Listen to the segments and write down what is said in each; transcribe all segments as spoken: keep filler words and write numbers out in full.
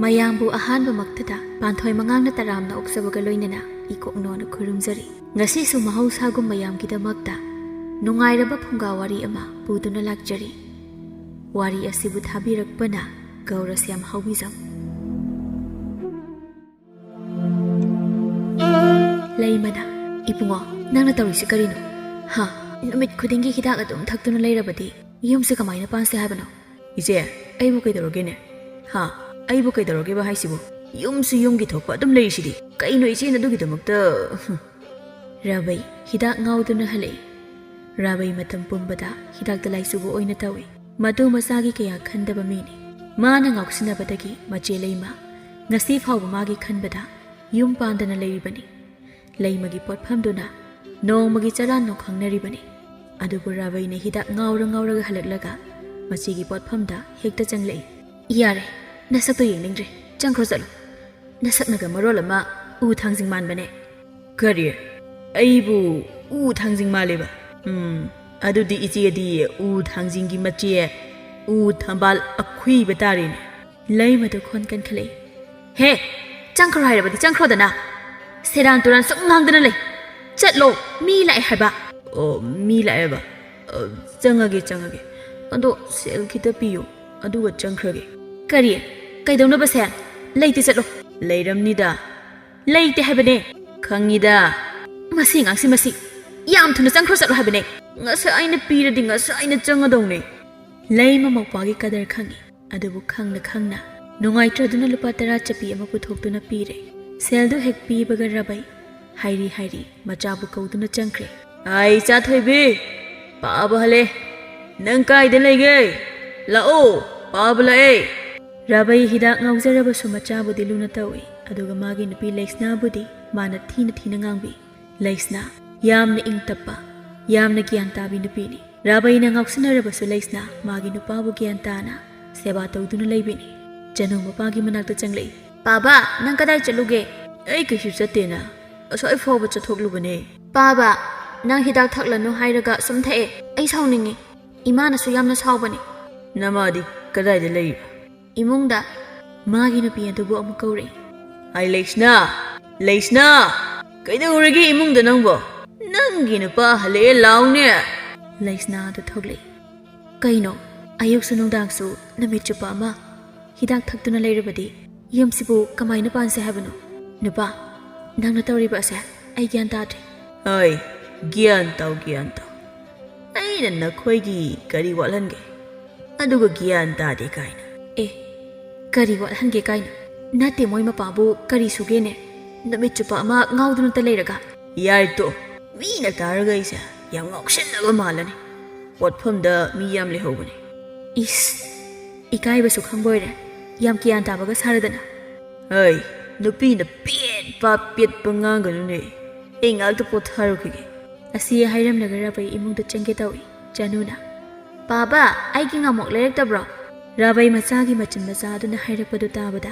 ꯃꯌꯥꯝꯕꯨ ꯑꯍꯥꯟꯕꯃꯛꯇꯗ ꯄꯥꯟꯊꯣꯏ ꯃꯉꯥꯡꯅ ꯇꯔꯥꯝꯅ ꯑꯣꯛꯆꯕꯒ ꯂꯣꯏꯅꯅ ꯏꯀꯣꯛꯅꯣꯅ ꯈꯨꯔꯨꯝꯖꯔꯤ꯫ ꯉꯁꯤꯁꯨ ꯃꯍꯧꯁꯥꯒꯨꯝ ꯃꯌꯥꯝꯒꯤꯗꯃꯛꯇ ꯅꯨꯡꯉꯥꯏꯔꯕ ꯐꯨꯡꯒꯥ ꯋꯥꯔꯤ ꯑꯃ ꯄꯨꯗꯨꯅ ꯂꯥꯛꯆꯔꯤ꯫ ꯋꯥꯔꯤ ꯑꯁꯤꯕꯨ ꯊꯥꯕꯤꯔꯛꯄꯅ ꯒꯧꯔꯁ꯭ꯌꯥꯝ ꯍꯥꯎꯕꯤꯖꯝ꯫ ꯂꯩꯃꯅ, "ꯏꯕꯨꯡꯉꯣ, ꯅꯪꯅ ꯇꯧꯔꯤꯁꯤ ꯀꯔꯤꯅꯣ? ꯍꯥ? ꯅꯨꯃꯤꯠ ꯈꯨꯗꯤꯡꯒꯤ ꯍꯤꯗꯥꯛ ꯑꯗꯨꯝ ꯊꯛꯇꯨꯅ ꯂꯩꯔꯕꯗꯤ ꯌꯨꯝꯁꯦ ꯀꯃꯥꯏꯅ ꯄꯥꯟꯁꯦ ꯍꯥꯏꯕꯅꯣ?" "ꯏꯆꯦ, ꯑꯩꯕꯨ ꯀꯩꯗꯧꯔꯒꯦꯅꯦ? ꯍꯥ? ꯑꯩꯕꯨ ꯀꯩꯗꯧꯔꯒꯦꯕ ꯍꯥꯏꯁꯤꯕꯨ? ꯌꯨꯝꯁꯨ ꯌꯨꯝꯒꯤ ꯊꯣꯛꯄ ꯑꯗꯨꯝ ꯂꯩꯔꯤꯁꯤꯗꯤ꯫ ꯀꯩꯅꯣ ꯏꯆꯦꯅ ꯑꯗꯨꯒꯤꯗꯃꯛꯇ?" ꯔꯥꯕꯩ ꯍꯤꯗꯥꯛ ꯉꯥꯎꯗꯨꯅ ꯍꯜꯂꯛꯏ꯫ ꯔꯥꯕꯩ ꯃꯇꯝ ꯄꯨꯝꯕꯗ ꯍꯤꯗꯥꯛꯇ ꯂꯥꯏꯆꯨꯕ ꯑꯣꯏꯅ ꯇꯧꯏ꯫ ꯃꯇꯨ ꯃꯆꯥꯒꯤ ꯀꯌꯥ ꯈꯟꯗꯕ ꯃꯤꯅꯤ꯫ ꯃꯥꯅ ꯉꯥꯎꯁꯤꯟꯅꯕꯗꯒꯤ ꯃꯆꯦ ꯂꯩꯃ ꯉꯁꯤ ꯐꯥꯎꯕ ꯃꯥꯒꯤ ꯈꯟꯕꯗ ꯌꯨꯝ ꯄꯥꯟꯗꯅ ꯂꯩꯔꯤꯕꯅꯤ꯫ ꯂꯩꯃꯒꯤ ꯄꯣꯠꯐꯝꯗꯨꯅ ꯅꯣꯡꯃꯒꯤ ꯆꯔꯥ ꯅꯣꯡꯈꯪꯅꯔꯤꯕꯅꯤ꯫ ꯑꯗꯨꯕꯨ ꯔꯥꯕꯩꯅ ꯍꯤꯗꯥꯛ ꯉꯥꯎꯔ ꯉꯥꯎꯔꯒ ꯍꯜꯂꯛꯂꯒ ꯃꯆꯦꯒꯤ ꯄꯣꯠꯐꯝꯗ ꯍꯦꯛꯇ ꯆꯪꯂꯛꯏ꯫ "ꯌꯥꯔꯦ, ꯅꯁꯛꯇꯣ ꯌꯦꯡꯅꯤꯡꯗ꯭ꯔꯦ꯫ ꯆꯪꯈ꯭ꯔꯣ ꯆꯠꯂꯣ꯫ ꯅꯁꯛꯅꯒ ꯃꯔꯣꯜ ꯑꯃ ꯎ ꯊꯥꯡꯖꯤꯡ ꯃꯥꯟꯕꯅꯦ꯫" "ꯀꯔꯤ? ꯑꯩꯕꯨ ꯎ ꯊꯥꯡꯖꯤꯡ ꯃꯥꯜꯂꯦꯕ? ꯎꯝ, ꯑꯗꯨꯗꯤ ꯏꯆꯦꯗꯤ ꯎ ꯊꯥꯡꯖꯤꯡꯒꯤ ꯃꯆꯦ, ꯎ ꯊꯝꯕꯥꯜ ꯑꯈꯨꯏꯕ ꯇꯥꯔꯦꯅꯦ꯫" ꯂꯩꯃꯗꯨ ꯈꯣꯟ ꯀꯟꯈꯠꯂꯛꯏ꯫ "ꯍꯦ, ꯆꯪꯈ꯭ꯔꯣ ꯍꯥꯏꯔꯕꯗꯤ ꯆꯪꯈ꯭ꯔꯣꯗꯅ꯫ ꯁꯦꯔꯥꯟ ꯇꯨꯔꯥꯟ ꯁꯨꯝ ꯉꯥꯡꯗꯅ ꯂꯩ꯫ ꯆꯠꯂꯣ, ꯃꯤ ꯂꯥꯛꯑꯦ ꯍꯥꯏꯕ꯫" "ꯑꯣ, ꯃꯤ ꯂꯥꯛꯑꯦꯕ꯫ ꯑ, ꯆꯪꯉꯒꯦ, ꯆꯪꯉꯒꯦ꯫ ꯑꯗꯣ ꯁꯦꯜ ꯈꯤꯇ ꯄꯤꯌꯨ, ꯑꯗꯨꯒ ꯆꯪꯈ꯭ꯔꯒꯦ꯫" "ꯀꯔꯤ? ꯀꯩꯗꯧꯅꯕ ꯁꯦꯜ? ꯂꯩꯇꯦ, ꯆꯠꯂꯣ꯫" "ꯂꯩꯔꯝꯅꯤꯗ꯫" "ꯂꯩꯇꯦ ꯍꯥꯏꯕꯅꯦ꯫" "ꯈꯪꯉꯤꯗ꯫" "ꯃꯁꯤ ꯑꯉꯥꯡꯁꯤ, ꯃꯁꯤ꯫ ꯌꯥꯝ ꯊꯨꯅ ꯆꯪꯈ꯭ꯔꯣ ꯆꯠꯂꯣ ꯍꯥꯏꯕꯅꯦ꯫ ꯉꯁꯥꯏ ꯑꯩꯅ ꯄꯤꯔꯗꯤ ꯉꯁꯥꯏ ꯑꯩꯅ ꯆꯪꯉꯗꯧꯅꯦ꯫" ꯂꯩꯃ ꯃꯧꯄ꯭ꯋꯥꯒꯤ ꯀꯗꯔ ꯈꯪꯉꯤ꯫ ꯑꯗꯨꯕꯨ ꯈꯪꯅ ꯈꯪꯅ ꯅꯨꯡꯉꯥꯏꯇ꯭ꯔꯗꯨꯅ ꯂꯨꯄꯥ ꯇꯔꯥ ꯆꯞꯄꯤ ꯑꯃ ꯄꯨꯊꯣꯛꯇꯨꯅ ꯄꯤꯔꯦ꯫ ꯁꯦꯜꯗꯨ ꯍꯦꯛ ꯄꯤꯕꯒ ꯔꯥꯕꯩ ꯍꯥꯏꯔꯤ ꯍꯥꯏꯔꯤ ꯃꯆꯥꯕꯨ ꯀꯧꯗꯨꯅ ꯆꯪꯈ꯭ꯔꯦ꯫ "ꯑꯩ ꯏꯆꯥ ꯊꯣꯏꯕꯤ, ꯄꯥꯕ ꯍꯜꯂꯦ꯫ ꯅꯪ ꯀꯥꯏꯗ ꯂꯩꯒꯦ? ꯂꯥꯛꯑꯣ, ꯄꯥꯕ ꯂꯥꯛꯑꯦ꯫" ꯔꯥꯕꯩ ꯍꯤꯗꯥꯛ ꯉꯥꯎꯖꯔꯕꯁꯨ ꯃꯆꯥꯕꯨꯗꯤ ꯂꯨꯅ ꯇꯧꯏ, ꯑꯗꯨꯒ ꯃꯥꯒꯤ ꯅꯨꯄꯤ ꯂꯩꯁꯅꯥꯕꯨꯗꯤ ꯃꯥꯅ ꯊꯤꯅ ꯊꯤꯅ ꯉꯥꯡꯕꯤ꯫ ꯂꯩꯁꯅꯥ ꯌꯥꯝꯅ ꯏꯪ ꯇꯞꯄ, ꯌꯥꯝꯅ ꯒ꯭ꯌꯥꯟ ꯇꯥꯕꯤ ꯅꯨꯄꯤꯅꯤ꯫ ꯔꯥꯕꯩꯅ ꯉꯥꯎꯁꯤꯟꯅꯔꯕꯁꯨ ꯂꯩꯁꯅꯥ ꯃꯥꯒꯤ ꯅꯨꯄꯥꯕꯨ ꯒ꯭ꯌꯥꯟ ꯇꯥꯅ ꯁꯦꯕꯥ ꯇꯧꯗꯨꯅ ꯂꯩꯕꯤꯅꯤ꯫ ꯆꯅꯨ ꯃꯄꯥꯒꯤ ꯃꯅꯥꯛꯇ ꯆꯪꯂꯛꯏ꯫ "ꯄꯥꯕ, ꯅꯪ ꯀꯗꯥꯏ ꯆꯠꯂꯨꯒꯦ?" "ꯑꯩ ꯀꯩꯁꯨ ꯆꯠꯇꯦꯅ, ꯑꯁ꯭ꯋꯥꯏ ꯐꯥꯎꯕ ꯆꯠꯊꯣꯛꯂꯨꯕꯅꯦ꯫" "ꯄꯥꯕ, ꯅꯪ ꯍꯤꯗꯥꯛ ꯊꯛꯂꯅꯨ ꯍꯥꯏꯔꯒ ꯁꯨꯝ ꯊꯛꯑꯦ꯫ ꯑꯩ ꯁꯥꯎꯅꯤꯡꯉꯤ꯫ ꯏꯃꯥꯅꯁꯨ ꯌꯥꯝꯅ ꯁꯥꯎꯕꯅꯤ꯫" "ꯅꯃꯥꯗꯤ ꯀꯗꯥꯏꯗ ꯂꯩꯔꯤꯕ?" "ꯏꯃꯨꯡꯗ꯫ ꯃꯥꯒꯤ ꯅꯨꯄꯤ ꯑꯗꯨꯕꯨ ꯑꯃꯨꯛ ꯀꯧꯔꯛꯏ꯫ "ꯍꯥꯏ ꯂꯩꯁꯅꯥ, ꯂꯩꯁꯅꯥ, ꯀꯩꯗꯧꯔꯒꯦ ꯏꯃꯨꯡꯗ ꯅꯪꯕꯣ? ꯅꯪꯒꯤ ꯅꯨꯄꯥ ꯍꯜꯂꯛꯑꯦ, ꯂꯥꯎꯅꯦ!" ꯂꯩꯁꯅꯥ ꯑꯗꯨ ꯊꯣꯛꯂꯛꯏ꯫ "ꯀꯩꯅꯣ, ꯑꯌꯨꯛꯁꯨ ꯅꯨꯡꯗꯥꯡꯁꯨ ꯅꯨꯃꯤꯠ ꯆꯨꯞꯄ ꯑꯃ ꯍꯤꯗꯥꯛ ꯊꯛꯇꯨꯅ ꯂꯩꯔꯕꯗꯤ ꯌꯨꯝꯁꯤꯕꯨ ꯀꯃꯥꯏꯅ ꯄꯥꯟꯁꯦ ꯍꯥꯏꯕꯅꯣ? ꯅꯨꯄꯥ, ꯅꯪꯅ ꯇꯧꯔꯤꯕ ꯑꯁꯦ ꯑꯩ ꯒ꯭ꯌꯥꯟ ꯇꯥꯗ꯭ꯔꯦ꯫" "ꯍꯣꯏ, ꯒ꯭ꯌꯥꯟ ꯇꯥꯎ, ꯒ꯭ꯌꯥꯟ ꯇꯥꯎ꯫ ꯑꯩꯅ ꯅꯈꯣꯏꯒꯤ ꯀꯔꯤ ꯋꯥꯠꯍꯟꯒꯦ? ꯑꯗꯨꯒ ꯒ꯭ꯌꯥꯟ ꯇꯥꯗꯦ ꯀꯥꯏꯅ?" "ꯑꯦ, ꯀꯔꯤ ꯋꯥꯠꯍꯟꯒꯦ ꯀꯥꯏꯅ? ꯅꯠꯇꯦ, ꯃꯣꯏ ꯃꯄꯥꯕꯨ ꯀꯔꯤ ꯁꯨꯒꯦꯅꯦ? ꯅꯨꯃꯤꯠ ꯆꯨꯞꯄ ꯑꯃ ꯉꯥꯎꯗꯨꯅꯇ ꯂꯩꯔꯒ?" "ꯌꯥꯔꯦ ꯇꯣ, ꯃꯤꯅ ꯇꯥꯔꯒ ꯑꯩꯁꯦ ꯌꯥꯝ ꯉꯥꯎꯁꯟꯅꯕ ꯃꯥꯜꯂꯅꯤ꯫ ꯄꯣꯠꯐꯝꯗ ꯃꯤ ꯌꯥꯝ ꯂꯩꯍꯧꯕꯅꯦ꯫" "ꯏꯁ, ꯏꯀꯥꯏꯕꯁꯨ ꯈꯪꯕ ꯑꯣꯏꯔꯦ, ꯌꯥꯝ ꯒ꯭ꯌꯥꯟ ꯇꯥꯕꯒ ꯁꯥꯔꯗꯅ꯫" "ꯍꯩ, ꯅꯨꯄꯤꯅ ꯄꯦꯠꯄ ꯄꯦꯠꯄ ꯉꯥꯡꯒꯅꯨꯅꯦ, ꯑꯩ ꯉꯥꯛꯇ ꯄꯣꯊꯥꯔꯨꯈꯤꯒꯦ꯫" ꯑꯁꯤ ꯍꯥꯏꯔꯝꯂꯒ ꯔꯥꯕꯩ ꯏꯃꯨꯡꯗ ꯆꯪꯒꯦ ꯇꯧꯏ꯫ ꯆꯅꯨꯅ, "ꯄꯥꯕ, ꯑꯩꯒꯤ ꯉꯥꯃꯣꯛ ꯂꯩꯔꯛꯇꯕ꯭ꯔꯣ?" ꯔꯥꯕꯩ ꯃꯆꯥꯒꯤ ꯃꯆꯤꯟ ꯃꯆꯥ ꯑꯗꯨꯅ ꯍꯥꯏꯔꯛꯄꯗꯨ ꯇꯥꯕꯗ,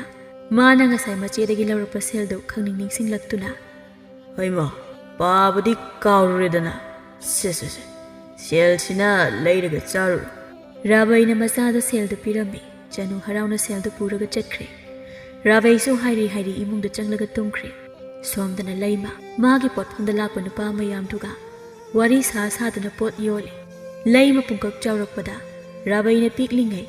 ꯃꯥꯅ ꯉꯁꯥꯏ ꯃꯆꯦꯗꯒꯤ ꯂꯧꯔꯛꯄ ꯁꯦꯜꯗꯨ ꯈꯪꯅꯤꯡ ꯅꯤꯡꯁꯤꯡꯂꯛꯇꯨꯅ, "ꯍꯩꯃꯥ, ꯄꯥꯕꯗꯤ ꯀꯥꯎꯔꯨꯔꯦꯗꯅ꯫ ꯁꯦ, ꯁꯦ, ꯁꯦ, ꯁꯦꯜꯁꯤꯅ ꯂꯩꯔꯒ ꯆꯥꯔꯨꯔꯣ꯫" ꯔꯥꯕꯩꯅ ꯃꯆꯥꯗ ꯁꯦꯜꯗꯨ ꯄꯤꯔꯝꯃꯤ꯫ ꯆꯅꯨ ꯍꯔꯥꯎꯅ ꯁꯦꯜꯗꯨ ꯄꯨꯔꯒ ꯆꯠꯈ꯭ꯔꯦ꯫ ꯔꯥꯕꯩꯁꯨ ꯍꯥꯏꯔꯤ ꯍꯥꯏꯔꯤ ꯏꯃꯨꯡꯗ ꯆꯪꯂꯒ ꯇꯨꯝꯈ꯭ꯔꯦ꯫ ꯁꯣꯝꯗꯅ ꯂꯩꯃ ꯃꯥꯒꯤ ꯄꯣꯠꯐꯝꯗ ꯂꯥꯛꯄ ꯅꯨꯄꯥ ꯃꯌꯥꯝꯗꯨꯒ ꯋꯥꯔꯤ ꯁꯥ ꯁꯥꯗꯨꯅ ꯄꯣꯠ ꯌꯣꯜꯂꯤ꯫ ꯂꯩꯃ ꯄꯨꯡꯀꯛ ꯆꯥꯎꯔꯛꯄꯗ ꯔꯥꯕꯩꯅ ꯄꯤꯛꯂꯤꯉꯩ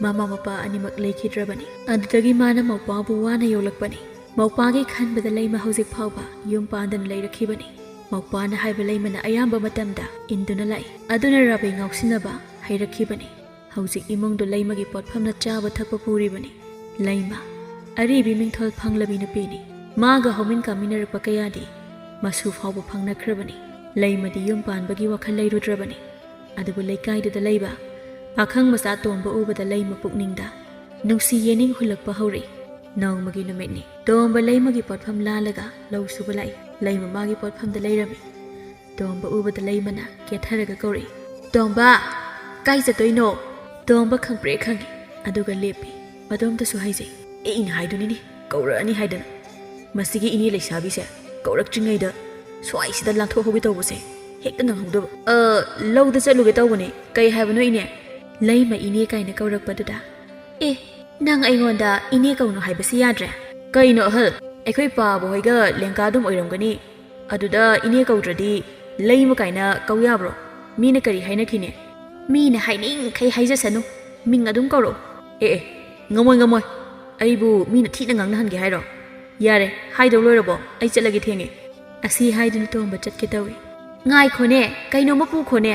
ꯃꯃꯥ ꯃꯄꯥ ꯑꯅꯤꯃꯛ ꯂꯩꯈꯤꯗ꯭ꯔꯕꯅꯤ꯫ ꯑꯗꯨꯗꯒꯤ ꯃꯥꯅ ꯃꯧꯄꯥꯕꯨ ꯋꯥꯅ ꯌꯣꯛꯂꯛꯄꯅꯤ꯫ ꯃꯧꯄꯥꯒꯤ ꯈꯟꯕꯗ ꯂꯩꯃ ꯍꯧꯖꯤꯛ ꯐꯥꯎꯕ ꯌꯨꯝ ꯄꯥꯟꯗꯅ ꯂꯩꯔꯛꯈꯤꯕꯅꯤ꯫ ꯃꯧꯄꯥꯅ ꯍꯥꯏꯕ ꯂꯩꯃꯅ ꯑꯌꯥꯝꯕ ꯃꯇꯝꯗ ꯏꯟꯗꯨꯅ ꯂꯥꯛꯏ꯫ ꯑꯗꯨꯅ ꯔꯥꯕꯩ ꯉꯥꯎꯁꯤꯟꯅꯕ ꯍꯩꯔꯛꯈꯤꯕꯅꯤ꯫ ꯍꯧꯖꯤꯛ ꯏꯃꯨꯡꯗꯨ ꯂꯩꯃꯒꯤ ꯄꯣꯠꯐꯝꯅ ꯆꯥꯕ ꯊꯛꯄ ꯄꯨꯔꯤꯕꯅꯤ꯫ ꯂꯩꯃ ꯑꯔꯤꯕꯤ ꯃꯤꯡꯊꯣꯜ ꯐꯪꯂꯕꯤ ꯅꯨꯄꯤꯅꯤ꯫ ꯃꯥꯒ ꯍꯧꯃꯤꯟ ꯀꯥꯃꯤꯟꯅꯔꯛꯄ ꯀꯌꯥꯗꯤ ꯃꯁꯨ ꯐꯥꯎꯕ ꯐꯪꯅꯈ꯭ꯔꯕꯅꯤ꯫ ꯂꯩꯃꯗꯤ ꯌꯨꯝ ꯄꯥꯟꯕꯒꯤ ꯋꯥꯈꯜ ꯂꯩꯔꯨꯗ꯭ꯔꯕꯅꯤ꯫ ꯑꯗꯨꯕꯨ ꯂꯩꯀꯥꯏꯗꯨꯗ ꯂꯩꯕ ꯄꯥꯈꯪ ꯃꯆꯥ ꯇꯣꯝꯕ ꯎꯕꯗ ꯂꯩꯃ ꯄꯨꯛꯅꯤꯡꯗ ꯅꯨꯡꯁꯤ ꯌꯦꯅꯤꯡ ꯍꯨꯜꯂꯛꯄ ꯍꯧꯔꯛꯏ꯫ ꯅꯣꯡꯃꯒꯤ ꯅꯨꯃꯤꯠꯅꯤ꯫ ꯇꯣꯝꯕ ꯂꯩꯃꯒꯤ ꯄꯣꯠꯐꯝ ꯂꯥꯜꯂꯒ ꯂꯧ ꯁꯨꯕ ꯂꯥꯛꯏ꯫ ꯂꯩꯃ ꯃꯥꯒꯤ ꯄꯣꯠꯐꯝꯗ ꯂꯩꯔꯝꯃꯤ꯫ ꯇꯣꯝꯕ ꯎꯕꯗ ꯂꯩꯃꯅ ꯀꯦꯊꯔꯒ ꯀꯧꯔꯛꯏ, "ꯇꯣꯝꯕ, ꯀꯥꯏ ꯆꯠꯇꯣꯏꯅꯣ?" ꯇꯣꯝꯕ ꯈꯪꯄ꯭ꯔꯦꯛ ꯈꯪꯉꯤ, ꯑꯗꯨꯒ ꯂꯦꯞꯄꯤ꯫ ꯃꯗꯣꯝꯇꯁꯨ ꯍꯥꯏꯖꯩ, "ꯑꯩꯅ ꯍꯥꯏꯗꯨꯅꯤꯅꯦ, ꯀꯧꯔꯛꯑꯅꯤ ꯍꯥꯏꯗꯅ꯫ ꯃꯁꯤꯒꯤ ꯏꯅꯦ ꯂꯩꯁꯥꯕꯤꯁꯦ ꯀꯧꯔꯛꯇ꯭ꯔꯤꯉꯩꯗ ꯁ꯭ꯋꯥꯏꯁꯤꯗ ꯂꯥꯟꯊꯣꯛꯍꯧꯒꯦ ꯇꯧꯕꯁꯦ ꯍꯦꯛꯇ ꯅꯪꯍꯧꯗꯕ꯫" "ꯑ, ꯂꯧꯗ ꯆꯠꯂꯨꯒꯦ ꯇꯧꯕꯅꯦ꯫ ꯀꯩ ꯍꯥꯏꯕꯅꯣ ꯏꯅꯦ?" ꯂꯩꯃ ꯏꯅꯦ ꯀꯥꯏꯅ ꯀꯧꯔꯛꯄꯗꯨꯗ, "ꯑꯦ, "ꯅꯪ ꯑꯩꯉꯣꯟꯗ ꯏꯅꯦ ꯀꯧꯅꯨ ꯍꯥꯏꯕꯁꯤ ꯌꯥꯗ꯭ꯔꯦ?" "ꯀꯩꯅꯣ ꯑꯍꯜ? ꯑꯩꯈꯣꯏ ꯄꯥꯕ ꯍꯣꯏꯒ ꯂꯦꯡꯒꯥ ꯑꯗꯨꯝ ꯑꯣꯏꯔꯝꯒꯅꯤ꯫ ꯑꯗꯨꯗ ꯏꯅꯦ ꯀꯧꯗ꯭ꯔꯗꯤ ꯂꯩꯃ ꯀꯥꯏꯅ ꯀꯧ ꯌꯥꯕ꯭ꯔꯣ? ꯃꯤꯅ ꯀꯔꯤ ꯍꯥꯏꯅꯈꯤꯅꯤ?" "ꯃꯤꯅ ꯍꯥꯏꯅꯤꯡꯈꯩ ꯍꯥꯏꯖꯁꯅꯨ, ꯃꯤꯡ ꯑꯗꯨꯝ ꯀꯧꯔꯛꯎ꯫" "ꯑꯦ ꯑꯦ, ꯉꯝꯃꯣꯏ ꯉꯝꯃꯣꯏ꯫ ꯑꯩꯕꯨ ꯃꯤꯅ ꯊꯤꯅ ꯉꯥꯡꯅꯍꯟꯒꯦ ꯍꯥꯏꯔꯣ? ꯌꯥꯔꯦ, ꯍꯥꯏꯗꯧ ꯂꯣꯏꯔꯕꯣ? ꯑꯩ ꯆꯠꯂꯒꯦ, ꯊꯦꯡꯉꯦ꯫" ꯑꯁꯤ ꯍꯥꯏꯗꯨꯅ ꯇꯣꯝꯕ ꯆꯠꯀꯦ ꯇꯧꯏ꯫ "ꯉꯥꯏꯈꯣꯅꯦ, ꯀꯩꯅꯣꯝꯃ ꯄꯨꯈꯣꯅꯦ꯫"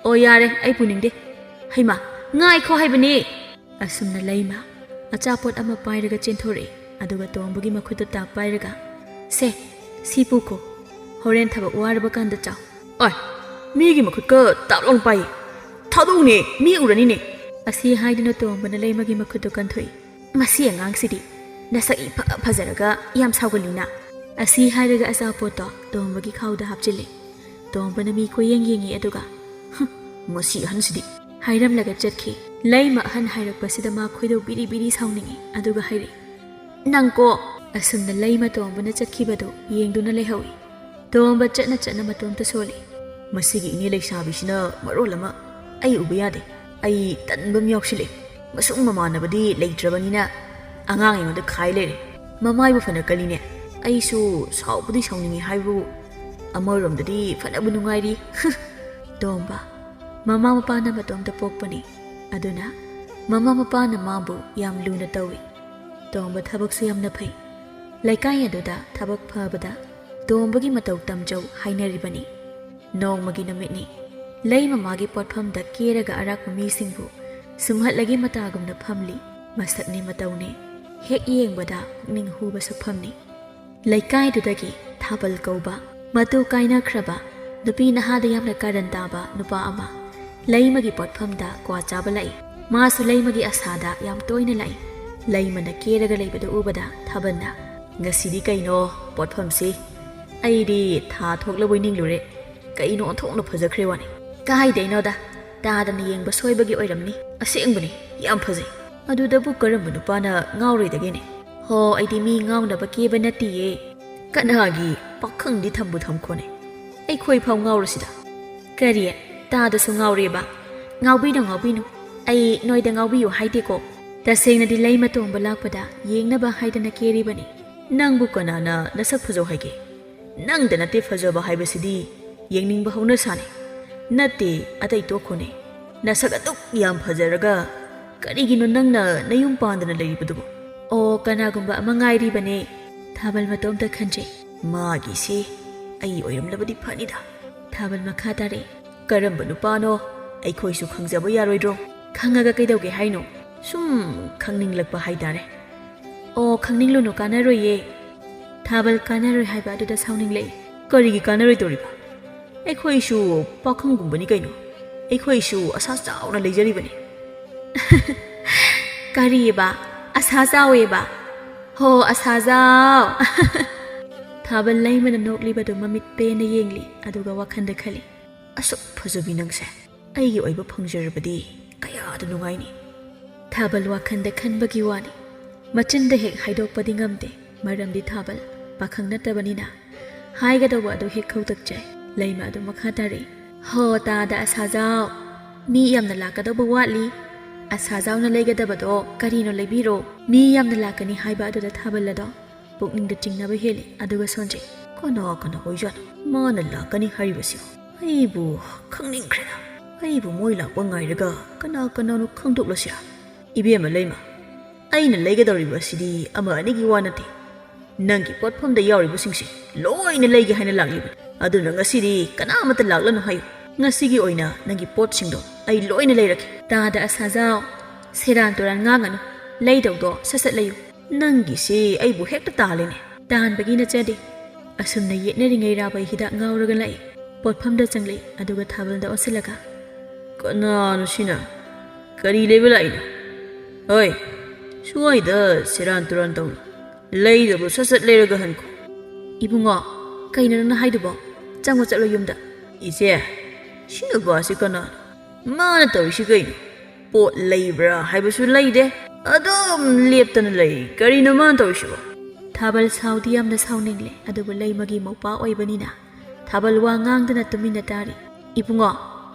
"ꯑꯣ ꯌꯥꯔꯦ, ꯑꯩ ꯄꯨꯅꯤꯡꯗꯦ꯫" "ꯍꯩꯃꯥ, ꯉꯥꯏꯈꯣ ꯍꯥꯏꯕꯅꯦ!" ꯑꯁꯨꯝꯅ ꯂꯩꯃ ꯑꯆꯥꯄꯣꯠ ꯑꯃ ꯄꯥꯏꯔꯒ ꯆꯦꯟꯊꯣꯔꯛꯏ꯫ ꯑꯗꯨꯒ ꯇꯣꯝꯕꯒꯤ ꯃꯈꯨꯠꯇꯨ ꯇꯥꯞ ꯄꯥꯏꯔꯒ, "ꯁꯦ, ꯁꯤ ꯄꯨꯈꯣ, ꯍꯣꯔꯦꯟ ꯊꯕꯛ ꯋꯥꯔꯕ ꯀꯥꯟꯗ ꯆꯥꯎ꯫" "ꯑꯣꯏ, ꯃꯤꯒꯤ ꯃꯈꯨꯠꯀ ꯇꯥꯞ ꯂꯥꯎꯅ ꯄꯥꯏꯌꯦ꯫ ꯊꯥꯗꯣꯛꯎꯅꯦ, ꯃꯤ ꯎꯔꯅꯤꯅꯦ!" ꯑꯁꯤ ꯍꯥꯏꯗꯨꯅ ꯇꯣꯝꯕꯅ ꯂꯩꯃꯒꯤ ꯃꯈꯨꯠꯇꯨ ꯀꯟꯊꯣꯛꯏ꯫ "ꯃꯁꯤ ꯑꯉꯥꯡꯁꯤꯗꯤ ꯅꯁꯛ ꯏꯐ ꯐꯖꯔꯒ ꯌꯥꯝ ꯁꯥꯎꯒꯜꯂꯤꯅ꯫" ꯑꯁꯤ ꯍꯥꯏꯔꯒ ꯑꯆꯥꯄꯣꯠꯇꯣ ꯇꯣꯝꯕꯒꯤ ꯈꯥꯎꯗ ꯍꯥꯞꯆꯤꯜꯂꯤ꯫ ꯇꯣꯝꯕꯅ ꯃꯤ ꯀꯣꯏꯌꯦꯡ ꯌꯦꯡꯉꯤ, ꯑꯗꯨꯒ, "ꯍꯨꯝ, ꯃꯁꯤ ꯑꯍꯟꯁꯤꯗꯤ!" ꯍꯥꯏꯔꯝꯂꯒ ꯆꯠꯈꯤ꯫ ꯂꯩꯃ ꯑꯍꯟ ꯍꯥꯏꯔꯛꯄꯁꯤꯗ ꯃꯥ ꯈꯣꯏꯗꯧ ꯕꯤꯔꯤ ꯕꯤꯔꯤ ꯁꯥꯎꯅꯤꯡꯉꯤ, ꯑꯗꯨꯒ ꯍꯥꯏꯔꯛꯏ, "ꯅꯪꯀꯣ!" ꯑꯁꯨꯝꯅ ꯂꯩꯃ ꯇꯣꯝꯕꯅ ꯆꯠꯈꯤꯕꯗꯨ ꯌꯦꯡꯗꯨꯅ ꯂꯩꯍꯧꯏ꯫ ꯇꯣꯝꯕ ꯆꯠꯅ ꯆꯠꯅ ꯃꯇꯣꯝꯇ ꯁꯣꯜꯂꯤ꯫ "ꯃꯁꯤꯒꯤ ꯏꯅꯦ ꯂꯩꯁꯥꯕꯤꯁꯤꯅ ꯃꯔꯣꯜ ꯑꯃ ꯑꯩ ꯎꯕ ꯌꯥꯗꯦ꯫ ꯑꯩ ꯇꯟꯕ ꯑꯃ ꯌꯥꯎꯁꯤꯜꯂꯦ꯫ ꯃꯁꯨꯡ ꯃꯃꯥꯟꯅꯕꯗꯤ ꯂꯩꯇ꯭ꯔꯕꯅꯤꯅ ꯑꯉꯥꯡ ꯑꯩꯉꯣꯟꯗ ꯈꯥꯏ ꯂꯩꯔꯦ꯫ ꯃꯃꯥꯏꯕꯨ ꯐꯅ ꯀꯜꯂꯤꯅꯦ꯫ ꯑꯩꯁꯨ ꯁꯥꯎꯕꯨꯗꯤ ꯁꯥꯎꯅꯤꯡꯉꯤ ꯍꯥꯏꯕꯨ ꯑꯃꯔꯣꯝꯗꯗꯤ ꯐꯅꯕꯨ ꯅꯨꯡꯉꯥꯏꯔꯤ꯫" ꯇꯣꯝꯕ, ꯃꯃꯥ ꯃꯄꯥꯅ ꯃꯇꯣꯝꯇ ꯄꯣꯛꯄꯅꯤ꯫ ꯑꯗꯨꯅ ꯃꯃꯥ ꯃꯄꯥꯅ ꯃꯥꯕꯨ ꯌꯥꯝ ꯂꯨꯅ ꯇꯧꯏ꯫ ꯇꯣꯝꯕ ꯊꯕꯛꯁꯨ ꯌꯥꯝꯅ ꯐꯩ꯫ ꯂꯩꯀꯥꯏ ꯑꯗꯨꯗ ꯊꯕꯛ ꯐꯕꯗ ꯇꯣꯝꯕꯒꯤ ꯃꯇꯧ ꯇꯝꯖꯧ ꯍꯥꯏꯅꯔꯤꯕꯅꯤ꯫ ꯅꯣꯡꯃꯒꯤ ꯅꯨꯃꯤꯠꯅꯤ꯫ ꯂꯩꯃ ꯃꯥꯒꯤ ꯄꯣꯠꯐꯝꯗ ꯀꯦꯔꯒ ꯑꯔꯥꯛꯄ ꯃꯤꯁꯤꯡꯕꯨ ꯁꯨꯝꯍꯠꯂꯒꯦ ꯃꯇꯥꯒꯨꯝꯅ ꯐꯝꯂꯤ꯫ ꯃꯁꯛꯅꯤ ꯃꯇꯧꯅꯤ꯫ ꯍꯦꯛ ꯌꯦꯡꯕꯗ ꯄꯨꯛꯅꯤꯡ ꯍꯨꯕ ꯁꯛꯐꯝꯅꯤ꯫ ꯂꯩꯀꯥꯏꯗꯨꯗꯒꯤ ꯊꯥꯕꯜ ꯀꯧꯕ, ꯃꯇꯨ ꯀꯥꯏꯅꯈ꯭ꯔꯕ, ꯅꯨꯄꯤ ꯅꯍꯥꯗ ꯌꯥꯝꯅ ꯀꯥꯔꯟ ꯇꯥꯕ ꯅꯨꯄꯥ ꯑꯃ ꯂꯩꯃꯒꯤ ꯄꯣꯠꯐꯝꯗ ꯀ꯭ꯋꯥ ꯆꯥꯕ ꯂꯥꯛꯏ꯫ ꯃꯥꯁꯨ ꯂꯩꯃꯒꯤ ꯑꯁꯥꯗ ꯌꯥꯝ ꯇꯣꯏꯅ ꯂꯥꯛꯏ꯫ ꯂꯩꯃꯅ ꯀꯦꯔꯒ ꯂꯩꯕꯗꯨ ꯎꯕꯗ ꯊꯥꯕꯜꯅ, "ꯉꯁꯤꯗꯤ ꯀꯩꯅꯣ ꯄꯣꯠꯐꯝꯁꯤ? ꯑꯩꯗꯤ ꯊꯥ ꯊꯣꯛꯂꯕꯣꯏ ꯅꯤꯡꯂꯨꯔꯦ꯫ ꯀꯩꯅꯣ ꯑꯣꯟꯊꯣꯛꯅ ꯐꯖꯈ꯭ꯔꯦ ꯋꯥꯅꯤ꯫ ꯀꯥꯏꯗꯩꯅꯣꯗ, ꯇꯥꯗꯅ ꯌꯦꯡꯕ ꯁꯣꯏꯕꯒꯤ ꯑꯣꯏꯔꯝꯅꯤ꯫ ꯑꯁꯦꯡꯕꯅꯤ, ꯌꯥꯝ ꯐꯖꯩ꯫ ꯑꯗꯨꯗꯕꯨ ꯀꯔꯝꯕ ꯅꯨꯄꯥꯅ ꯉꯥꯎꯔꯣꯏꯗꯒꯦꯅꯦ? ꯍꯣ, ꯑꯩꯗꯤ ꯃꯤ ꯉꯥꯎꯅꯕ ꯀꯦꯕ ꯅꯠꯇꯤꯌꯦ꯫ ꯀꯅꯥꯒꯤ ꯄꯥꯈꯪꯗꯤ ꯊꯝꯕꯨ ꯊꯝꯈꯣꯅꯦ꯫ ꯑꯩꯈꯣꯏ ꯐꯥꯎ ꯉꯥꯎꯔꯁꯤꯗ꯫" "ꯀꯔꯤ? ꯇꯥꯗꯁꯨ ꯉꯥꯎꯔꯦꯕ? ꯉꯥꯎꯕꯤꯅꯨ, ꯉꯥꯎꯕꯤꯅꯨ꯫ ꯑꯩ ꯅꯣꯏꯗ ꯉꯥꯎꯕꯤꯌꯨ ꯍꯥꯏꯗꯦꯀꯣ꯫ ꯇꯁꯦꯡꯅꯗꯤ ꯂꯩꯃ ꯇꯣꯡꯕ ꯂꯥꯛꯄꯗ ꯌꯦꯡꯅꯕ ꯍꯥꯏꯗꯅ ꯀꯦꯔꯤꯕꯅꯤ꯫ ꯅꯪꯕꯨ ꯀꯅꯥꯅ ꯅꯁꯛ ꯐꯖꯧ ꯍꯥꯏꯒꯦ? ꯅꯪꯗ ꯅꯠꯇꯦ ꯐꯖꯕ ꯍꯥꯏꯕꯁꯤꯗꯤ ꯌꯦꯡꯅꯤꯡꯕ ꯍꯧꯅꯁꯥꯅꯤ꯫ ꯅꯠꯇꯦ, ꯑꯇꯩ ꯇꯣꯛꯈꯣꯅꯦ꯫ ꯅꯁꯛ ꯑꯗꯨꯛ ꯌꯥꯝ ꯐꯖꯔꯒ ꯀꯔꯤꯒꯤꯅꯣ ꯅꯪꯅ ꯅꯌꯨꯝ ꯄꯥꯟꯗꯅ ꯂꯩꯔꯤꯕꯗꯨꯕꯨ? ꯑꯣ, ꯀꯅꯥꯒꯨꯝꯕ ꯑꯃ ꯉꯥꯏꯔꯤꯕꯅꯦ꯫ ꯊꯥꯕꯜ ꯃꯇꯣꯝꯇ ꯈꯟꯖꯩ꯫ ꯃꯥꯒꯤꯁꯤ ꯑꯩ ꯑꯣꯏꯔꯝꯂꯕꯗꯤ ꯐꯅꯤꯗ꯫ ꯊꯥꯕꯜ ꯃꯈꯥ ꯇꯥꯔꯛꯏ꯫ ꯀꯔꯝꯕ ꯅꯨꯄꯥꯅꯣ? ꯑꯩꯈꯣꯏꯁꯨ ꯈꯪꯖꯕ ꯌꯥꯔꯣꯏꯗ꯭ꯔꯣ? ꯈꯪꯉꯒ ꯀꯩꯗꯧꯒꯦ ꯍꯥꯏꯅꯣ? ꯁꯨꯝ ꯈꯪꯅꯤꯡꯂꯛꯄ ꯍꯥꯏꯇꯥꯔꯦ꯫ ꯑꯣ, ꯈꯪꯅꯤꯡꯂꯨꯅꯨ, ꯀꯥꯟꯅꯔꯣꯏꯌꯦ꯫ ꯊꯥꯕꯜ ꯀꯥꯟꯅꯔꯣꯏ ꯍꯥꯏꯕ ꯑꯗꯨꯗ ꯁꯥꯎꯅꯤꯡꯂꯛꯏ꯫ ꯀꯔꯤꯒꯤ ꯀꯥꯟꯅꯔꯣꯏꯗꯧꯔꯤꯕ? ꯑꯩꯈꯣꯏꯁꯨ ꯄꯥꯈꯪꯒꯨꯝꯕꯅꯤ ꯀꯩꯅꯣ꯫ ꯑꯩꯈꯣꯏꯁꯨ ꯑꯁꯥ ꯆꯥꯎꯅ ꯂꯩꯖꯔꯤꯕꯅꯤ꯫ ꯀꯔꯤꯑꯕ? ꯑꯁꯥ ꯆꯥꯎꯋꯦꯕ? ꯍꯣ, ꯑꯁꯥ ꯆꯥꯎ꯫ ꯊꯥꯕꯜ ꯂꯩꯃꯅ ꯅꯣꯛꯂꯤꯕꯗꯨ ꯃꯃꯤꯠ ꯄꯦꯟꯅ ꯌꯦꯡꯂꯤ, ꯑꯗꯨꯒ ꯋꯥꯈꯜꯗ ꯈꯜꯂꯤ, "ꯑꯁꯨꯛ ꯐꯖꯕꯤ ꯅꯪꯁꯦ ꯑꯩꯒꯤ ꯑꯣꯏꯕ ꯐꯪꯖꯔꯕꯗꯤ ꯀꯌꯥꯗ ꯅꯨꯡꯉꯥꯏꯅꯤ!" ꯊꯥꯕꯜ ꯋꯥꯈꯜꯗ ꯈꯟꯕꯒꯤ ꯋꯥꯅꯤ꯫ ꯃꯆꯤꯟꯗ ꯍꯦꯛ ꯍꯥꯏꯗꯣꯛꯄꯗꯤ ꯉꯝꯗꯦ, ꯃꯔꯝꯗꯤ ꯊꯥꯕꯜ ꯄꯥꯈꯪ ꯅꯠꯇꯕꯅꯤꯅ꯫ ꯍꯥꯏꯒꯗꯧꯕ ꯑꯗꯨ ꯍꯦꯛ ꯈꯧꯇꯛꯆꯩ꯫ ꯂꯩꯃ ꯑꯗꯨ ꯃꯈꯥ ꯇꯥꯔꯛꯏ꯫ "ꯍꯣ, ꯇꯥꯗ ꯑꯁꯥꯖꯥꯎ, ꯃꯤ ꯌꯥꯝꯅ ꯂꯥꯛꯀꯗꯧꯕ ꯋꯥꯠꯂꯤ꯫ ꯑꯁꯥꯖꯥꯎꯅ ꯂꯩꯒꯗꯕꯗꯣ ꯀꯔꯤꯅꯣ ꯂꯩꯕꯤꯔꯣ꯫ ꯃꯤ ꯌꯥꯝꯅ ꯂꯥꯛꯀꯅꯤ ꯍꯥꯏꯕ ꯑꯗꯨꯗ ꯊꯥꯕꯜ ꯑꯗꯣ ꯄꯨꯛꯅꯤꯡꯗ ꯆꯤꯡꯅꯕ ꯍꯦꯜꯂꯤ, ꯑꯗꯨꯒ ꯁꯣꯟꯖꯩ꯫ ꯀꯅꯥ ꯀꯅꯥ ꯑꯣꯏꯖꯥꯠꯅꯣ ꯃꯥꯅ ꯂꯥꯛꯀꯅꯤ ꯍꯥꯏꯔꯤꯕꯁꯤꯕꯣ? ꯑꯩꯕꯨ ꯈꯪꯅꯤꯡꯈ꯭ꯔꯦꯗ꯫ ꯑꯩꯕꯨ ꯃꯣꯏ ꯂꯥꯛꯄ ꯉꯥꯏꯔꯒ ꯀꯅꯥ ꯀꯅꯥꯅꯣ ꯈꯪꯗꯣꯛꯂꯁꯤꯔꯥ? ꯏꯕꯦꯝꯃ ꯂꯩꯃ, ꯑꯩꯅ ꯂꯩꯒꯗꯧꯔꯤꯕ ꯑꯁꯤꯗꯤ ꯑꯃ ꯑꯅꯤꯒꯤ ꯋꯥ ꯅꯠꯇꯦ꯫ ꯅꯪꯒꯤ ꯄꯣꯠꯐꯝꯗ ꯌꯥꯎꯔꯤꯕꯁꯤꯡꯁꯦ ꯂꯣꯏꯅ ꯂꯩꯒꯦ ꯍꯥꯏꯅ ꯂꯥꯛꯂꯤꯕꯅꯤ꯫ ꯑꯗꯨꯅ ꯉꯁꯤꯗꯤ ꯀꯅꯥꯃꯠꯇ ꯂꯥꯛꯂꯅꯨ ꯍꯥꯏꯌꯨ꯫ ꯉꯁꯤꯒꯤ ꯑꯣꯏꯅ ꯅꯪꯒꯤ ꯄꯣꯠꯁꯤꯡꯗꯣ ꯑꯩ ꯂꯣꯏꯅ ꯂꯩꯔꯒꯦ꯫" "ꯇꯥꯗ ꯑꯁꯥꯖꯥꯎ, ꯁꯦꯔꯥꯟ ꯇꯨꯔꯥꯟ ꯉꯥꯡꯒꯅꯨ꯫ ꯂꯩꯗꯧꯗꯣ ꯁꯠ ꯁꯠ ꯂꯩꯌꯨ꯫" "ꯅꯪꯒꯤꯁꯤ ꯑꯩꯕꯨ ꯍꯦꯛꯇ ꯇꯥꯜꯂꯤꯅꯦ꯫" "ꯇꯥꯟꯕꯒꯤ ꯅꯠꯆꯗꯦ꯫" ꯑꯁꯨꯝꯅ ꯌꯦꯠꯅꯔꯤꯉꯩ ꯔꯥꯕꯩ ꯍꯤꯗꯥꯛ ꯉꯥꯎꯔꯒ ꯂꯥꯛꯏ꯫ ꯄꯣꯠꯐꯝꯗ ꯆꯪꯂꯛꯏ, ꯑꯗꯨꯒ ꯊꯥꯕꯜꯗ ꯑꯣꯟꯁꯤꯜꯂꯒ, "ꯀꯅꯥꯅꯣ ꯁꯤꯅ? ꯀꯔꯤ ꯂꯩꯕ ꯂꯥꯛꯏꯅꯣ? ꯍꯣꯏ, ꯁ꯭ꯋꯥꯏꯗ ꯁꯦꯔꯥꯟ ꯇꯨꯔꯥꯟ ꯇꯧꯅꯨ꯫ ꯂꯩꯗꯕꯨ ꯁꯠ ꯁꯠ ꯂꯩꯔꯒ ꯍꯟꯈꯣ꯫" "ꯏꯕꯨꯡꯉꯣ, ꯀꯩꯅꯣ ꯅꯪꯅ ꯍꯥꯏꯗꯨꯕꯣ? ꯆꯪꯉꯣ ꯆꯠꯂꯣ ꯌꯨꯝꯗ꯫" "ꯏꯆꯦ, ꯁꯤ ꯅꯨꯄꯥꯁꯤ ꯀꯅꯥꯅꯣ? ꯃꯥꯅ ꯇꯧꯔꯤꯁꯤ ꯀꯩꯅꯣ? ꯄꯣꯠ ꯂꯩꯕ꯭ꯔꯥ ꯍꯥꯏꯕꯁꯨ ꯂꯩꯗꯦ, ꯑꯗꯨꯝ ꯂꯦꯞꯇꯅ ꯂꯩ꯫ ꯀꯔꯤꯅꯣ ꯃꯥꯅ ꯇꯧꯔꯤꯁꯤꯕꯣ?" ꯊꯥꯕꯜ ꯁꯥꯎꯗꯤ ꯌꯥꯝꯅ ꯁꯥꯎꯅꯤꯡꯂꯦ, ꯑꯗꯨꯕꯨ ꯂꯩꯃꯒꯤ ꯃꯧꯄ꯭ꯋꯥ ꯑꯣꯏꯕꯅꯤꯅ ꯊꯥꯕꯜ ꯋꯥ ꯉꯥꯡꯗꯅ ꯇꯨꯃꯤꯟꯅ ꯇꯥꯔꯤ꯫ "ꯏꯕꯨꯡꯉꯣ,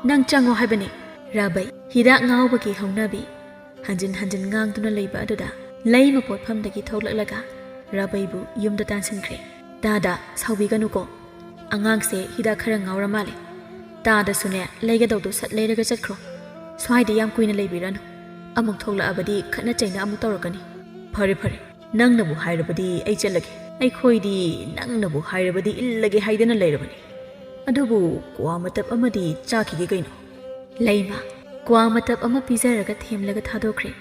ꯅꯪ ꯆꯪꯉꯣ ꯍꯥꯏꯕꯅꯤ꯫" ꯔꯥꯕꯩ, ꯍꯤꯗꯥꯛ ꯉꯥꯎꯕꯒꯤ ꯍꯧꯅꯕꯤ꯫ ꯍꯟꯖꯤꯟ ꯍꯟꯖꯤꯟ ꯉꯥꯡꯗꯨꯅ ꯂꯩꯕ ꯑꯗꯨꯗ ꯂꯩꯃ ꯄꯣꯠꯐꯝꯗꯒꯤ ꯊꯣꯛꯂꯛꯂꯒ ꯔꯥꯕꯩꯕꯨ ꯌꯨꯝꯗ ꯇꯥꯟꯁꯤꯟꯈ꯭ꯔꯦ꯫ "ꯇꯥꯗ, ꯁꯥꯎꯕꯤꯒꯅꯨꯀꯣ꯫ ꯑꯉꯥꯡꯁꯦ ꯍꯤꯗꯥꯛ ꯈꯔ ꯉꯥꯎꯔ ꯃꯥꯜꯂꯦ꯫ ꯇꯥꯗꯁꯨꯅꯦ, ꯂꯩꯒꯗꯧꯗꯣ ꯁꯠ ꯂꯩꯔꯒ ꯆꯠꯈ꯭ꯔꯣ꯫ ꯁ꯭ꯋꯥꯏꯗ ꯌꯥꯝ ꯀꯨꯏꯅ ꯂꯩꯕꯤꯔꯅꯨ꯫ ꯑꯃꯨꯛ ꯊꯣꯛꯂꯛꯑꯕꯗꯤ ꯈꯠꯅ ꯆꯩꯅ ꯑꯃꯨꯛ ꯇꯧꯔꯛꯀꯅꯤ꯫ ꯐꯔꯦ, ꯐꯔꯦ꯫ ꯅꯪꯅꯕꯨ ꯍꯥꯏꯔꯕꯗꯤ ꯑꯩ ꯆꯠꯂꯒꯦ꯫ ꯑꯩꯈꯣꯏꯗꯤ ꯅꯪꯅꯕꯨ ꯍꯥꯏꯔꯕꯗꯤ ꯏꯜꯂꯒꯦ ꯍꯥꯏꯗꯅ ꯂꯩꯔꯕꯅꯤ꯫ ꯑꯗꯨꯕꯨ ꯀ꯭ꯋꯥ ꯃꯇꯞ ꯑꯃꯗꯤ ꯆꯥꯈꯤꯒꯦ ꯀꯩꯅꯣ?" ꯂꯩꯃ ꯀ꯭ꯋꯥ ꯃꯇꯞ ꯑꯃ ꯄꯤꯖꯔꯒ ꯊꯦꯝꯂꯒ ꯊꯥꯗꯣꯛꯈ꯭ꯔꯦ꯫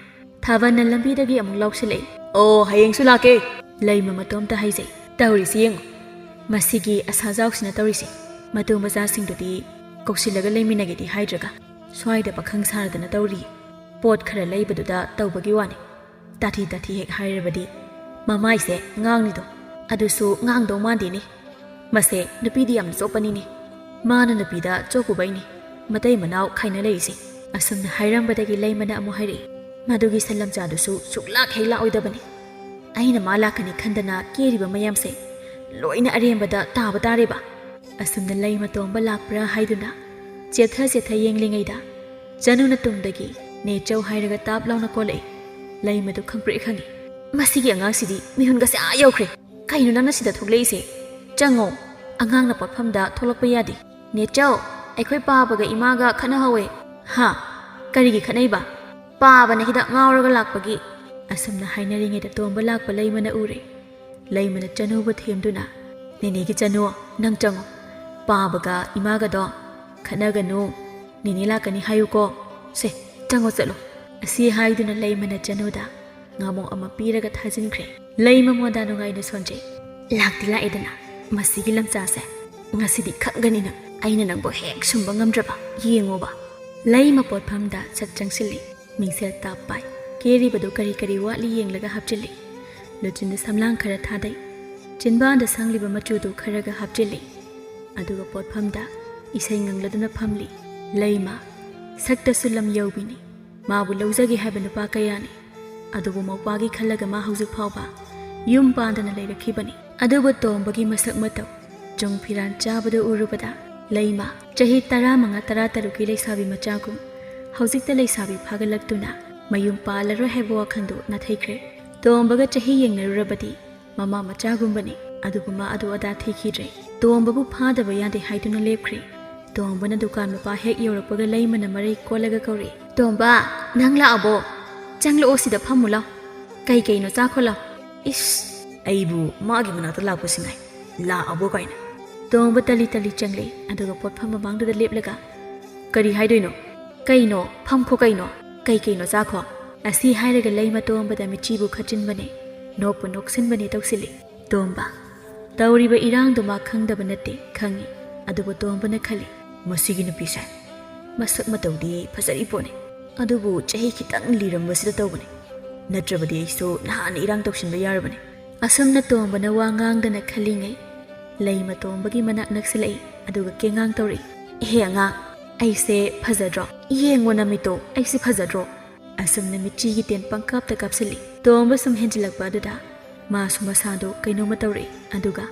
ꯊꯥꯕꯜꯅ ꯂꯝꯕꯤꯗꯒꯤ ꯑꯃꯨꯛ ꯂꯥꯎꯁꯤꯜꯂꯛꯏ, "ꯑꯣ, ꯍꯌꯦꯡꯁꯨ ꯂꯥꯛꯀꯦ!" ꯂꯩꯃ ꯃꯇꯣꯝꯇ ꯍꯥꯏꯖꯩ꯫ "ꯇꯧꯔꯤꯁꯤ ꯌꯦꯡꯉꯨ, ꯃꯁꯤꯒꯤ ꯑꯁꯥꯖꯥꯎꯁꯤꯅ ꯇꯧꯔꯤꯁꯤ꯫ ꯃꯇꯨ ꯃꯆꯥꯁꯤꯡꯗꯨꯗꯤ ꯀꯧꯁꯤꯜꯂꯒ ꯂꯩꯃꯤꯟꯅꯒꯦꯗꯤ ꯍꯥꯏꯗ꯭ꯔꯒ ꯁ꯭ꯋꯥꯏꯗ ꯄꯥꯈꯪ ꯁꯥꯔꯗꯅ ꯇꯧꯔꯤ꯫ ꯄꯣꯠ ꯈꯔ ꯂꯩꯕꯗꯨꯗ ꯇꯧꯕꯒꯤ ꯋꯥꯅꯤ꯫ ꯇꯥꯊꯤ ꯇꯥꯊꯤ ꯍꯦꯛ ꯍꯥꯏꯔꯕꯗꯤ ꯃꯃꯥꯏꯁꯦ ꯉꯥꯡꯅꯤꯗꯣ, ꯑꯗꯨꯁꯨ ꯉꯥꯡꯗꯧ ꯃꯥꯟꯗꯦꯅꯦ꯫ ꯃꯁꯦ ꯅꯨꯄꯤꯗꯤ ꯌꯥꯝꯅ ꯆꯣꯞꯄꯅꯤꯅꯦ꯫ ꯃꯥꯅ ꯅꯨꯄꯤꯗ ꯆꯣꯞꯄꯨꯕꯩꯅꯦ ꯃꯇꯩ ꯃꯅꯥꯎ ꯈꯥꯏꯅ ꯂꯩꯔꯤꯁꯦ꯫" ꯑꯁꯨꯝꯅ ꯍꯥꯏꯔꯝꯕꯗꯒꯤ ꯂꯩꯃꯅ ꯑꯃꯨꯛ ꯍꯥꯏꯔꯛꯏ, "ꯃꯗꯨꯒꯤ ꯁꯟ ꯂꯝꯆꯥꯗꯨꯁꯨ ꯁꯨꯛꯂꯥꯛ ꯍꯦꯛ ꯂꯥꯛꯑꯣꯏꯗꯕꯅꯤ꯫ ꯑꯩꯅ ꯃꯥ ꯂꯥꯛꯀꯅꯤ ꯈꯟꯗꯅ ꯀꯦꯔꯤꯕ ꯃꯌꯥꯝꯁꯦ ꯂꯣꯏꯅ ꯑꯔꯦꯝꯕꯗ ꯇꯥꯕ ꯇꯥꯔꯦꯕ꯫" ꯑꯁꯨꯝꯅ ꯂꯩꯃ ꯇꯣꯝꯕ ꯂꯥꯛꯄ꯭ꯔꯥ ꯍꯥꯏꯗꯨꯅ ꯆꯦꯠꯊ ꯆꯦꯠꯊ ꯌꯦꯡꯂꯤꯉꯩꯗ ꯆꯅꯨꯅ ꯇꯨꯡꯗꯒꯤ "ꯅꯦꯆꯧ" ꯍꯥꯏꯔꯒ ꯇꯥꯞ ꯂꯥꯎꯅ ꯀꯣꯜꯂꯛꯏ꯫ ꯂꯩꯃꯗꯨ ꯈꯪꯄ꯭ꯔꯦꯛ ꯈꯪꯉꯤ꯫ "ꯃꯁꯤꯒꯤ ꯑꯉꯥꯡꯁꯤꯗꯤ ꯃꯤꯍꯨꯟꯒꯁꯦ ꯑꯥ ꯌꯧꯈ꯭ꯔꯦ꯫ ꯀꯩꯅꯣ ꯅꯪꯅ ꯁꯤꯗ ꯊꯣꯛꯂꯛꯏꯁꯦ? ꯆꯪꯉꯣ, ꯑꯉꯥꯡꯅ ꯄꯣꯠꯐꯝꯗ ꯊꯣꯛꯂꯛꯄ ꯌꯥꯗꯦ꯫" "ꯅꯦꯆꯧ, ꯑꯩꯈꯣꯏ ꯄꯥꯕꯒ ꯏꯃꯥꯒ ꯈꯠꯅꯍꯧꯋꯦ꯫" "ꯍꯥ? ꯀꯔꯤꯒꯤ ꯈꯠꯅꯩꯕ?" "ꯄꯥꯕꯅ ꯍꯤꯗꯥꯛ ꯉꯥꯎꯔꯒ ꯂꯥꯛꯄꯒꯤ꯫" ꯑꯁꯨꯝꯅ ꯍꯥꯏꯅꯔꯤꯉꯩꯗ ꯇꯣꯝꯕ ꯂꯥꯛꯄ ꯂꯩꯃꯅ ꯎꯔꯦ꯫ ꯂꯩꯃꯅ ꯆꯅꯨꯕꯨ ꯊꯦꯝꯗꯨꯅ, "ꯅꯦꯅꯦꯒꯤ ꯆꯅꯨ, ꯅꯪ ꯆꯪꯉꯣ꯫ ꯄꯥꯕꯒ ꯏꯃꯥꯒꯗꯣ ꯈꯠꯅꯒꯅꯨ꯫ ꯅꯦꯅꯦ ꯂꯥꯛꯀꯅꯤ ꯍꯥꯏꯌꯨꯀꯣ꯫ ꯁꯦ, ꯆꯪꯉꯣ ꯆꯠꯂꯣ꯫" ꯑꯁꯤ ꯍꯥꯏꯗꯨꯅ ꯂꯩꯃꯅ ꯆꯅꯨꯗ ꯉꯥꯃꯣꯛ ꯑꯃ ꯄꯤꯔꯒ ꯊꯥꯖꯤꯟꯈ꯭ꯔꯦ꯫ ꯂꯩꯃ ꯃꯣꯟꯗꯥ ꯅꯨꯡꯉꯥꯏꯅ ꯁꯣꯟꯖꯩ꯫ "ꯂꯥꯛꯇꯤ ꯂꯥꯛꯑꯦꯗꯅ, ꯃꯁꯤꯒꯤ ꯂꯝꯆꯥꯁꯦ꯫ ꯉꯁꯤꯗꯤ ꯈꯪꯒꯅꯤ ꯅꯪ꯫ ꯑꯩꯅ ꯅꯪꯕꯨ ꯍꯦꯛ ꯁꯨꯝꯕ ꯉꯝꯗ꯭ꯔꯕ꯫ ꯌꯦꯡꯉꯣꯕ꯫" ꯂꯩꯃ ꯄꯣꯠꯐꯝꯗ ꯁꯠ ꯆꯪꯁꯤꯜꯂꯤ꯫ ꯃꯤꯡꯁꯦꯜ ꯇꯥꯞ ꯄꯥꯏ꯫ ꯀꯦꯔꯤꯕꯗꯨ ꯀꯔꯤ ꯀꯔꯤ ꯋꯥꯠꯂꯤ ꯌꯦꯡꯂꯒ ꯍꯥꯞꯆꯤꯜꯂꯤ꯫ ꯂꯨꯆꯤꯟꯗ ꯁꯝꯂꯥꯡ ꯈꯔ ꯊꯥꯗꯩ꯫ ꯆꯤꯟꯕꯥꯟꯗ ꯁꯪꯂꯤꯕ ꯃꯆꯨꯗꯨ ꯈꯔꯒ ꯍꯥꯞꯆꯤꯜꯂꯤ꯫ ꯑꯗꯨꯒ ꯄꯣꯠꯐꯝꯗ ꯏꯁꯩ ꯉꯪꯂꯗꯨꯅ ꯐꯝꯂꯤ꯫ ꯂꯩꯃ, ꯁꯛꯇꯁꯨ ꯂꯝ ꯌꯧꯕꯤꯅꯤ꯫ ꯃꯥꯕꯨ ꯂꯧꯖꯒꯦ ꯍꯥꯏꯕ ꯅꯨꯄꯥ ꯀꯌꯥꯅꯤ꯫ ꯑꯗꯨꯕꯨ ꯃꯧꯄꯥꯒꯤ ꯈꯜꯂꯒ ꯃꯥ ꯍꯧꯖꯤꯛ ꯐꯥꯎꯕ ꯌꯨꯝ ꯄꯥꯟꯗꯅ ꯂꯩꯔꯛꯈꯤꯕꯅꯤ꯫ ꯑꯗꯨꯕꯨ ꯇꯣꯝꯕꯒꯤ ꯃꯁꯛ ꯃꯇꯧ, ꯆꯨꯡ ꯐꯤꯔꯥꯟ ꯆꯥꯕꯗꯨ ꯎꯔꯨꯕꯗ ꯂꯩꯃ, ꯆꯍꯤ ꯇꯔꯥꯃꯉꯥ ꯇꯔꯥꯇꯔꯨꯛꯀꯤ ꯂꯩꯁꯥꯕꯤ ꯃꯆꯥꯒꯨꯝ ꯍꯧꯖꯤꯛꯇ ꯂꯩꯁꯥꯕꯤ ꯐꯥꯒꯠꯂꯛꯇꯨꯅ ꯃꯌꯨꯝ ꯄꯥꯜꯂꯔꯣꯏ ꯍꯥꯏꯕ ꯋꯥꯈꯜꯗꯨ ꯅꯥꯊꯩꯈ꯭ꯔꯦ꯫ ꯇꯣꯝꯕꯒ ꯆꯍꯤ ꯌꯦꯡꯅꯔꯨꯔꯕꯗꯤ ꯃꯃꯥ ꯃꯆꯥꯒꯨꯝꯕꯅꯤ꯫ ꯑꯗꯨꯕꯨ ꯃꯥ ꯑꯗꯨ ꯑꯗꯥ ꯊꯤꯈꯤꯗ꯭ꯔꯦ꯫ ꯇꯣꯝꯕꯕꯨ ꯐꯥꯗꯕ ꯌꯥꯗꯦ ꯍꯥꯏꯗꯨꯅ ꯂꯦꯞꯈ꯭ꯔꯦ꯫ ꯇꯣꯝꯕꯅ ꯗꯨꯀꯥꯟ ꯃꯄꯥ ꯍꯦꯛ ꯌꯧꯔꯛꯄꯒ ꯂꯩꯃꯅ ꯃꯔꯩ ꯀꯣꯜꯂꯒ ꯀꯧꯔꯛꯏ, "ꯇꯣꯝꯕ, ꯅꯪ ꯂꯥꯛꯑꯕꯣ? ꯆꯪꯂꯛꯑꯣ, ꯁꯤꯗ ꯐꯝꯃꯨ ꯂꯥꯎ꯫ ꯀꯩ ꯀꯩꯅꯣ ꯆꯥꯈꯣ ꯂꯥꯎ꯫" "ꯏꯁ, ꯑꯩꯕꯨ ꯃꯥꯒꯤ ꯃꯅꯥꯛꯇ ꯂꯥꯛꯄꯁꯤ ꯉꯥꯏ, ꯂꯥꯛꯑꯕꯣ ꯀꯥꯏꯅ?" ꯇꯣꯝꯕ ꯇꯂꯤ ꯇꯂꯤ ꯆꯪꯂꯛꯏ, ꯑꯗꯨꯒ ꯄꯣꯠꯐꯝ ꯃꯃꯥꯡꯗꯨꯗ ꯂꯦꯞꯂꯒ, "ꯀꯔꯤ ꯍꯥꯏꯗꯣꯏꯅꯣ? ꯀꯩꯅꯣ? ꯐꯝꯈꯣ ꯀꯩꯅꯣ? ꯀꯩ ꯀꯩꯅꯣ ꯆꯥꯈꯣ?" ꯑꯁꯤ ꯍꯥꯏꯔꯒ ꯂꯩꯃ ꯇꯣꯝꯕꯗ ꯃꯤꯠꯆꯤꯕꯨ ꯈꯠꯆꯤꯟꯕꯅꯦ, ꯅꯣꯛꯄꯨ ꯅꯣꯛꯁꯤꯟꯕꯅꯦ ꯇꯧꯁꯤꯜꯂꯤ꯫ ꯇꯣꯝꯕ꯫ ꯇꯧꯔꯤꯕ ꯏꯔꯥꯡꯗꯨ ꯃꯥ ꯈꯪꯗꯕ ꯅꯠꯇꯦ, ꯈꯪꯏ꯫ ꯑꯗꯨꯕꯨ ꯇꯣꯝꯕꯅ ꯈꯜꯂꯤ, "ꯃꯁꯤꯒꯤ ꯅꯨꯄꯤꯁꯦ ꯃꯁꯛ ꯃꯇꯧꯗꯤ ꯐꯖꯔꯤ ꯄꯣꯠꯅꯤ, ꯑꯗꯨꯕꯨ ꯆꯍꯤ ꯈꯤꯇꯪ ꯂꯤꯔꯝꯕꯁꯤꯗ ꯇꯧꯕꯅꯤ, ꯅꯠꯇ꯭ꯔꯕꯗꯤ ꯑꯩꯁꯨ ꯅꯍꯥꯟꯅ ꯏꯔꯥꯡ ꯇꯧꯁꯤꯟꯕ ꯌꯥꯔꯕꯅꯤ꯫" ꯑꯁꯨꯝꯅ ꯇꯣꯝꯕꯅ ꯋꯥ ꯉꯥꯡꯗꯅ ꯈꯜꯂꯤꯉꯩ, ꯂꯩꯃ ꯇꯣꯝꯕꯒꯤ ꯃꯅꯥꯛ ꯅꯛꯁꯤꯜꯂꯛꯏ, ꯑꯗꯨꯒ ꯀꯦꯉꯥꯡ ꯇꯧꯔꯛꯏ, "ꯏꯍꯦ ꯑꯉꯥꯡ, ꯑꯩꯁꯦ ꯐꯖꯗ꯭ꯔꯣ? ꯌꯦꯡꯉꯣ ꯅꯃꯤꯠꯇꯣ, ꯑꯩꯁꯦ ꯐꯖꯗ꯭ꯔꯣ?" ꯑꯁꯨꯝꯅ ꯃꯤꯠꯆꯤꯒꯤ ꯇꯦꯟ ꯄꯪꯀꯥꯞꯇ ꯀꯥꯞꯁꯤꯜꯂꯤ꯫ ꯇꯣꯝꯕ ꯁꯨꯝ ꯍꯦꯟꯖꯤꯜꯂꯛꯄ ꯑꯗꯨꯗ ꯃꯥꯁꯨ ꯃꯁꯥꯗꯣ ꯀꯩꯅꯣꯝꯃ ꯇꯧꯔꯛꯏ, ꯑꯗꯨꯒ,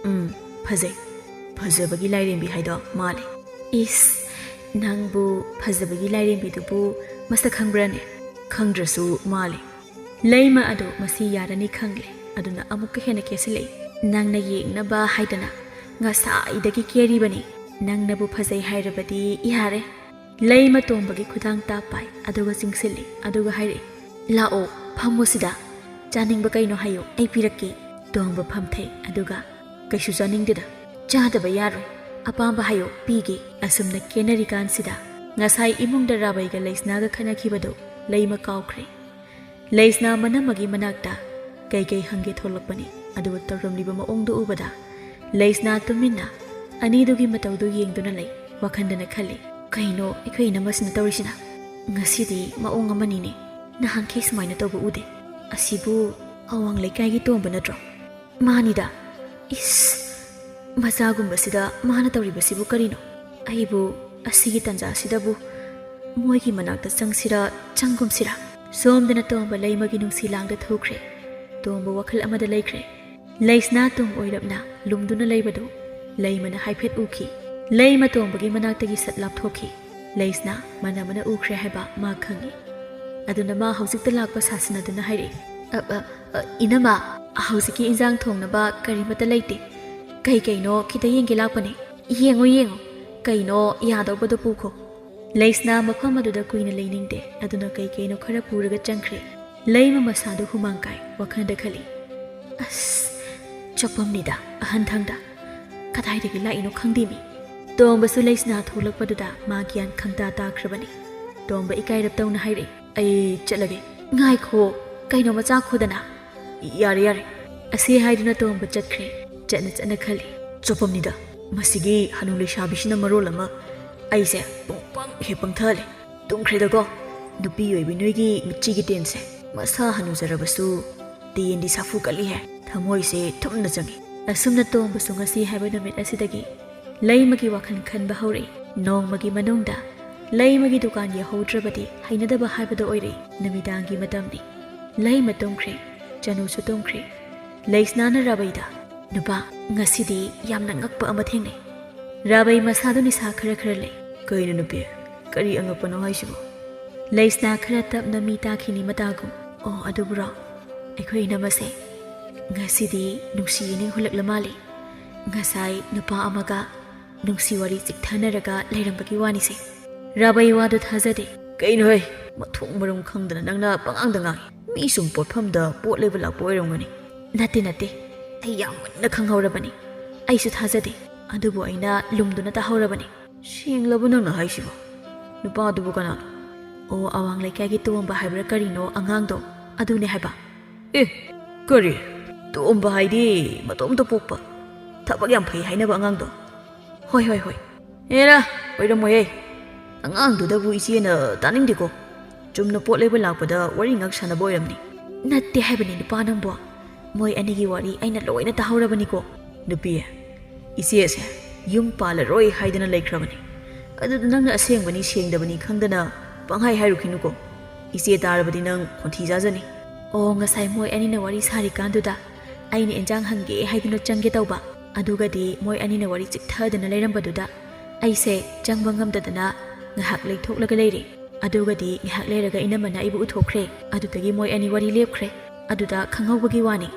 "ꯎꯝ, ꯐꯖꯩ꯫ ꯐꯖꯕꯒꯤ ꯂꯥꯏꯔꯦꯝꯕꯤ ꯍꯥꯏꯗꯣ ꯃꯥꯜꯂꯦ꯫" "ꯏꯁ, ꯅꯪꯕꯨ ꯐꯖꯕꯒꯤ ꯂꯥꯏꯔꯦꯝꯕꯤꯗꯨꯕꯨ ꯃꯁꯛ ꯈꯪꯕ꯭ꯔꯥꯅꯦ?" "ꯈꯪꯗ꯭ꯔꯁꯨ ꯃꯥꯜꯂꯦ꯫" ꯂꯩꯃ ꯑꯗꯨ ꯃꯁꯤ ꯌꯥꯔꯅꯤ ꯈꯪꯂꯦ, ꯑꯗꯨꯅ ꯑꯃꯨꯛꯀ ꯍꯦꯟꯅ ꯀꯦꯁꯤꯜꯂꯛꯏ꯫ "ꯅꯪꯅ ꯌꯦꯡꯅꯕ ꯍꯥꯏꯗꯅ ꯉꯁꯥꯏꯗꯒꯤ ꯀꯦꯔꯤꯕꯅꯤ꯫ ꯅꯪꯅꯕꯨ ꯐꯖꯩ ꯍꯥꯏꯔꯕꯗꯤ ꯌꯥꯔꯦ꯫" ꯂꯩꯃ ꯇꯣꯝꯕꯒꯤ ꯈꯨꯗꯥꯡ ꯇꯥꯞ ꯄꯥꯏ, ꯑꯗꯨꯒ ꯆꯤꯡꯁꯤꯜꯂꯤ, ꯑꯗꯨꯒ ꯍꯥꯏꯔꯛꯏ, "ꯂꯥꯛꯑꯣ, ꯐꯝꯃꯣ ꯁꯤꯗ꯫ ꯆꯥꯅꯤꯡꯕ ꯀꯩꯅꯣ ꯍꯥꯏꯌꯣ, ꯑꯩ ꯄꯤꯔꯛꯀꯦ꯫" ꯇꯣꯝꯕ ꯐꯝꯊꯩ, ꯑꯗꯨꯒ, "ꯀꯩꯁꯨ ꯆꯥꯅꯤꯡꯗꯦꯗ꯫" "ꯆꯥꯗꯕ ꯌꯥꯔꯣꯏ, ꯑꯄꯥꯝꯕ ꯍꯥꯏꯌꯣ, ꯄꯤꯒꯦ꯫" ꯑꯁꯨꯝꯅ ꯀꯦꯅꯔꯤꯀꯥꯟꯁꯤꯗ ꯉꯁꯥꯏ ꯏꯃꯨꯡꯗ ꯔꯥꯕꯩꯒ ꯂꯩꯁꯅꯥꯒ ꯈꯠꯅꯈꯤꯕꯗꯨ ꯂꯩꯃ ꯀꯥꯎꯈ꯭ꯔꯦ꯫ ꯂꯩꯁꯅꯥ ꯃꯅꯝꯃꯒꯤ ꯃꯅꯥꯛꯇ ꯀꯩꯀꯩ ꯍꯪꯒꯦ ꯊꯣꯛꯂꯛꯄꯅꯤ, ꯑꯗꯨꯒ ꯇꯧꯔꯝꯂꯤꯕ ꯃꯑꯣꯡꯗꯨ ꯎꯕꯗ ꯂꯩꯁꯅꯥ ꯇꯨꯃꯤꯟꯅ ꯑꯅꯤꯗꯨꯒꯤ ꯃꯇꯧꯗꯨ ꯌꯦꯡꯗꯨꯅ ꯂꯩ꯫ ꯋꯥꯈꯟꯗꯅ ꯈꯜꯂꯤ, "ꯀꯩꯅꯣ ꯑꯩꯈꯣꯏ ꯏꯅꯝꯃꯁꯤꯅ ꯇꯧꯔꯤꯁꯤꯅ? ꯉꯁꯤꯗꯤ ꯃꯑꯣꯡ ꯑꯃꯅꯤꯅꯦ, ꯅꯍꯥꯟꯈꯩ ꯁꯨꯃꯥꯏꯅ ꯇꯧꯕ ꯎꯗꯦ꯫ ꯑꯁꯤꯕꯨ ꯑꯋꯥꯡ ꯂꯩꯀꯥꯏꯒꯤ ꯇꯣꯝꯕ ꯅꯠꯇ꯭ꯔꯣ? ꯃꯥꯅꯤꯗ꯫ ꯏꯁ, ꯃꯆꯥꯒꯨꯝꯕꯁꯤꯗ ꯃꯥꯅ ꯇꯧꯔꯤꯕꯁꯤꯕꯨ ꯀꯔꯤꯅꯣ? ꯑꯩꯕꯨ ꯑꯁꯤꯒꯤ ꯇꯟꯖꯥꯁꯤꯗꯕꯨ ꯃꯣꯏꯒꯤ ꯃꯅꯥꯛꯇ ꯆꯪꯁꯤꯔꯥ, ꯆꯪꯒꯨꯝꯁꯤꯔꯥ?" ꯁꯣꯝꯗꯅ ꯇꯣꯝꯕ ꯂꯩꯃꯒꯤ ꯅꯨꯡꯁꯤ ꯂꯥꯡꯗ ꯊꯨꯈ꯭ꯔꯦ꯫ ꯇꯣꯝꯕ ꯋꯥꯈꯜ ꯑꯃꯗ ꯂꯩꯈ꯭ꯔꯦ꯫ ꯂꯩꯁꯅꯥ ꯇꯨꯡ ꯑꯣꯏꯔꯞꯅ ꯂꯨꯝꯗꯨꯅ ꯂꯩꯕꯗꯨ ꯂꯩꯃꯅ ꯍꯥꯏꯐꯦꯠ ꯎꯈꯤ꯫ ꯂꯩꯃ ꯇꯣꯝꯕꯒꯤ ꯃꯅꯥꯛꯇꯒꯤ ꯁꯠ ꯂꯥꯞꯊꯣꯛꯈꯤ꯫ ꯂꯩꯁꯅꯥ ꯃꯅꯝꯃꯅ ꯎꯈ꯭ꯔꯦ ꯍꯥꯏꯕ ꯃꯥ ꯈꯪꯏ꯫ ꯑꯗꯨꯅ ꯃꯥ ꯍꯧꯖꯤꯛꯇ ꯂꯥꯛꯄ ꯁꯥꯁꯤꯟꯅꯗꯨꯅ ꯍꯥꯏꯔꯛꯏ, "ꯑ, ꯑ, ꯑ, ꯏꯅꯝꯃ, ꯍꯧꯖꯤꯛꯀꯤ ꯏꯟꯖꯥꯡ ꯊꯣꯡꯅꯕ ꯀꯔꯤꯃꯠꯇ ꯂꯩꯇꯦ꯫ ꯀꯩ ꯀꯩꯅꯣ ꯈꯤꯇ ꯌꯦꯡꯒꯦ ꯂꯥꯛꯄꯅꯦ꯫ ꯌꯦꯡꯉꯣ, ꯌꯦꯡꯉꯣ꯫ ꯀꯩꯅꯣ ꯌꯥꯗꯧꯕꯗꯣ ꯄꯨꯈꯣ꯫" ꯂꯩꯁꯅꯥ ꯃꯐꯝ ꯑꯗꯨꯗ ꯀꯨꯏꯅ ꯂꯩꯅꯤꯡꯗꯦ꯫ ꯑꯗꯨꯅ ꯀꯩ ꯀꯩꯅꯣ ꯈꯔ ꯄꯨꯔꯒ ꯆꯪꯈ꯭ꯔꯦ꯫ ꯂꯩꯃ ꯃꯁꯥꯗꯨ ꯍꯨꯃꯥꯡ ꯀꯥꯏ꯫ ꯋꯥꯈꯜꯗ ꯈꯜꯂꯤ, "ꯑꯁ, ꯆꯞꯄꯝꯅꯤꯗ, ꯑꯍꯟ ꯊꯪꯗ꯫ ꯀꯗꯥꯏꯗꯒꯤ ꯂꯥꯛꯏꯅꯣ ꯈꯪꯗꯦꯃꯤ꯫" ꯇꯣꯝꯕꯁꯨ ꯂꯩꯁꯅꯥ ꯊꯣꯛꯂꯛꯄꯗꯨꯗ ꯃꯥ ꯒ꯭ꯌꯥꯟ ꯈꯪꯇꯥ ꯇꯥꯈ꯭ꯔꯕꯅꯤ꯫ ꯇꯣꯝꯕ ꯏꯀꯥꯏꯔꯞ ꯇꯧꯅ ꯍꯥꯏꯔꯛꯏ, "ꯑꯩ ꯆꯠꯂꯒꯦ꯫" "ꯉꯥꯏꯈꯣ, ꯀꯩꯅꯣ ꯃꯆꯥ ꯈꯣꯗꯅ꯫" "ꯌꯥꯔꯦ, ꯌꯥꯔꯦ꯫" ꯑꯁꯤ ꯍꯥꯏꯗꯨꯅ ꯇꯣꯝꯕ ꯆꯠꯈ꯭ꯔꯦ꯫ ꯆꯠꯅ ꯆꯠꯅ ꯈꯜꯂꯤ, "ꯆꯞꯄꯝꯅꯤꯗ, ꯃꯁꯤꯒꯤ ꯍꯅꯨ ꯂꯩꯁꯥꯕꯤꯁꯤꯅ ꯃꯔꯣꯜ ꯑꯃ ꯑꯩꯁꯦ ꯄꯨꯡꯄꯪ ꯍꯦꯛ ꯄꯪꯊꯍꯜꯂꯦ꯫ ꯇꯨꯝꯈ꯭ꯔꯦꯗꯀꯣ꯫ ꯅꯨꯄꯤ ꯑꯣꯏꯕꯤ ꯅꯣꯏꯒꯤ ꯃꯤꯠꯆꯤꯒꯤ ꯇꯦꯟꯁꯦ ꯃꯁꯥ ꯍꯅꯨꯖꯔꯕꯁꯨ ꯇꯦꯟꯗꯤ ꯁꯥꯐꯨ ꯀꯜꯂꯤꯍꯦ꯫ ꯊꯃꯣꯏꯁꯦ ꯊꯨꯝꯅ ꯆꯪꯉꯤ꯫" ꯑꯁꯨꯝꯅ ꯇꯣꯝꯕꯁꯨ ꯉꯁꯤ ꯍꯥꯏꯕ ꯅꯨꯃꯤꯠ ꯑꯁꯤꯗꯒꯤ ꯂꯩꯃꯒꯤ ꯋꯥꯈꯜ ꯈꯟꯕ ꯍꯧꯔꯛꯏ꯫ ꯅꯣꯡꯃꯒꯤ ꯃꯅꯨꯡꯗ ꯂꯩꯃꯒꯤ ꯗꯨꯀꯥꯟ ꯌꯧꯍꯧꯗ꯭ꯔꯕꯗꯤ ꯍꯩꯅꯗꯕ ꯍꯥꯏꯕꯗꯣ ꯑꯣꯏꯔꯛꯏ꯫ ꯅꯨꯃꯤꯗꯥꯡꯒꯤ ꯃꯇꯝꯅꯤ꯫ ꯂꯩꯃ ꯇꯨꯝꯈ꯭ꯔꯦ꯫ ꯆꯅꯨꯁꯨ ꯇꯨꯝꯈ꯭ꯔꯦ꯫ ꯂꯩꯁꯅꯥꯅ ꯔꯥꯕꯩꯗ, "ꯅꯨꯄꯥ, ꯉꯁꯤꯗꯤ ꯌꯥꯝꯅ ꯉꯛꯄ ꯑꯃ ꯊꯦꯡꯅꯩ꯫" ꯔꯥꯕꯩ ꯃꯁꯥꯗꯨ ꯅꯤꯁꯥ ꯈꯔ ꯈꯔ ꯂꯩ꯫ "ꯀꯩꯅꯣ ꯅꯨꯄꯤ, ꯀꯔꯤ ꯑꯉꯛꯄꯅꯣ ꯍꯥꯏꯁꯤꯕꯣ?" ꯂꯩꯁꯅꯥ ꯈꯔ ꯇꯞꯅ ꯃꯤ ꯇꯥꯈꯤꯅꯤ ꯃꯇꯥꯒꯨꯝ꯫ "ꯑꯣ, ꯑꯗꯨꯕꯨꯔꯣ? ꯑꯩꯈꯣꯏ ꯏꯅꯝꯃꯁꯦ ꯉꯁꯤꯗꯤ ꯅꯨꯡꯁꯤꯌꯦꯅ ꯍꯨꯜꯂꯛꯂ ꯃꯥꯜꯂꯦ꯫ ꯉꯁꯥꯏ ꯅꯨꯄꯥ ꯑꯃꯒ ꯅꯨꯡꯁꯤ ꯋꯥꯔꯤ ꯆꯤꯛꯊꯅꯔꯒ ꯂꯩꯔꯝꯕꯒꯤ ꯋꯥꯅꯤꯁꯦ꯫" ꯔꯥꯕꯩ ꯋꯥꯗꯨ ꯊꯥꯖꯗꯦ꯫ "ꯀꯩꯅꯣꯍꯦ? ꯃꯊꯣꯡ ꯃꯔꯝ ꯈꯪꯗꯅ ꯅꯪꯅ ꯄꯉꯥꯡꯗ ꯉꯥꯡꯉꯤ꯫ ꯃꯤ ꯁꯨꯝ ꯄꯣꯠꯐꯝꯗ ꯄꯣꯠ ꯂꯩꯕ ꯂꯥꯛꯄ ꯑꯣꯏꯔꯝꯒꯅꯤ꯫" "ꯅꯠꯇꯦ, ꯅꯠꯇꯦ꯫ ꯑꯩ ꯌꯥꯝ ꯃꯨꯟꯅ ꯈꯪꯍꯧꯔꯕꯅꯤ꯫ ꯑꯩꯁꯨ ꯊꯥꯖꯗꯦ꯫ ꯑꯗꯨꯕꯨ ꯑꯩꯅ ꯂꯨꯝꯗꯨꯅ ꯇꯥꯍꯧꯔꯕꯅꯤ꯫" "ꯁꯦꯡꯂꯕꯣ ꯅꯪꯅ ꯍꯥꯏꯁꯤꯕꯣ? ꯅꯨꯄꯥꯗꯨꯕꯨ ꯀꯅꯥꯅꯣ?" "ꯑꯣ, ꯑꯋꯥꯡ ꯂꯩꯀꯥꯏꯒꯤ ꯇꯣꯝꯕ ꯍꯥꯏꯕ꯭ꯔꯥ ꯀꯔꯤꯅꯣ, ꯑꯉꯥꯡꯗꯣ, ꯑꯗꯨꯅꯦ ꯍꯥꯏꯕ꯫" "ꯑꯦ, ꯀꯔꯤ? ꯇꯣꯝꯕ ꯍꯥꯏꯗꯤ ꯃꯇꯣꯝꯇ ꯄꯣꯛꯄ, ꯊꯕꯛ ꯌꯥꯝ ꯐꯩ ꯍꯥꯏꯅꯕ ꯑꯉꯥꯡꯗꯣ?" "ꯍꯣꯏ, ꯍꯣꯏ, ꯍꯣꯏ꯫" "ꯑꯦꯔꯥ, ꯑꯣꯏꯔꯝꯃꯣꯏꯍꯦ꯫ ꯑꯉꯥꯡꯗꯨꯗꯕꯨ ꯏꯆꯦꯅ ꯇꯥꯅꯤꯡꯗꯦꯀꯣ꯫ ꯆꯨꯝꯅ ꯄꯣꯠ ꯂꯩꯕ ꯂꯥꯛꯄꯗ ꯋꯥꯔꯤ ꯉꯥꯛ ꯁꯥꯟꯅꯕ ꯑꯣꯏꯔꯝꯅꯤ꯫" "ꯅꯠꯇꯦ ꯍꯥꯏꯕꯅꯤ ꯅꯨꯄꯥ ꯅꯪꯕꯣ꯫ ꯃꯣꯏ ꯑꯅꯤꯒꯤ ꯋꯥꯔꯤ ꯑꯩꯅ ꯂꯣꯏꯅ ꯇꯥꯍꯧꯔꯕꯅꯤꯀꯣ꯫" "ꯅꯨꯄꯤ, ꯏꯆꯦꯁꯦ ꯌꯨꯝ ꯄꯥꯜꯂꯔꯣꯏ ꯍꯥꯏꯗꯅ ꯂꯩꯈ꯭ꯔꯕꯅꯤ꯫ ꯑꯗꯨꯗ ꯅꯪꯅ ꯑꯁꯦꯡꯕꯅꯤ ꯁꯦꯡꯗꯕꯅꯤ ꯈꯪꯗꯅ ꯄꯪꯍꯥꯏ ꯍꯥꯏꯔꯨꯈꯤꯅꯨꯀꯣ꯫ ꯏꯆꯦ ꯇꯥꯔꯕꯗꯤ ꯅꯪ ꯈꯣꯟꯊꯤ ꯆꯥꯖꯅꯤ꯫" "ꯑꯣ, ꯉꯁꯥꯏ ꯃꯣꯏ ꯑꯅꯤꯅ ꯋꯥꯔꯤ ꯁꯥꯔꯤꯀꯥꯟꯗꯨꯗ ꯑꯩꯅ ꯏꯟꯖꯥꯡ ꯍꯪꯒꯦ ꯍꯥꯏꯗꯨꯅ ꯆꯪꯒꯦ ꯇꯧꯕ꯫ ꯑꯗꯨꯒꯗꯤ ꯃꯣꯏ ꯑꯅꯤꯅ ꯋꯥꯔꯤ ꯆꯤꯛꯊꯗꯅ ꯂꯩꯔꯝꯕꯗꯨꯗ ꯑꯩꯁꯦ ꯆꯪꯕ ꯉꯝꯗꯗꯅ ꯉꯥꯏꯍꯥꯛ ꯂꯩꯊꯣꯛꯂꯒ ꯂꯩꯔꯦ꯫ ꯑꯗꯨꯒꯗꯤ ꯉꯥꯏꯍꯥꯛ ꯂꯩꯔꯒ ꯏꯅꯝꯃꯅ ꯑꯩꯕꯨ ꯎꯊꯣꯛꯈ꯭ꯔꯦ꯫ ꯑꯗꯨꯗꯒꯤ ꯃꯣꯏ ꯑꯅꯤ ꯋꯥꯔꯤ ꯂꯦꯞꯈ꯭ꯔꯦ꯫ ꯑꯗꯨꯗ ꯈꯪꯍꯧꯕꯒꯤ ꯋꯥꯅꯤ꯫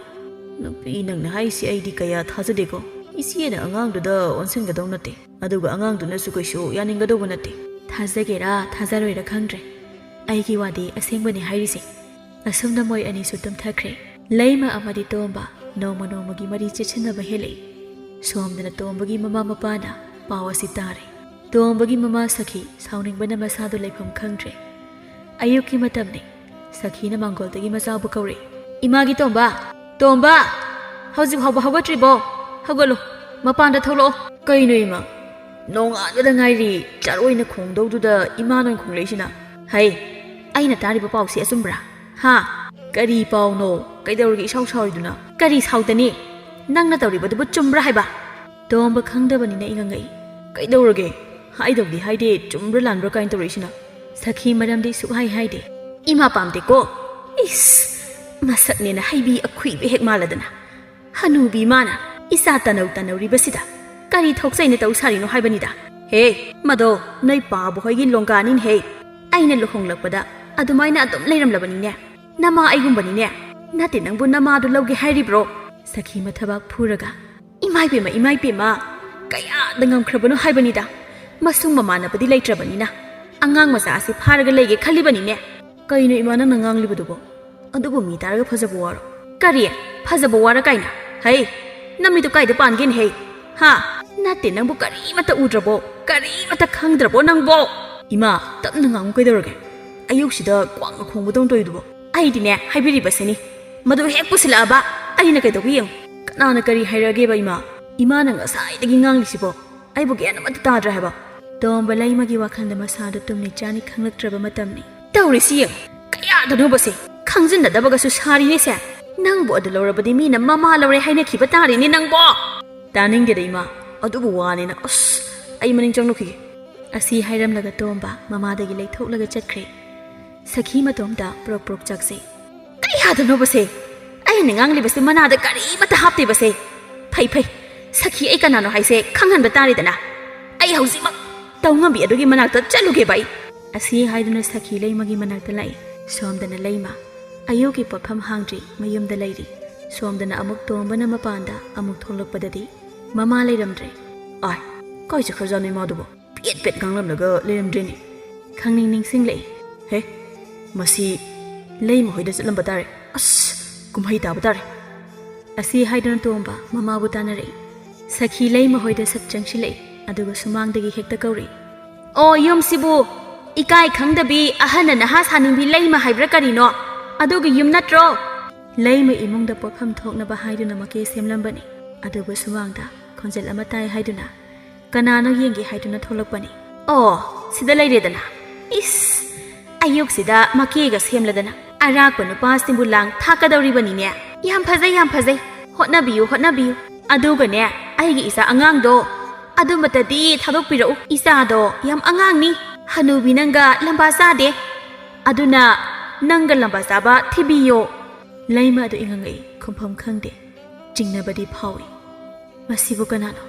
"ꯅꯨꯄꯤ ꯅꯪꯅ ꯍꯥꯏꯁꯤ ꯑꯩꯗꯤ ꯀꯌꯥ ꯊꯥꯖꯗꯦꯀꯣ꯫ ꯏꯆꯦꯅ ꯑꯉꯥꯡꯗꯨꯗ ꯑꯣꯟꯁꯤꯟꯒꯗꯧ ꯅꯠꯇꯦ, ꯑꯗꯨꯒ ꯑꯉꯥꯡꯗꯨꯅꯁꯨ ꯀꯩꯁꯨ ꯌꯥꯅꯤꯡꯒꯗꯧꯕ ꯅꯠꯇꯦ꯫ ꯊꯥꯖꯒꯦꯔꯥ ꯊꯥꯖꯔꯣꯏꯔꯥ ꯈꯪꯗ꯭ꯔꯦ, ꯑꯩꯒꯤ ꯋꯥꯗꯤ ꯑꯁꯦꯡꯕꯅꯤ ꯍꯥꯏꯔꯤꯁꯦ꯫" ꯑꯁꯨꯝꯅ ꯃꯣꯏ ꯑꯅꯤꯁꯨ ꯇꯨꯝꯊꯈ꯭ꯔꯦ꯫ ꯂꯩꯃ ꯑꯃꯗꯤ ꯇꯣꯝꯕ ꯅꯣꯡꯃ ꯅꯣꯡꯃꯒꯤ ꯃꯔꯤ ꯆꯦꯠꯁꯤꯟꯅꯕ ꯍꯦꯜꯂꯛꯏ꯫ ꯁꯣꯝꯗꯅ ꯇꯣꯝꯕꯒꯤ ꯃꯃꯥ ꯃꯄꯥꯅ ꯄꯥꯎ ꯑꯁꯤ ꯇꯥꯔꯦ꯫ ꯇꯣꯝꯕꯒꯤ ꯃꯃꯥ ꯁꯈꯤ ꯁꯥꯎꯅꯤꯡꯕꯅ ꯃꯁꯥꯗꯨ ꯂꯩꯐꯝ ꯈꯪꯗ꯭ꯔꯦ꯫ ꯑꯌꯨꯛꯀꯤ ꯃꯇꯝꯅꯤ꯫ ꯁꯈꯤꯅ ꯃꯥꯡꯒꯣꯜꯗꯒꯤ ꯃꯆꯥꯕꯨ ꯀꯧꯔꯛꯏ꯫ "ꯏꯃꯥꯒꯤ ꯇꯣꯝꯕ! ꯇꯣꯝꯕ! ꯍꯧꯖꯤꯛ ꯐꯥꯎꯕ ꯍꯧꯒꯠꯇ꯭ꯔꯤꯕꯣ? ꯍꯧꯒꯠꯂꯨ, ꯃꯄꯥꯟꯗ ꯊꯣꯛꯂꯛꯑꯣ꯫" "ꯀꯩꯅꯣ ꯏꯃꯥ? ꯅꯣꯡꯉꯥꯟꯕꯗ ꯉꯥꯏꯔꯤ, ꯆꯥꯔꯣꯏꯅ ꯈꯣꯡꯗꯧꯗꯨꯗ ꯏꯃꯥꯅ ꯑꯣꯏꯅ ꯈꯣꯡꯂꯛꯏꯁꯤꯅ?" "ꯍꯩ, ꯑꯩꯅ ꯇꯥꯔꯤꯕ ꯄꯥꯎꯁꯤ ꯑꯆꯨꯝꯕ꯭ꯔꯥ? ꯍꯥ? ꯀꯔꯤ ꯄꯥꯎꯅꯣ? ꯀꯩꯗꯧꯔꯒꯦ ꯏꯁꯥꯎ ꯁꯥꯎꯔꯤꯗꯨꯅ?" "ꯀꯔꯤ ꯁꯥꯎꯗꯅꯤ? ꯅꯪꯅ ꯇꯧꯔꯤꯕꯗꯨꯕꯨ ꯆꯨꯝꯕ꯭ꯔꯥ ꯍꯥꯏꯕ?" ꯇꯣꯝꯕ ꯈꯪꯗꯕꯅꯤꯅ ꯏꯉꯪꯉꯛꯏ꯫ "ꯀꯩꯗꯧꯔꯒꯦ? ꯍꯥꯏꯗꯧꯗꯤ ꯍꯥꯏꯗꯦ, ꯆꯨꯝꯕ꯭ꯔꯥ ꯂꯥꯟꯕ꯭ꯔꯥ ꯀꯥꯏꯅ ꯇꯧꯔꯛꯏꯁꯤꯅ?" ꯁꯈꯤ ꯃꯔꯝꯗꯤ ꯁꯨꯛꯍꯥꯏ ꯍꯥꯏꯗꯦ꯫ "ꯏꯃꯥ ꯄꯥꯝꯗꯦꯀꯣ꯫ ꯏꯁ, ꯃꯁꯛꯅꯦꯅ ꯍꯩꯕꯤ ꯑꯈꯨꯏꯕ ꯍꯦꯛ ꯃꯥꯜꯂꯗꯅ꯫ ꯍꯅꯨꯕꯤ ꯃꯥꯅ ꯏꯆꯥ ꯇꯅꯧ ꯇꯅꯧꯔꯤꯕꯁꯤꯗ ꯀꯔꯤ ꯊꯣꯛꯆꯩꯅ ꯇꯧ ꯁꯥꯔꯤꯅꯣ ꯍꯥꯏꯕꯅꯤꯗ꯫ ꯍꯦ, ꯃꯗꯣ ꯅꯣꯏ ꯄꯥꯕꯨ ꯍꯣꯏꯒꯤ ꯂꯣꯡꯒꯥꯅꯤꯅꯦꯍꯦ꯫ ꯑꯩꯅ ꯂꯨꯍꯣꯡꯂꯛꯄꯗ ꯑꯗꯨꯃꯥꯏꯅ ꯑꯗꯨꯝ ꯂꯩꯔꯝꯂꯕꯅꯤꯅꯦ꯫ ꯅꯃꯥ ꯑꯩꯒꯨꯝꯕꯅꯤꯅꯦ꯫ ꯅꯠꯇꯦ, ꯅꯪꯕꯨ ꯅꯃꯥꯗꯨ ꯂꯧꯒꯦ ꯍꯥꯏꯔꯤꯕ꯭ꯔꯣ?" ꯁꯈꯤ ꯃꯊꯕꯥꯛ ꯐꯨꯔꯒ, "ꯏꯃꯥꯏ ꯄꯦꯝꯃ, ꯏꯃꯥꯏ ꯄꯦꯝꯃ, ꯀꯌꯥꯗ ꯉꯝꯈ꯭ꯔꯕꯅꯣ ꯍꯥꯏꯕꯅꯤꯗ꯫ ꯃꯁꯨꯡ ꯃꯃꯥꯟꯅꯕꯗꯤ ꯂꯩꯇ꯭ꯔꯕꯅꯤꯅ ꯑꯉꯥꯡ ꯃꯆꯥ ꯑꯁꯤ ꯐꯥꯔꯒ ꯂꯩꯒꯦ ꯈꯜꯂꯤꯕꯅꯤꯅꯦ꯫" "ꯀꯩꯅꯣ ꯏꯃꯥ ꯅꯪꯅ ꯉꯥꯡꯂꯤꯕꯗꯨꯕꯣ? ꯑꯗꯨꯕꯨ ꯃꯤ ꯇꯥꯔꯒ ꯐꯖꯕ ꯋꯥꯔꯣ?" "ꯀꯔꯤ? ꯐꯖꯕ ꯋꯥꯔ ꯀꯥꯏꯅ? ꯍꯩ, ꯅꯃꯤꯠꯇꯨ ꯀꯥꯏꯗ ꯄꯥꯟꯒꯦꯅꯦ ꯍꯩ? ꯍꯥ? ꯅꯠꯇꯦ, ꯅꯪꯕꯨ ꯀꯔꯤꯃꯠꯇ ꯎꯗ꯭ꯔꯕꯣ? ꯀꯔꯤꯃꯠꯇ ꯈꯪꯗ꯭ꯔꯕꯣ ꯅꯪꯕꯣ?" "ꯏꯃꯥ, ꯇꯞꯅ ꯉꯥꯡꯉꯨ ꯀꯩꯗꯧꯔꯒꯦ? ꯑꯌꯨꯛꯁꯤꯗ ꯀ꯭ꯋꯥꯛꯅ ꯈꯣꯡꯕꯗꯧꯅ ꯇꯧꯔꯤꯗꯨꯕꯣ?" "ꯑꯩꯗꯤꯅꯦ, ꯍꯥꯏꯕꯤꯔꯤꯕꯁꯤꯅꯤ, ꯃꯗꯨ ꯍꯦꯛ ꯄꯨꯁꯤꯜꯂꯛꯑꯕ ꯑꯩꯅ ꯀꯩꯗꯧꯒꯦ ꯌꯦꯡꯉꯨ꯫" "ꯀꯅꯥꯅ ꯀꯔꯤ ꯍꯥꯏꯔꯛꯑꯒꯦꯕ ꯏꯃꯥ? ꯏꯃꯥꯅ ꯉꯁꯥꯏꯗꯒꯤ ꯉꯥꯡꯂꯤꯁꯤꯕꯣ ꯑꯩꯕꯨ ꯒ꯭ꯌꯥꯟ ꯑꯃꯠꯇ ꯇꯥꯗ꯭ꯔꯦ ꯍꯥꯏꯕ꯫" ꯇꯣꯝꯕ ꯂꯩꯃꯒꯤ ꯋꯥꯈꯜꯗ ꯃꯁꯥꯗꯨ ꯇꯨꯝꯅꯤ ꯆꯥꯅꯤ ꯈꯪꯂꯛꯇ꯭ꯔꯕ ꯃꯇꯝꯅꯤ꯫ "ꯇꯧꯔꯤꯁꯤ ꯌꯦꯡꯉꯨ, ꯀꯌꯥꯗꯅꯣꯕꯁꯦ, ꯈꯪꯖꯤꯟꯅꯗꯕꯒꯁꯨ ꯁꯥꯔꯤꯅꯦꯁꯦ꯫ ꯅꯪꯕꯨ ꯑꯗꯨ ꯂꯧꯔꯕꯗꯤ ꯃꯤꯅ ꯃꯃꯥ ꯂꯧꯔꯦ ꯍꯥꯏꯅꯈꯤꯕ ꯇꯥꯔꯦꯅꯦ ꯅꯪꯕꯣ!" "ꯇꯥꯅꯤꯡꯗꯦꯗ ꯏꯃꯥ, ꯑꯗꯨꯕꯨ ꯋꯥꯅꯤꯅ꯫ ꯑꯁ, ꯑꯩ ꯃꯅꯤꯡ ꯆꯪꯂꯨꯈꯤꯒꯦ꯫" ꯑꯁꯤ ꯍꯥꯏꯔꯝꯂꯒ ꯇꯣꯝꯕ ꯃꯃꯥꯗꯒꯤ ꯂꯩꯊꯣꯛꯂꯒ ꯆꯠꯈ꯭ꯔꯦ꯫ ꯁꯈꯤ ꯃꯇꯣꯝꯇ ꯄ꯭ꯔꯣꯛ ꯄ꯭ꯔꯣꯛ ꯆꯥꯛꯆꯩ꯫ "ꯀꯌꯥꯗꯅꯣꯕꯁꯦ? ꯑꯩꯅ ꯉꯥꯡꯂꯤꯕꯁꯦ ꯃꯅꯥꯗ ꯀꯔꯤꯃꯠꯇ ꯍꯥꯞꯇꯦꯕꯁꯦ꯫ ꯐꯩ, ꯐꯩ, ꯁꯈꯤ ꯑꯩ ꯀꯅꯥꯅꯣ ꯍꯥꯏꯁꯦ ꯈꯪꯍꯟꯕ ꯇꯥꯔꯦꯗꯅ꯫ ꯑꯩ ꯍꯧꯖꯤꯛꯃꯛ ꯇꯧꯉꯝꯕꯤ ꯑꯗꯨꯒꯤ ꯃꯅꯥꯛꯇ ꯆꯠꯂꯨꯒꯦꯕ ꯑꯩ꯫" ꯑꯁꯤ ꯍꯥꯏꯗꯨꯅ ꯁꯈꯤ ꯂꯩꯃꯒꯤ ꯃꯅꯥꯛꯇ ꯂꯥꯛꯏ꯫ ꯁꯣꯝꯗꯅ ꯂꯩꯃ꯫ ꯑꯌꯨꯛꯀꯤ ꯄꯣꯠꯐꯝ ꯍꯥꯡꯗ꯭ꯔꯤ, ꯃꯌꯨꯝꯗ ꯂꯩꯔꯤ꯫ ꯁꯣꯝꯗꯅ ꯑꯃꯨꯛ ꯇꯣꯝꯕꯅ ꯃꯄꯥꯟꯗ ꯑꯃꯨꯛ ꯊꯣꯛꯂꯛꯄꯗꯗꯤ ꯃꯃꯥ ꯂꯩꯔꯝꯗ꯭ꯔꯦ꯫ "ꯑꯥꯏ, ꯀꯥꯏ ꯆꯠꯈ꯭ꯔꯖꯥꯠꯅꯣ ꯏꯃꯥꯗꯨꯕꯣ? ꯄꯦꯠ ꯄꯦꯠ ꯉꯥꯡꯂꯝꯂꯒ ꯂꯩꯔꯝꯗ꯭ꯔꯦꯅꯦ꯫" ꯈꯪꯅꯤꯡ ꯅꯤꯡꯁꯤꯡꯂꯛꯏ꯫ "ꯍꯦ, ꯃꯁꯤ ꯂꯩꯃ ꯍꯣꯏꯗ ꯆꯠꯂꯝꯕ ꯇꯥꯔꯦ꯫ ꯑꯁ, ꯀꯨꯝꯍꯩ ꯇꯥꯕ ꯇꯥꯔꯦ꯫" ꯑꯁꯤ ꯍꯥꯏꯗꯨꯅ ꯇꯣꯝꯕ ꯃꯃꯥꯕꯨ ꯇꯥꯟꯅꯔꯛꯏ꯫ ꯁꯈꯤ ꯂꯩꯃ ꯍꯣꯏꯗ ꯁꯠ ꯆꯪꯁꯤꯜꯂꯛꯏ, ꯑꯗꯨꯒ ꯁꯨꯃꯥꯡꯗꯒꯤ ꯍꯦꯛꯇ ꯀꯧꯔꯛꯏ꯫ "ꯑꯣ, ꯌꯨꯝꯁꯤꯕꯨ ꯏꯀꯥꯏ ꯈꯪꯗꯕꯤ, ꯑꯍꯟꯅ ꯅꯍꯥ ꯁꯥꯅꯤꯡꯕꯤ ꯂꯩꯃ ꯍꯥꯏꯕ꯭ꯔꯥ ꯀꯔꯤꯅꯣ? ꯑꯗꯨꯒꯤ ꯌꯨꯝ ꯅꯠꯇ꯭ꯔꯣ?" ꯂꯩꯃ ꯏꯃꯨꯡꯗ ꯄꯣꯠꯐꯝ ꯊꯣꯛꯅꯕ ꯍꯥꯏꯗꯨꯅ ꯃꯀꯦ ꯁꯦꯝꯂꯝꯕꯅꯤ꯫ ꯑꯗꯨꯕꯨ ꯁꯨꯃꯥꯡꯗ ꯈꯣꯟꯖꯦꯜ ꯑꯃ ꯇꯥꯏ ꯍꯥꯏꯗꯨꯅ ꯀꯅꯥꯅꯣ ꯌꯦꯡꯒꯦ ꯍꯥꯏꯗꯨꯅ ꯊꯣꯛꯂꯛꯄꯅꯤ꯫ "ꯑꯣ, ꯁꯤꯗ ꯂꯩꯔꯦꯗꯅ꯫ ꯏꯁ, ꯑꯌꯨꯛꯁꯤꯗ ꯃꯀꯦꯒ ꯁꯦꯝꯂꯗꯅ ꯑꯔꯥꯛꯄ ꯅꯨꯄꯥꯁꯤꯡꯕꯨ ꯂꯥꯡ ꯊꯥꯛꯀꯗꯧꯔꯤꯕꯅꯤꯅꯦ꯫ ꯌꯥꯝ ꯐꯖꯩ, ꯌꯥꯝ ꯐꯖꯩ꯫ ꯍꯣꯠꯅꯕꯤꯌꯨ, ꯍꯣꯠꯅꯕꯤꯌꯨ꯫ ꯑꯗꯨꯒꯅꯦ, ꯑꯩꯒꯤ ꯏꯆꯥ ꯑꯉꯥꯡꯗꯣ ꯑꯗꯨꯃꯇꯗꯤ ꯊꯥꯗꯣꯛꯄꯤꯔꯛꯎ꯫ ꯏꯆꯥꯗꯣ ꯌꯥꯝ ꯑꯉꯥꯡꯅꯤ꯫ ꯍꯅꯨꯕꯤ ꯅꯪꯒ ꯂꯝꯕꯥ ꯆꯥꯗꯦ꯫ ꯑꯗꯨꯅ ꯅꯪꯒ ꯂꯝꯕꯥ ꯆꯥꯕ ꯊꯤꯕꯤꯌꯣ꯫" ꯂꯩꯃ ꯑꯗꯨ ꯏꯉꯪꯉꯛꯏ, ꯈꯨꯝꯐꯝ ꯈꯪꯗꯦ꯫ ꯆꯤꯡꯅꯕꯗꯤ ꯐꯥꯎꯏ꯫ "ꯃꯁꯤꯕꯨ ꯀꯅꯥꯅꯣ?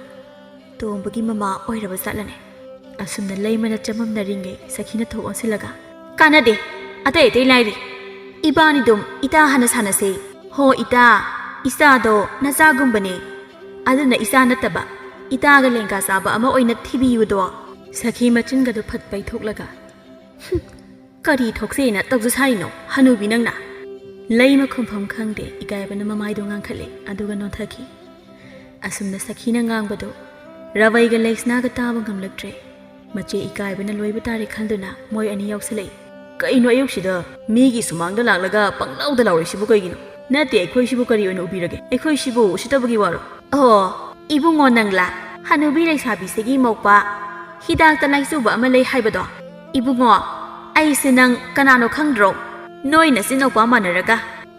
ꯇꯣꯝꯕꯒꯤ ꯃꯃꯥ ꯑꯣꯏꯔꯕ ꯖꯥꯠꯂꯅꯦ?" ꯑꯁꯨꯝꯅ ꯂꯩꯃꯅ ꯆꯃꯝꯅꯔꯤꯉꯩ ꯁꯈꯤꯅ ꯊꯣꯛ ꯑꯣꯟꯁꯤꯜꯂꯒ, "ꯀꯥꯟꯅꯗꯦ, ꯑꯇꯩ ꯑꯇꯩ ꯂꯥꯏꯔꯤ꯫ ꯏꯕꯥꯅꯤꯗꯨꯝ ꯏꯇꯥ ꯍꯥꯟꯅ ꯁꯥꯟꯅꯁꯦ꯫ ꯍꯣ ꯏꯇꯥ, ꯏꯆꯥꯗꯣ ꯅꯆꯥꯒꯨꯝꯕꯅꯦ꯫ ꯑꯗꯨꯅ ꯏꯆꯥ ꯅꯠꯇꯕ ꯏꯇꯥꯒ ꯂꯦꯡꯒꯥ ꯆꯥꯕ ꯑꯃ ꯑꯣꯏꯅ ꯊꯤꯕꯤꯌꯨꯗꯣ꯫" ꯁꯈꯤ ꯃꯆꯤꯟꯒꯗꯨ ꯐꯠ ꯄꯩꯊꯣꯛꯂꯒ, "ꯍꯨꯝ, ꯀꯔꯤ ꯊꯣꯛꯆꯦꯅ ꯇꯧꯖ ꯁꯥꯔꯤꯅꯣ, ꯍꯅꯨꯕꯤ ꯅꯪꯅ?" ꯂꯩꯃ ꯈꯨꯝꯐꯝ ꯈꯪꯗꯦ, ꯏꯀꯥꯏꯕꯅ ꯃꯃꯥꯏꯗꯣ ꯉꯥꯡꯈꯠꯂꯦ, ꯑꯗꯨꯒ ꯅꯣꯟꯊꯈꯤ꯫ ꯑꯁꯨꯝꯅ ꯁꯈꯤꯅ ꯉꯥꯡꯕꯗꯨ ꯔꯥꯕꯩꯒ ꯂꯩꯁꯅꯥꯒ ꯇꯥꯕ ꯉꯝꯂꯛꯇ꯭ꯔꯦ꯫ ꯃꯆꯦ ꯏꯀꯥꯏꯕꯅ ꯂꯣꯏꯕ ꯇꯥꯔꯦ ꯈꯟꯗꯨꯅ ꯃꯣꯏ ꯑꯅꯤ ꯌꯥꯎꯁꯜꯂꯛꯏ꯫ "ꯀꯩꯅꯣ ꯑꯌꯨꯛꯁꯤꯗ ꯃꯤꯒꯤ ꯁꯨꯃꯥꯡꯗ ꯂꯥꯛꯂꯒ ꯄꯪꯂꯥꯎꯗ ꯂꯥꯎꯔꯤꯁꯤꯕꯨ ꯀꯩꯒꯤꯅꯣ? ꯅꯠꯇꯦ, ꯑꯩꯈꯣꯏꯁꯤꯕꯨ ꯀꯔꯤ ꯑꯣꯏꯅ ꯎꯕꯤꯔꯒꯦ? ꯑꯩꯈꯣꯏꯁꯤꯕꯨ ꯎꯁꯤꯠꯇꯕꯒꯤ ꯋꯥꯔꯣ?" "ꯑꯣ, ꯏꯕꯨꯡꯉꯣ ꯅꯪꯂꯥ? ꯍꯅꯨꯕꯤ ꯂꯩꯁꯥꯕꯤꯁꯤꯒꯤ ꯃꯧꯄꯥ ꯍꯤꯗꯥꯛꯇ ꯂꯥꯏꯆꯨꯕ ꯑꯃ ꯂꯩ ꯍꯥꯏꯕꯗꯣ? ꯏꯕꯨꯡꯉꯣ, ꯑꯩꯁꯦ ꯅꯪ ꯀꯅꯥꯅꯣ ꯈꯪꯗ꯭ꯔꯣ? ꯅꯣꯏ ꯅꯆꯤꯟꯅꯧꯄꯥ ꯃꯥꯟꯅꯔꯒ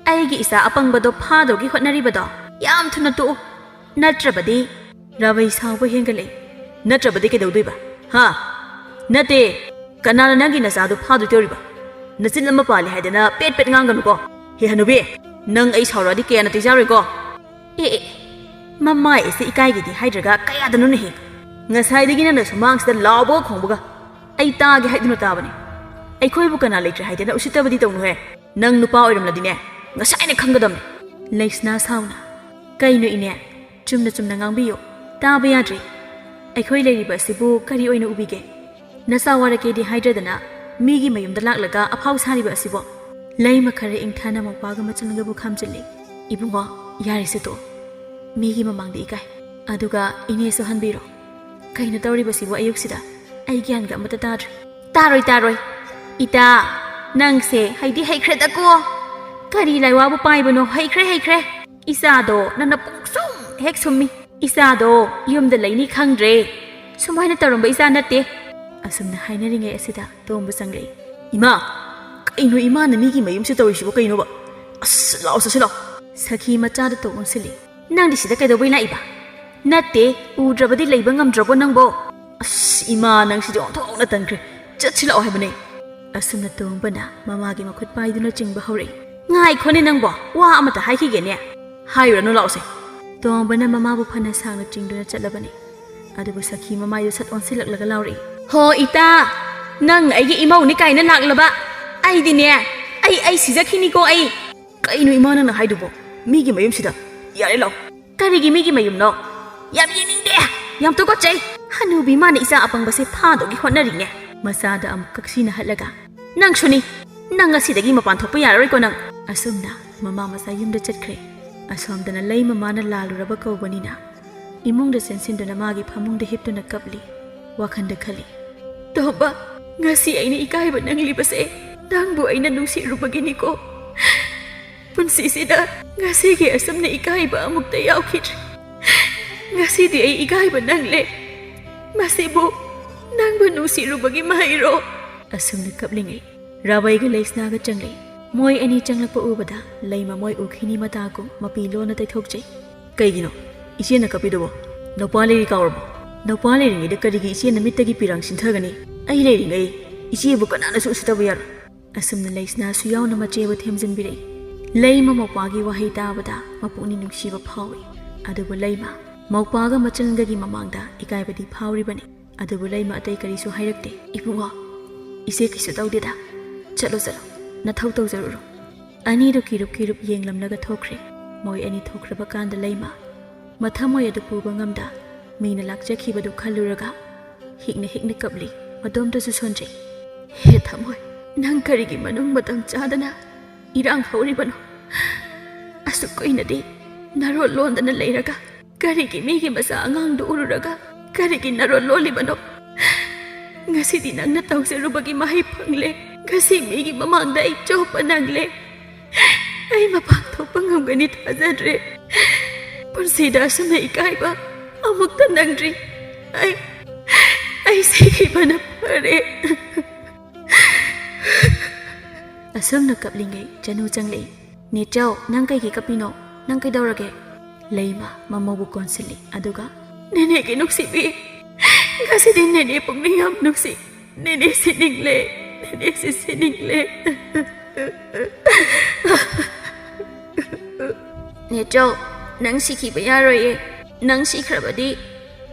ꯑꯩꯒꯤ ꯏꯆꯥ ꯑꯄꯪꯕꯗꯣ ꯐꯥꯗꯧꯒꯤ ꯍꯣꯠꯅꯔꯤꯕꯗꯣ ꯌꯥꯝ ꯊꯨꯅ ꯇꯣꯛꯎ꯫ ꯅꯠꯇ꯭ꯔꯕꯗꯤ ꯔꯥꯕꯩ ꯁꯥꯎꯕ ꯍꯦꯟꯒꯠꯂꯛꯏ꯫" "ꯅꯠꯇ꯭ꯔꯕꯗꯤ ꯀꯩꯗꯧꯗꯣꯏꯕ? ꯍꯥ? ꯅꯠꯇꯦ, ꯀꯅꯥꯅ ꯅꯪꯒꯤ ꯅꯆꯥꯗꯣ ꯐꯥꯗꯣꯏ ꯇꯧꯔꯤꯕ? ꯅꯆꯤꯟ ꯑꯃ ꯄꯥꯜꯂꯤ ꯍꯥꯏꯗꯅ ꯄꯦꯠ ꯄꯦꯠ ꯉꯥꯡꯒꯅꯨꯀꯣ꯫ ꯍꯦ ꯍꯅꯨꯕꯤ, ꯅꯪ ꯑꯩ ꯁꯥꯎꯔꯛꯑꯗꯤ ꯀꯌꯥ ꯅꯥꯇꯩ ꯆꯥꯔꯣꯏꯀꯣ꯫" "ꯑꯦ, ꯑꯦ, ꯃꯃꯥꯏ ꯑꯁꯤ ꯏꯀꯥꯏꯒꯦꯗꯤ ꯍꯥꯏꯗ꯭ꯔꯒ ꯀꯌꯥꯗꯅꯣꯅꯦꯍꯦ? ꯉꯁꯥꯏꯗꯒꯤ ꯅꯪꯅ ꯁꯨꯃꯥꯡꯁꯤꯗ ꯂꯥꯎꯕꯒ ꯈꯣꯡꯕꯒ꯫ ꯑꯩ ꯇꯥꯒꯦ ꯍꯥꯏꯗꯨꯅ ꯇꯥꯕꯅꯤ꯫ ꯑꯩꯈꯣꯏꯕꯨ ꯀꯅꯥ ꯂꯩꯇ꯭ꯔꯦ ꯍꯥꯏꯗꯅ ꯎꯁꯤꯠꯇꯕꯗꯤ ꯇꯧꯅꯨꯍꯦ꯫ ꯅꯪ ꯅꯨꯄꯥ ꯑꯣꯏꯔꯝꯂꯗꯤꯅꯦ, ꯉꯁꯥꯏꯅ ꯈꯪꯒꯗꯕꯅꯤ꯫ ꯂꯩꯁꯅꯥ ꯁꯥꯎꯅ, "ꯀꯩꯅꯣ ꯏꯅꯦ? ꯆꯨꯝꯅ ꯆꯨꯝꯅ ꯉꯥꯡꯕꯤꯌꯨ꯫ ꯇꯥꯕ ꯌꯥꯗ꯭ꯔꯦ꯫ ꯑꯩꯈꯣꯏ ꯂꯩꯔꯤꯕ ꯑꯁꯤꯕꯨ ꯀꯔꯤ ꯑꯣꯏꯅ ꯎꯕꯤꯒꯦ? ꯅꯆꯥ ꯋꯥꯔꯛꯀꯦꯗꯤ ꯍꯥꯏꯗ꯭ꯔꯗꯅ ꯃꯤꯒꯤ ꯃꯌꯨꯝꯗ ꯂꯥꯛꯂꯒ ꯑꯐꯥꯎ ꯁꯥꯔꯤꯕ ꯑꯁꯤꯕꯣ?" ꯂꯩꯃ ꯈꯔ ꯏꯪꯊꯅ ꯃꯧꯄ꯭ꯋꯥꯒ ꯃꯆꯟꯒꯕꯨ ꯈꯥꯝꯖꯤꯜꯂꯤ꯫ "ꯏꯕꯨꯡꯉꯣ, ꯌꯥꯔꯦꯁꯦ ꯇꯣꯛꯑꯣ꯫ ꯃꯤꯒꯤ ꯃꯃꯥꯡꯗ ꯏꯀꯥꯏ꯫ ꯑꯗꯨꯒ ꯏꯅꯦꯁꯨ ꯍꯟꯕꯤꯔꯣ꯫ ꯀꯩꯅꯣ ꯇꯧꯔꯤꯕꯁꯤꯕꯨ ꯑꯌꯨꯛꯁꯤꯗ? ꯑꯩ ꯒ꯭ꯌꯥꯟꯒ ꯑꯃꯠꯇ ꯇꯥꯗ꯭ꯔꯦ꯫" "ꯇꯥꯔꯣꯏ, ꯇꯥꯔꯣꯏ꯫ ꯏꯇꯥ, ꯅꯪꯁꯦ ꯍꯩꯗꯤ ꯍꯩꯈ꯭ꯔꯦꯗꯀꯣ꯫ ꯀꯔꯤ ꯂꯥꯏꯋꯥꯕꯨ ꯄꯥꯏꯕꯅꯣ? ꯍꯩꯈ꯭ꯔꯦ, ꯍꯩꯈ꯭ꯔꯦ꯫ ꯏꯆꯥꯗꯣ ꯅꯪꯅ ꯄꯨꯛꯁꯨꯝ ꯍꯦꯛ ꯁꯨꯝꯃꯤ꯫ ꯏꯆꯥꯗꯣ ꯌꯨꯝꯗ ꯂꯩꯅꯤ ꯈꯪꯗ꯭ꯔꯦ꯫ ꯁꯨꯃꯥꯏꯅ ꯇꯧꯔꯝꯕ ꯏꯆꯥ ꯅꯠꯇꯦ꯫" ꯑꯁꯨꯝꯅ ꯍꯥꯏꯅꯔꯤꯉꯩ ꯑꯁꯤꯗ ꯇꯣꯝꯕ ꯆꯪꯂꯛꯏ꯫ "ꯏꯃꯥ, ꯀꯩꯅꯣ ꯏꯃꯥꯅ ꯃꯤꯒꯤ ꯃꯌꯨꯝꯁꯤ ꯇꯧꯔꯤꯁꯤꯕꯨ ꯀꯩꯅꯣꯕ? ꯑꯁ, ꯂꯥꯛꯑꯣ, ꯆꯠꯁꯤ ꯂꯥꯛꯑꯣ꯫" ꯁꯈꯤ ꯃꯆꯥꯗ ꯇꯣꯛ ꯑꯣꯟꯁꯤꯜꯂꯤ꯫ "ꯅꯪꯗꯤ ꯁꯤꯗ ꯀꯩꯗꯧꯕꯩ ꯂꯥꯛꯏꯕ? ꯅꯠꯇꯦ, ꯎꯗ꯭ꯔꯕꯗꯤ ꯂꯩꯕ ꯉꯝꯗ꯭ꯔꯕꯣ ꯅꯪꯕꯣ?" "ꯑꯁ, ꯏꯃꯥ, ꯅꯪꯁꯤꯗꯤ ꯑꯣꯟꯊꯣꯛꯅ ꯇꯟꯈ꯭ꯔꯦ꯫ ꯆꯠꯁꯤ ꯂꯥꯛꯑꯣ ꯍꯥꯏꯕꯅꯦ꯫" ꯑꯁꯨꯝꯅ ꯇꯣꯝꯕꯅ ꯃꯃꯥꯒꯤ ꯃꯈꯨꯠ ꯄꯥꯏꯗꯨꯅ ꯆꯤꯡꯕ ꯍꯧꯔꯛꯏ꯫ "ꯉꯥꯏꯈꯣꯅꯦ ꯅꯪꯕꯣ, ꯋꯥ ꯑꯃꯇ ꯍꯥꯏꯈꯤꯒꯦꯅꯦ꯫" "ꯍꯥꯏꯔꯨꯔꯅꯨ, ꯂꯥꯛꯑꯣꯁꯦ꯫" ꯇꯣꯝꯕꯅ ꯃꯃꯥꯕꯨ ꯐꯅ ꯁꯥꯡꯅ ꯆꯤꯡꯗꯨꯅ ꯆꯠꯂꯕꯅꯤ꯫ ꯑꯗꯨꯕꯨ ꯁꯈꯤ ꯃꯃꯥꯏꯗꯨ ꯁꯠ ꯑꯣꯟꯁꯤꯜꯂꯛꯂꯒ ꯂꯥꯎꯔꯛꯏ꯫ "ꯍꯣ ꯏꯇꯥ, ꯅꯪ ꯑꯩꯒꯤ ꯏꯃꯧꯅꯤ ꯀꯥꯏꯅ ꯂꯥꯛꯂꯕ? ꯑꯩꯗꯤꯅꯦ, ꯑꯩ, ꯑꯩ ꯁꯤꯖꯈꯤꯅꯤꯀꯣ ꯑꯩ꯫" "ꯀꯩꯅꯣ ꯏꯃꯥ ꯅꯪꯅ ꯍꯥꯏꯗꯨꯕꯣ? ꯃꯤꯒꯤ ꯃꯌꯨꯝꯁꯤꯗ? ꯌꯥꯔꯦ, ꯂꯥꯛꯑꯣ꯫" "ꯀꯔꯤꯒꯤ ꯃꯤꯒꯤ ꯃꯌꯨꯝꯅꯣ? ꯌꯥꯝ ꯌꯦꯡꯅꯤꯡꯗꯦ꯫ ꯌꯥꯝ ꯇꯨꯀꯠꯆꯩ꯫ ꯍꯅꯨꯕꯤ ꯃꯥꯅ ꯏꯆꯥ ꯑꯄꯪꯕꯁꯦ ꯐꯥꯗꯧꯒꯤ ꯍꯣꯠꯅꯔꯤꯅꯦ꯫" ꯃꯆꯥꯗ ꯑꯃꯨꯛ ꯀꯛꯁꯤꯅ ꯍꯠꯂꯒ, "ꯅꯪꯁꯨꯅꯤ꯫ ꯅꯪ ꯉꯁꯤꯗꯒꯤ ꯃꯄꯥꯟ ꯊꯣꯛꯄ ꯌꯥꯔꯔꯣꯏꯀꯣ ꯅꯪ꯫" ꯑꯁꯨꯝꯅ ꯃꯃꯥ ꯃꯆꯥ ꯌꯨꯝꯗ ꯆꯠꯈ꯭ꯔꯦ꯫ ꯑꯁꯣꯝꯗꯅ ꯂꯩ ꯃꯃꯥꯅ ꯂꯥꯜꯂꯨꯔꯕ ꯀꯧꯕꯅꯤꯅ ꯏꯃꯨꯡꯗ ꯆꯦꯟꯁꯤꯟꯗꯨꯅ ꯃꯥꯒꯤ ꯐꯃꯨꯡꯗ ꯍꯤꯞꯇꯨꯅ ꯀꯞꯂꯤ꯫ ꯋꯥꯈꯟꯗ ꯈꯜꯂꯤ, "ꯇꯣꯝꯕ, ꯉꯁꯤ ꯑꯩꯅ ꯏꯀꯥꯏꯕ ꯅꯪꯂꯤꯕꯁꯦ ꯅꯪꯕꯨ ꯑꯩꯅ ꯅꯨꯡꯁꯤꯔꯨꯕꯒꯤꯅꯤꯀꯣ꯫ ꯄꯨꯟꯁꯤꯁꯤꯗ ꯉꯁꯤꯒꯤ ꯑꯁꯨꯝꯅ ꯏꯀꯥꯏꯕ ꯑꯃꯨꯛꯇ ꯌꯥꯎꯈꯤꯗ꯭ꯔꯤ꯫ ꯉꯁꯤꯗꯤ ꯑꯩ ꯏꯀꯥꯏꯕ ꯅꯪꯂꯦ꯫ ꯃꯁꯤꯕꯨ ꯅꯪꯕꯨ ꯅꯨꯡꯁꯤꯔꯨꯕꯒꯤ ꯃꯍꯩꯔꯣ?" ꯑꯁꯨꯝꯅ ꯀꯞꯂꯤꯉꯩ ꯔꯥꯕꯩꯒ ꯂꯩꯁꯅꯥꯒ ꯆꯪꯂꯛꯏ꯫ ꯃꯣꯏ ꯑꯅꯤ ꯆꯪꯂꯛꯄ ꯎꯕꯗ ꯂꯩꯃ ꯃꯣꯏ ꯎꯈꯤꯅꯤ ꯃꯇꯥꯒꯨꯝ ꯃꯄꯤ ꯂꯣꯟꯅ ꯇꯩꯊꯣꯛꯆꯩ꯫ "ꯀꯩꯒꯤꯅꯣ ꯏꯆꯦꯅ ꯀꯞꯄꯤꯗꯨꯕꯣ? ꯅꯧꯄꯥ ꯂꯩꯔꯤ ꯀꯥꯎꯔꯕꯣ? ꯅꯧꯄꯥ ꯂꯩꯔꯤꯉꯩꯗ ꯀꯔꯤꯒꯤ ꯏꯆꯦ ꯅꯃꯤꯠꯇꯒꯤ ꯄꯤꯔꯥꯡ ꯁꯤꯟꯊꯒꯅꯤ? ꯑꯩ ꯂꯩꯔꯤꯉꯩ ꯏꯆꯦꯕꯨ ꯀꯅꯥꯅꯁꯨ ꯎꯁꯤꯠꯇꯕ ꯌꯥꯔꯣꯏ꯫" ꯑꯁꯨꯝꯅ ꯂꯩꯁꯅꯥꯁꯨ ꯌꯥꯎꯅ ꯃꯆꯦꯕꯨ ꯊꯦꯝꯖꯤꯟꯕꯤꯔꯛꯏ꯫ ꯂꯩꯃ ꯃꯧꯄ꯭ꯋꯥꯒꯤ ꯋꯥꯍꯩ ꯇꯥꯕꯗ ꯃꯄꯨꯛꯅꯤꯡ ꯅꯨꯡꯁꯤꯕ ꯐꯥꯎꯏ꯫ ꯑꯗꯨꯕꯨ ꯂꯩꯃ ꯃꯧꯄ꯭ꯋꯥꯒ ꯃꯆꯟꯒꯒꯤ ꯃꯃꯥꯡꯗ ꯏꯀꯥꯏꯕꯗꯤ ꯐꯥꯎꯔꯤꯕꯅꯤ꯫ ꯑꯗꯨꯕꯨ ꯂꯩꯃ ꯑꯇꯩ ꯀꯔꯤꯁꯨ ꯍꯥꯏꯔꯛꯇꯦ꯫ "ꯏꯕꯨꯡꯉꯣ, ꯏꯆꯦ ꯀꯩꯁꯨ ꯇꯧꯗꯦꯗ꯫ ꯆꯠꯂꯣ, ꯆꯠꯂꯣ, ꯅꯊꯧ ꯇꯧꯖꯔꯨꯔꯣ"꯫ ꯑꯅꯤꯗꯨ ꯀꯤꯔꯨꯞ ꯀꯤꯔꯨꯞ ꯌꯦꯡꯂꯝꯂꯒ ꯊꯣꯛꯈ꯭ꯔꯦ꯫ ꯃꯣꯏ ꯑꯅꯤ ꯊꯣꯛꯈ꯭ꯔꯕ ꯀꯥꯟꯗ ꯂꯩꯃ ꯃꯊꯃꯣꯏ ꯑꯗꯨ ꯄꯨꯕ ꯉꯝꯗ ꯃꯤꯅ ꯂꯥꯛꯆꯈꯤꯕꯗꯨ ꯈꯜꯂꯨꯔꯒ ꯍꯤꯛꯅ ꯍꯤꯛꯅ ꯀꯞꯂꯤ꯫ ꯃꯇꯣꯝꯇꯁꯨ ꯁꯣꯟꯖꯩ꯫ "ꯍꯦ ꯊꯃꯣꯏ, ꯅꯪ ꯀꯔꯤꯒꯤ ꯃꯅꯨꯡ ꯃꯇꯝ ꯆꯥꯗꯅ ꯏꯔꯥꯡ ꯍꯧꯔꯤꯕꯅꯣ? ꯑꯁꯨꯛ ꯀꯨꯏꯅꯗꯤ ꯅꯔꯣꯜ ꯂꯣꯟꯗꯅ ꯂꯩꯔꯒ ꯀꯔꯤꯒꯤ ꯃꯤꯒꯤ ꯃꯆꯥ ꯑꯉꯥꯡꯗꯨ ꯎꯔꯨꯔꯒ ꯀꯔꯤꯒꯤ ꯅꯔꯣꯜ ꯂꯣꯜꯂꯤꯕꯅꯣ? ꯉꯁꯤꯗꯤ ꯅꯪꯅ ꯇꯧꯖꯔꯨꯕꯒꯤ ꯃꯍꯩ ꯐꯪꯂꯦ꯫ ꯉꯁꯤ ꯃꯤꯒꯤ ꯃꯃꯥꯡꯗ ꯑꯩ ꯆꯣꯞꯄ ꯅꯪꯂꯦ꯫ ꯑꯩ ꯃꯄꯥꯟ ꯊꯣꯛꯄ ꯉꯝꯒꯅꯤ ꯊꯥꯖꯗ꯭ꯔꯦ꯫ ꯄꯨꯟꯁꯤꯗ ꯑꯁꯨꯝꯅ ꯏꯀꯥꯏꯕ ꯑꯃꯨꯛꯇ ꯅꯪꯗ꯭ꯔꯤ꯫ ꯑꯩ, ꯑꯩ ꯁꯤꯈꯤꯕꯅ ꯐꯔꯦ"꯫ ꯑꯁꯨꯝꯅ ꯀꯞꯂꯤꯉꯩ ꯆꯅꯨ ꯆꯪꯂꯛꯏ꯫ "ꯅꯦꯆꯧ, ꯅꯪ ꯀꯩꯒꯤ ꯀꯞꯄꯤꯅꯣ? ꯅꯪ ꯀꯩꯗꯧꯔꯒꯦ?" ꯂꯩꯃ ꯃꯃꯧꯕꯨ ꯀꯣꯟꯁꯤꯜꯂꯤ꯫ ꯑꯗꯨꯒ, "ꯅꯦꯅꯦꯒꯤ ꯅꯨꯡꯁꯤꯕꯤ, ꯉꯁꯤꯗꯤ ꯅꯦꯅꯦ ꯄꯨꯛꯅꯤꯡ ꯌꯥꯝ ꯅꯨꯡꯁꯤ꯫ ꯅꯦꯅꯦ ꯁꯤꯅꯤꯡꯂꯦ, ꯅꯦꯅꯦꯁꯤ ꯁꯤꯅꯤꯡꯂꯦ"꯫ "ꯅꯦꯆꯧ, ꯅꯪ ꯁꯤꯈꯤꯕ ꯌꯥꯔꯣꯏꯌꯦ꯫ ꯅꯪ ꯁꯤꯈ꯭ꯔꯕꯗꯤ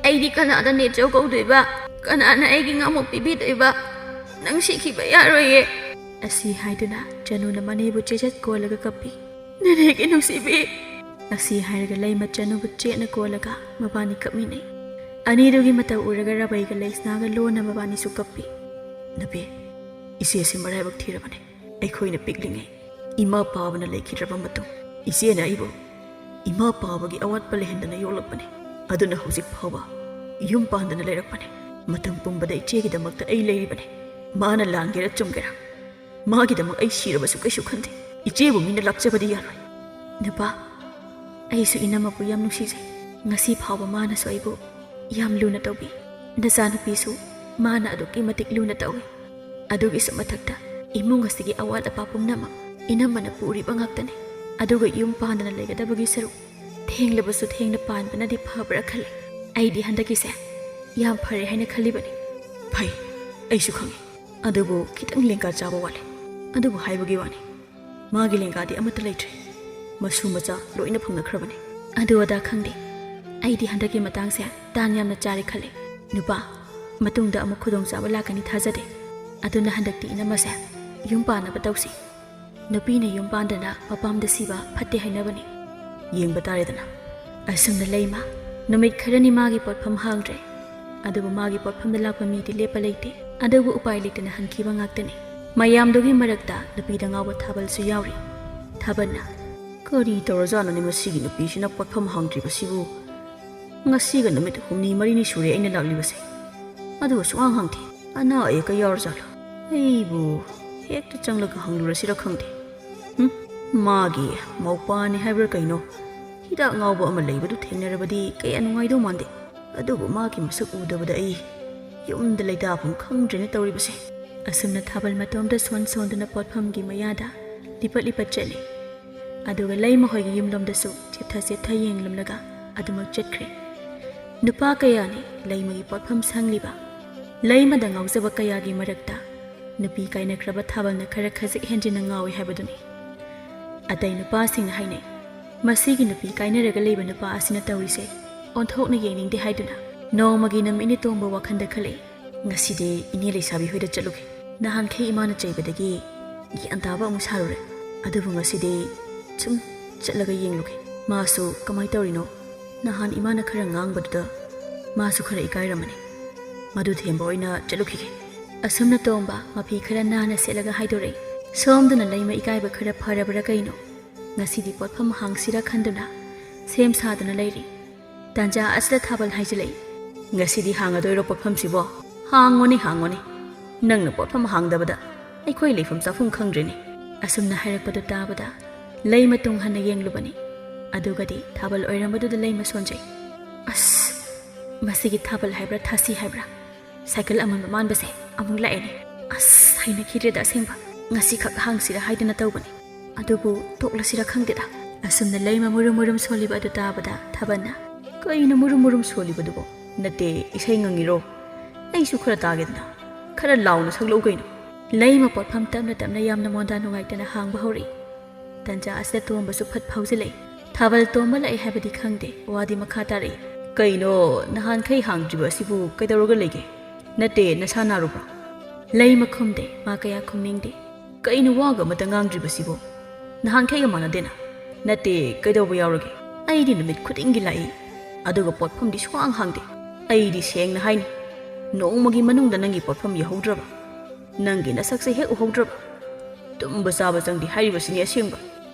ꯑꯩꯗꯤ ꯀꯅꯥꯗ ꯅꯦꯆꯧ ꯀꯧꯗꯣꯏꯕ? ꯀꯅꯥꯅ ꯑꯩꯒꯤ ꯉꯥꯃꯨꯛ ꯄꯤꯕꯤꯗꯣꯏꯕ? ꯅꯪ ꯁꯤꯈꯤꯕ ꯌꯥꯔꯣꯏꯌꯦ"꯫ ꯑꯁꯤ ꯍꯥꯏꯗꯨꯅ ꯆꯅꯨꯅ ꯃꯅꯦꯕꯨ ꯆꯦꯖꯠ ꯀꯣꯜꯂꯒ ꯀꯞꯄꯤ꯫ "ꯅꯦꯅꯦꯒꯤ ꯅꯨꯡꯁꯤꯕꯤ"꯫ ꯑꯁꯤ ꯍꯥꯏꯔꯒ ꯂꯩꯃ ꯆꯅꯨꯕꯨ ꯆꯦꯠꯅ ꯀꯣꯜꯂꯒ ꯃꯕꯥꯅꯤ ꯀꯞꯃꯤꯟꯅꯩ꯫ ꯑꯅꯤꯗꯨꯒꯤ ꯃꯇꯧ ꯎꯔꯒ ꯔꯥꯕꯩꯒ ꯂꯩꯁꯅꯥꯒ ꯂꯣꯟꯅ ꯃꯕꯥꯅꯤꯁꯨ ꯀꯞꯄꯤ꯫ "ꯅꯕꯦ, ꯏꯆꯦꯁꯤ ꯃꯔꯥꯏꯕꯛ ꯊꯤꯔꯕꯅꯦ꯫ ꯑꯩꯈꯣꯏꯅ ꯄꯤꯛꯂꯤꯉꯩ ꯏꯃꯥ ꯄꯥꯕꯅ ꯂꯩꯈꯤꯗ꯭ꯔꯕ ꯃꯇꯨꯡ ꯏꯆꯦꯅ ꯑꯩꯕꯨ ꯏꯃꯥ ꯄꯥꯕꯒꯤ ꯑꯋꯥꯠꯄ ꯂꯩꯍꯟꯗꯅ ꯌꯣꯛꯂꯛꯄꯅꯦ꯫ ꯑꯗꯨꯅ ꯍꯧꯖꯤꯛ ꯐꯥꯎꯕ ꯌꯨꯝ ꯄꯥꯟꯗꯅ ꯂꯩꯔꯛꯄꯅꯦ꯫ ꯃꯇꯝ ꯄꯨꯝꯕꯗ ꯏꯆꯦꯒꯤꯗꯃꯛꯇ ꯑꯩ ꯂꯩꯔꯤꯕꯅꯦ꯫ ꯃꯥꯅ ꯂꯥꯟꯒꯦꯔꯥ ꯆꯨꯝꯒꯦꯔꯥ, ꯃꯥꯒꯤꯗꯃꯛ ꯑꯩ ꯁꯤꯔꯕꯁꯨ ꯀꯩꯁꯨ ꯈꯟꯗꯦ꯫ ꯏꯆꯦꯕꯨ ꯃꯤꯅ ꯂꯥꯛꯆꯕꯗꯤ ꯌꯥꯔꯣꯏ"꯫ "ꯅꯨꯄꯥ, ꯑꯩꯁꯨ ꯏꯅꯝꯃꯕꯨ ꯌꯥꯝ ꯅꯨꯡꯁꯤꯖꯩ꯫ ꯉꯁꯤ ꯐꯥꯎꯕ ꯃꯥꯅꯁꯨ ꯑꯩꯕꯨ ꯌꯥꯝ ꯂꯨꯅ ꯇꯧꯕꯤ꯫ ꯅꯆꯥꯅꯨꯄꯤꯁꯨ ꯃꯥꯅ ꯑꯗꯨꯛꯀꯤ ꯃꯇꯤꯛ ꯂꯨꯅ ꯇꯧꯏ꯫ ꯑꯗꯨꯒꯤꯁꯨ ꯃꯊꯛꯇ ꯏꯃꯨꯡ ꯑꯁꯤꯒꯤ ꯑꯋꯥꯠ ꯑꯄꯥ ꯄꯨꯝꯅꯃꯛ ꯏꯅꯝꯃꯅ ꯄꯨꯔꯤꯕ ꯉꯥꯛꯇꯅꯤ꯫ ꯑꯗꯨꯒ ꯌꯨꯝ ꯄꯥꯟꯗꯅ ꯂꯩꯒꯗꯕꯒꯤ ꯁꯔꯨꯛ ꯊꯦꯡꯂꯕꯁꯨ ꯊꯦꯡꯅ ꯄꯥꯟꯕꯅꯗꯤ ꯐꯕ꯭ꯔꯥ ꯈꯜꯂꯤ꯫ ꯑꯩꯗꯤ ꯍꯟꯗꯛꯀꯤꯁꯦ ꯌꯥꯝ ꯐꯔꯦ ꯍꯥꯏꯅ ꯈꯜꯂꯤꯕꯅꯤ"꯫ "ꯐꯩ, ꯑꯩꯁꯨ ꯈꯪꯏ꯫ ꯑꯗꯨꯕꯨ ꯈꯤꯇꯪ ꯂꯦꯡꯒꯥ ꯆꯥꯕ ꯋꯥꯠꯂꯤ꯫ ꯑꯗꯨꯕꯨ ꯍꯥꯏꯕꯒꯤ ꯋꯥꯅꯤ, ꯃꯥꯒꯤ ꯂꯦꯡꯒꯥꯗꯤ ꯑꯃꯠꯇ ꯂꯩꯇ꯭ꯔꯦ꯫ ꯃꯁꯨ ꯃꯆꯥ ꯂꯣꯏꯅ ꯐꯪꯅꯈ꯭ꯔꯕꯅꯤ"꯫ "ꯑꯗꯨ ꯑꯗꯥ ꯈꯪꯗꯦ꯫ ꯑꯩꯗꯤ ꯍꯟꯗꯛꯀꯤ ꯃꯇꯥꯡꯁꯦ ꯇꯥꯟ ꯌꯥꯝꯅ ꯆꯥꯔꯦ ꯈꯜꯂꯤ꯫ ꯅꯨꯄꯥ, ꯃꯇꯨꯡꯗ ꯑꯃꯨꯛ ꯈꯨꯗꯣꯡꯆꯥꯕ ꯂꯥꯛꯀꯅꯤ ꯊꯥꯖꯗꯦ꯫ ꯑꯗꯨꯅ ꯍꯟꯗꯛꯇꯤ ꯏꯅꯝꯃꯁꯦ, ꯌꯨꯝ ꯄꯥꯟꯅꯕ ꯇꯧꯁꯤ꯫ ꯅꯨꯄꯤꯅ ꯌꯨꯝ ꯄꯥꯟꯗꯅ ꯃꯄꯥꯝꯗ ꯁꯤꯕ ꯐꯠꯇꯦ ꯍꯥꯏꯅꯕꯅꯤ꯫ ꯌꯦꯡꯕ ꯇꯥꯔꯦꯗꯅ꯫ ꯑꯁꯨꯝꯅ ꯂꯩꯃ ꯅꯨꯃꯤꯠ ꯈꯔꯅꯤ ꯃꯥꯒꯤ ꯄꯣꯠꯐꯝ ꯍꯥꯡꯗ꯭ꯔꯦ꯫ ꯑꯗꯨꯕꯨ ꯃꯥꯒꯤ ꯄꯣꯠꯐꯝꯗ ꯂꯥꯛꯄ ꯃꯤꯗꯤ ꯂꯦꯞꯄ ꯂꯩꯇꯦ꯫ ꯑꯗꯨꯕꯨ ꯎꯄꯥꯏ ꯂꯩꯇꯅ ꯍꯟꯈꯤꯕ ꯉꯥꯛꯇꯅꯤ꯫ ꯃꯌꯥꯝꯗꯨꯒꯤ ꯃꯔꯛꯇ ꯅꯨꯄꯤꯗ ꯉꯥꯎꯕ ꯊꯥꯕꯜꯁꯨ ꯌꯥꯎꯔꯤ꯫ ꯊꯥꯕꯜꯅ, "ꯀꯔꯤ ꯇꯧꯔꯖꯥꯠꯅꯣꯅꯦ ꯃꯁꯤꯒꯤ ꯅꯨꯄꯤꯁꯤꯅ ꯄꯣꯠꯐꯝ ꯍꯥꯡꯗ꯭ꯔꯤꯕꯁꯤꯕꯨ? ꯉꯁꯤꯒ ꯅꯨꯃꯤꯠ ꯍꯨꯝꯅꯤ ꯃꯔꯤꯅꯤ ꯁꯨꯔꯦ ꯑꯩꯅ ꯂꯥꯛꯂꯤꯕꯁꯦ꯫ ꯑꯗꯨꯒ ꯁꯨꯡꯍꯥꯡ ꯍꯥꯡꯗꯦ꯫ ꯑꯅꯥ ꯑꯌꯦꯛꯀ ꯌꯥꯎꯔꯖꯥꯠꯂꯣ? ꯑꯩꯕꯨ ꯍꯦꯛꯇ ꯆꯪꯂꯒ ꯍꯪꯂꯨꯔꯁꯤꯔ ꯈꯪꯗꯦ꯫ ꯍꯨꯝ, ꯃꯥꯒꯤ ꯃꯧꯄꯥꯅꯤ ꯍꯥꯏꯕ꯭ꯔꯥ ꯀꯩꯅꯣ? ꯍꯤꯗꯥꯛ ꯉꯥꯎꯕ ꯑꯃ ꯂꯩꯕꯗꯨ ꯊꯦꯡꯅꯔꯕꯗꯤ ꯀꯌꯥ ꯅꯨꯡꯉꯥꯏꯗꯧ ꯃꯥꯟꯗꯦ꯫ ꯑꯗꯨꯕꯨ ꯃꯥꯒꯤ ꯃꯁꯛ ꯎꯗꯕꯗ ꯑꯩ ꯌꯨꯝꯗ ꯂꯩꯇꯥꯐꯝ ꯈꯪꯗ꯭ꯔꯦꯅꯦ ꯇꯧꯔꯤꯕꯁꯦ꯫" ꯑꯁꯨꯝꯅ ꯊꯥꯕꯜ ꯃꯇꯣꯝꯗ ꯁꯣꯟ ꯁꯣꯟꯗꯨꯅ ꯄꯣꯠꯐꯝꯒꯤ ꯃꯌꯥꯗ ꯂꯤꯄꯠ ꯂꯤꯄꯠ ꯆꯠꯂꯤ꯫ ꯑꯗꯨꯒ ꯂꯩꯃ ꯍꯣꯏꯒꯤ ꯌꯨꯝꯂꯣꯝꯗꯁꯨ ꯆꯦꯞꯊ ꯆꯦꯞꯊ ꯌꯦꯡꯂꯝꯂꯒ ꯑꯗꯨꯃꯛ ꯆꯠꯈ꯭ꯔꯦ꯫ ꯅꯨꯄꯥ ꯀꯌꯥꯅꯤ ꯂꯩꯃꯒꯤ ꯄꯣꯠꯐꯝ ꯁꯪꯂꯤꯕ꯫ ꯂꯩꯃꯗ ꯉꯥꯎꯖꯕ ꯀꯌꯥꯒꯤ ꯃꯔꯛꯇ ꯅꯨꯄꯤ ꯀꯥꯏꯅꯈ꯭ꯔꯕ ꯊꯥꯕꯜꯅ ꯈꯔ ꯈꯖꯤꯛ ꯍꯦꯟꯖꯤꯟꯅ ꯉꯥꯎꯏ ꯍꯥꯏꯕꯗꯨꯅꯤ꯫ ꯑꯇꯩ ꯅꯨꯄꯥꯁꯤꯡꯅ ꯍꯥꯏꯅꯩ, "ꯃꯁꯤꯒꯤ ꯅꯨꯄꯤ ꯀꯥꯏꯅꯔꯒ ꯂꯩꯕ ꯅꯨꯄꯥ ꯑꯁꯤꯅ ꯇꯧꯔꯤꯁꯦ ꯑꯣꯟꯊꯣꯛꯅ ꯌꯦꯡꯅꯤꯡꯗꯦ" ꯍꯥꯏꯗꯨꯅ ꯅꯣꯡꯃꯒꯤ ꯅꯨꯃꯤꯠ ꯅꯤꯅꯤ ꯇꯣꯝꯕ ꯋꯥꯈꯜꯗ ꯈꯜꯂꯛꯏ꯫ "ꯉꯁꯤꯗꯤ ꯏꯅꯦ ꯂꯩꯁꯥꯕꯤ ꯍꯣꯏꯗ ꯆꯠꯂꯨꯒꯦ꯫ ꯅꯍꯥꯟꯈꯩ ꯏꯃꯥꯅ ꯆꯩꯕꯗꯒꯤ ꯒ꯭ꯌꯥꯟ ꯇꯥꯕ ꯑꯃꯨꯛ ꯁꯥꯔꯨꯔꯦ꯫ ꯑꯗꯨꯕꯨ ꯉꯁꯤꯗꯤ ꯁꯨꯝ ꯆꯠꯂꯒ ꯌꯦꯡꯂꯨꯒꯦ꯫ ꯃꯥꯁꯨ ꯀꯃꯥꯏ ꯇꯧꯔꯤꯅꯣ? ꯅꯍꯥꯟ ꯏꯃꯥꯅ ꯈꯔ ꯉꯥꯡꯕꯗꯨꯗ ꯃꯥꯁꯨ ꯈꯔ ꯏꯀꯥꯏꯔꯝꯃꯅꯤ꯫ ꯃꯗꯨ ꯊꯦꯝꯕ ꯑꯣꯏꯅ ꯆꯠꯂꯨꯈꯤꯒꯦ꯫" ꯑꯁꯨꯝꯅ ꯇꯣꯝꯕ ꯃꯐꯤ ꯈꯔ ꯅꯥꯟꯅ ꯁꯦꯠꯂꯒ ꯍꯥꯏꯗꯣꯔꯛꯏ꯫ ꯁꯣꯝꯗꯅ ꯂꯩꯃ ꯏꯀꯥꯏꯕ ꯈꯔ ꯐꯔꯕ꯭ꯔꯥ ꯀꯩꯅꯣ, ꯉꯁꯤꯗꯤ ꯄꯣꯠꯐꯝ ꯍꯥꯡꯁꯤꯔꯥ ꯈꯟꯗꯨꯅ ꯁꯦꯝ ꯁꯥꯗꯨꯅ ꯂꯩꯔꯤ꯫ ꯇꯥꯟꯖꯥ ꯑꯁꯤꯗ ꯊꯥꯕꯜ ꯍꯥꯏꯖꯤꯜꯂꯛꯏ꯫ "ꯉꯁꯤꯗꯤ ꯍꯥꯡꯉꯗꯣꯏꯔꯣ ꯄꯣꯠꯐꯝꯁꯤꯕꯣ? ꯍꯥꯡꯉꯣꯅꯦ, ꯍꯥꯡꯉꯣꯅꯦ꯫ ꯅꯪꯅ ꯄꯣꯠꯐꯝ ꯍꯥꯡꯗꯕꯗ ꯑꯩꯈꯣꯏ ꯂꯩꯐꯝ ꯆꯥꯐꯝ ꯈꯪꯗ꯭ꯔꯦꯅꯦ꯫" ꯑꯁꯨꯝꯅ ꯍꯥꯏꯔꯛꯄꯗꯨ ꯇꯥꯕꯗ ꯂꯩꯃ ꯇꯨꯡ ꯍꯟꯅ ꯌꯦꯡꯂꯨꯕꯅꯤ꯫ ꯑꯗꯨꯒꯗꯤ ꯊꯥꯕꯜ ꯑꯣꯏꯔꯝꯕꯗꯨꯗ ꯂꯩꯃ ꯁꯣꯟꯖꯩ꯫ "ꯑꯁ, ꯃꯁꯤꯒꯤ ꯊꯥꯕꯜ ꯍꯥꯏꯕ꯭ꯔꯥ ꯊꯥꯁꯤ ꯍꯥꯏꯕ꯭ꯔꯥ? ꯁꯥꯏꯀꯜ ꯑꯃꯟꯕ ꯃꯥꯟꯕꯁꯦ ꯑꯃꯨꯛ ꯂꯥꯛꯑꯦꯅꯦ꯫ ꯑꯁ, ꯍꯩꯅꯈꯤꯗ꯭ꯔꯦꯗ ꯑꯁꯦꯡꯕ꯫ ꯉꯁꯤꯈꯛ ꯍꯥꯡꯁꯤꯔꯥ ꯍꯥꯏꯗꯅ ꯇꯧꯕꯅꯤ꯫ ꯑꯗꯨꯕꯨ ꯇꯣꯛꯂꯁꯤꯔꯥ ꯈꯪꯗꯦꯗ꯫" ꯑꯁꯨꯝꯅ ꯂꯩꯃ ꯃꯨꯔꯨꯝ ꯃꯨꯔꯨꯝ ꯁꯣꯜꯂꯤꯕ ꯑꯗꯨ ꯇꯥꯕꯗ ꯊꯥꯕꯜꯅ, "ꯀꯩꯅꯣ ꯃꯨꯔꯨꯝ ꯃꯨꯔꯨꯝ ꯁꯣꯜꯂꯤꯕꯗꯨꯕꯣ? ꯅꯠꯇꯦ, ꯏꯁꯩ ꯉꯪꯉꯤꯔꯣ? ꯑꯩꯁꯨ ꯈꯔ ꯇꯥꯒꯦꯗꯅ꯫ ꯈꯔ ꯂꯥꯎꯅ ꯁꯛꯂꯛꯎ ꯀꯩꯅꯣ꯫" ꯂꯩꯃ ꯄꯣꯠꯐꯝ ꯇꯞꯅ ꯇꯞꯅ ꯌꯥꯝꯅ ꯃꯣꯟꯗꯥ ꯅꯨꯡꯉꯥꯏꯇꯅ ꯍꯥꯡꯕ ꯍꯧꯔꯛꯏ꯫ ꯇꯟꯖꯥ ꯑꯁꯤꯗ ꯇꯣꯝꯕꯁꯨ ꯐꯠ ꯐꯥꯎꯖꯤꯜꯂꯛꯏ꯫ ꯊꯥꯕꯜ ꯇꯣꯝꯕ ꯂꯥꯛꯑꯦ ꯍꯥꯏꯕꯗꯤ ꯈꯪꯗꯦ, ꯋꯥꯗꯤ ꯃꯈꯥ ꯇꯥꯔꯛꯏ꯫ "ꯀꯩꯅꯣ, ꯅꯍꯥꯟꯈꯩ ꯍꯥꯡꯗ꯭ꯔꯤꯕ ꯑꯁꯤꯕꯨ ꯀꯩꯗꯧꯔꯒ ꯂꯩꯒꯦ? "ꯅꯠꯇꯦ, ꯅꯁꯥ ꯅꯥꯔꯨꯕ꯭ꯔꯣ?" ꯂꯩꯃ ꯈꯨꯝꯗꯦ, ꯃꯥ ꯀꯌꯥ ꯈꯨꯝꯅꯤꯡꯗꯦ꯫ "ꯀꯩꯅꯣ ꯋꯥꯒ ꯑꯃꯇ ꯉꯥꯡꯗ꯭ꯔꯤꯕꯁꯤꯕꯣ? ꯅꯍꯥꯟꯈꯩꯒ ꯃꯥꯟꯅꯗꯦꯅ?" "ꯅꯠꯇꯦ, ꯀꯩꯗꯧꯕ ꯌꯥꯎꯔꯒꯦ? ꯑꯩꯗꯤ ꯅꯨꯃꯤꯠ ꯈꯨꯗꯤꯡꯒꯤ ꯂꯥꯛꯏ, ꯑꯗꯨꯒ ꯄꯣꯠꯐꯝꯗꯤ ꯁꯨꯡꯍꯥꯡ ꯍꯥꯡꯗꯦ꯫ ꯑꯩꯗꯤ ꯁꯦꯡꯅ ꯍꯥꯏꯅꯤ, ꯅꯣꯡꯃꯒꯤ ꯃꯅꯨꯡꯗ ꯅꯪꯒꯤ ꯄꯣꯠꯐꯝ ꯌꯧꯍꯧꯗ꯭ꯔꯕ, ꯅꯪꯒꯤ ꯅꯁꯛꯁꯦ ꯍꯦꯛ ꯎꯍꯧꯗ꯭ꯔꯕ꯫ ꯇꯨꯝꯕ ꯆꯥꯕ ꯆꯪꯗꯦ ꯍꯥꯏꯔꯤꯕꯁꯤꯅꯤ ꯑꯁꯦꯡꯕ꯫"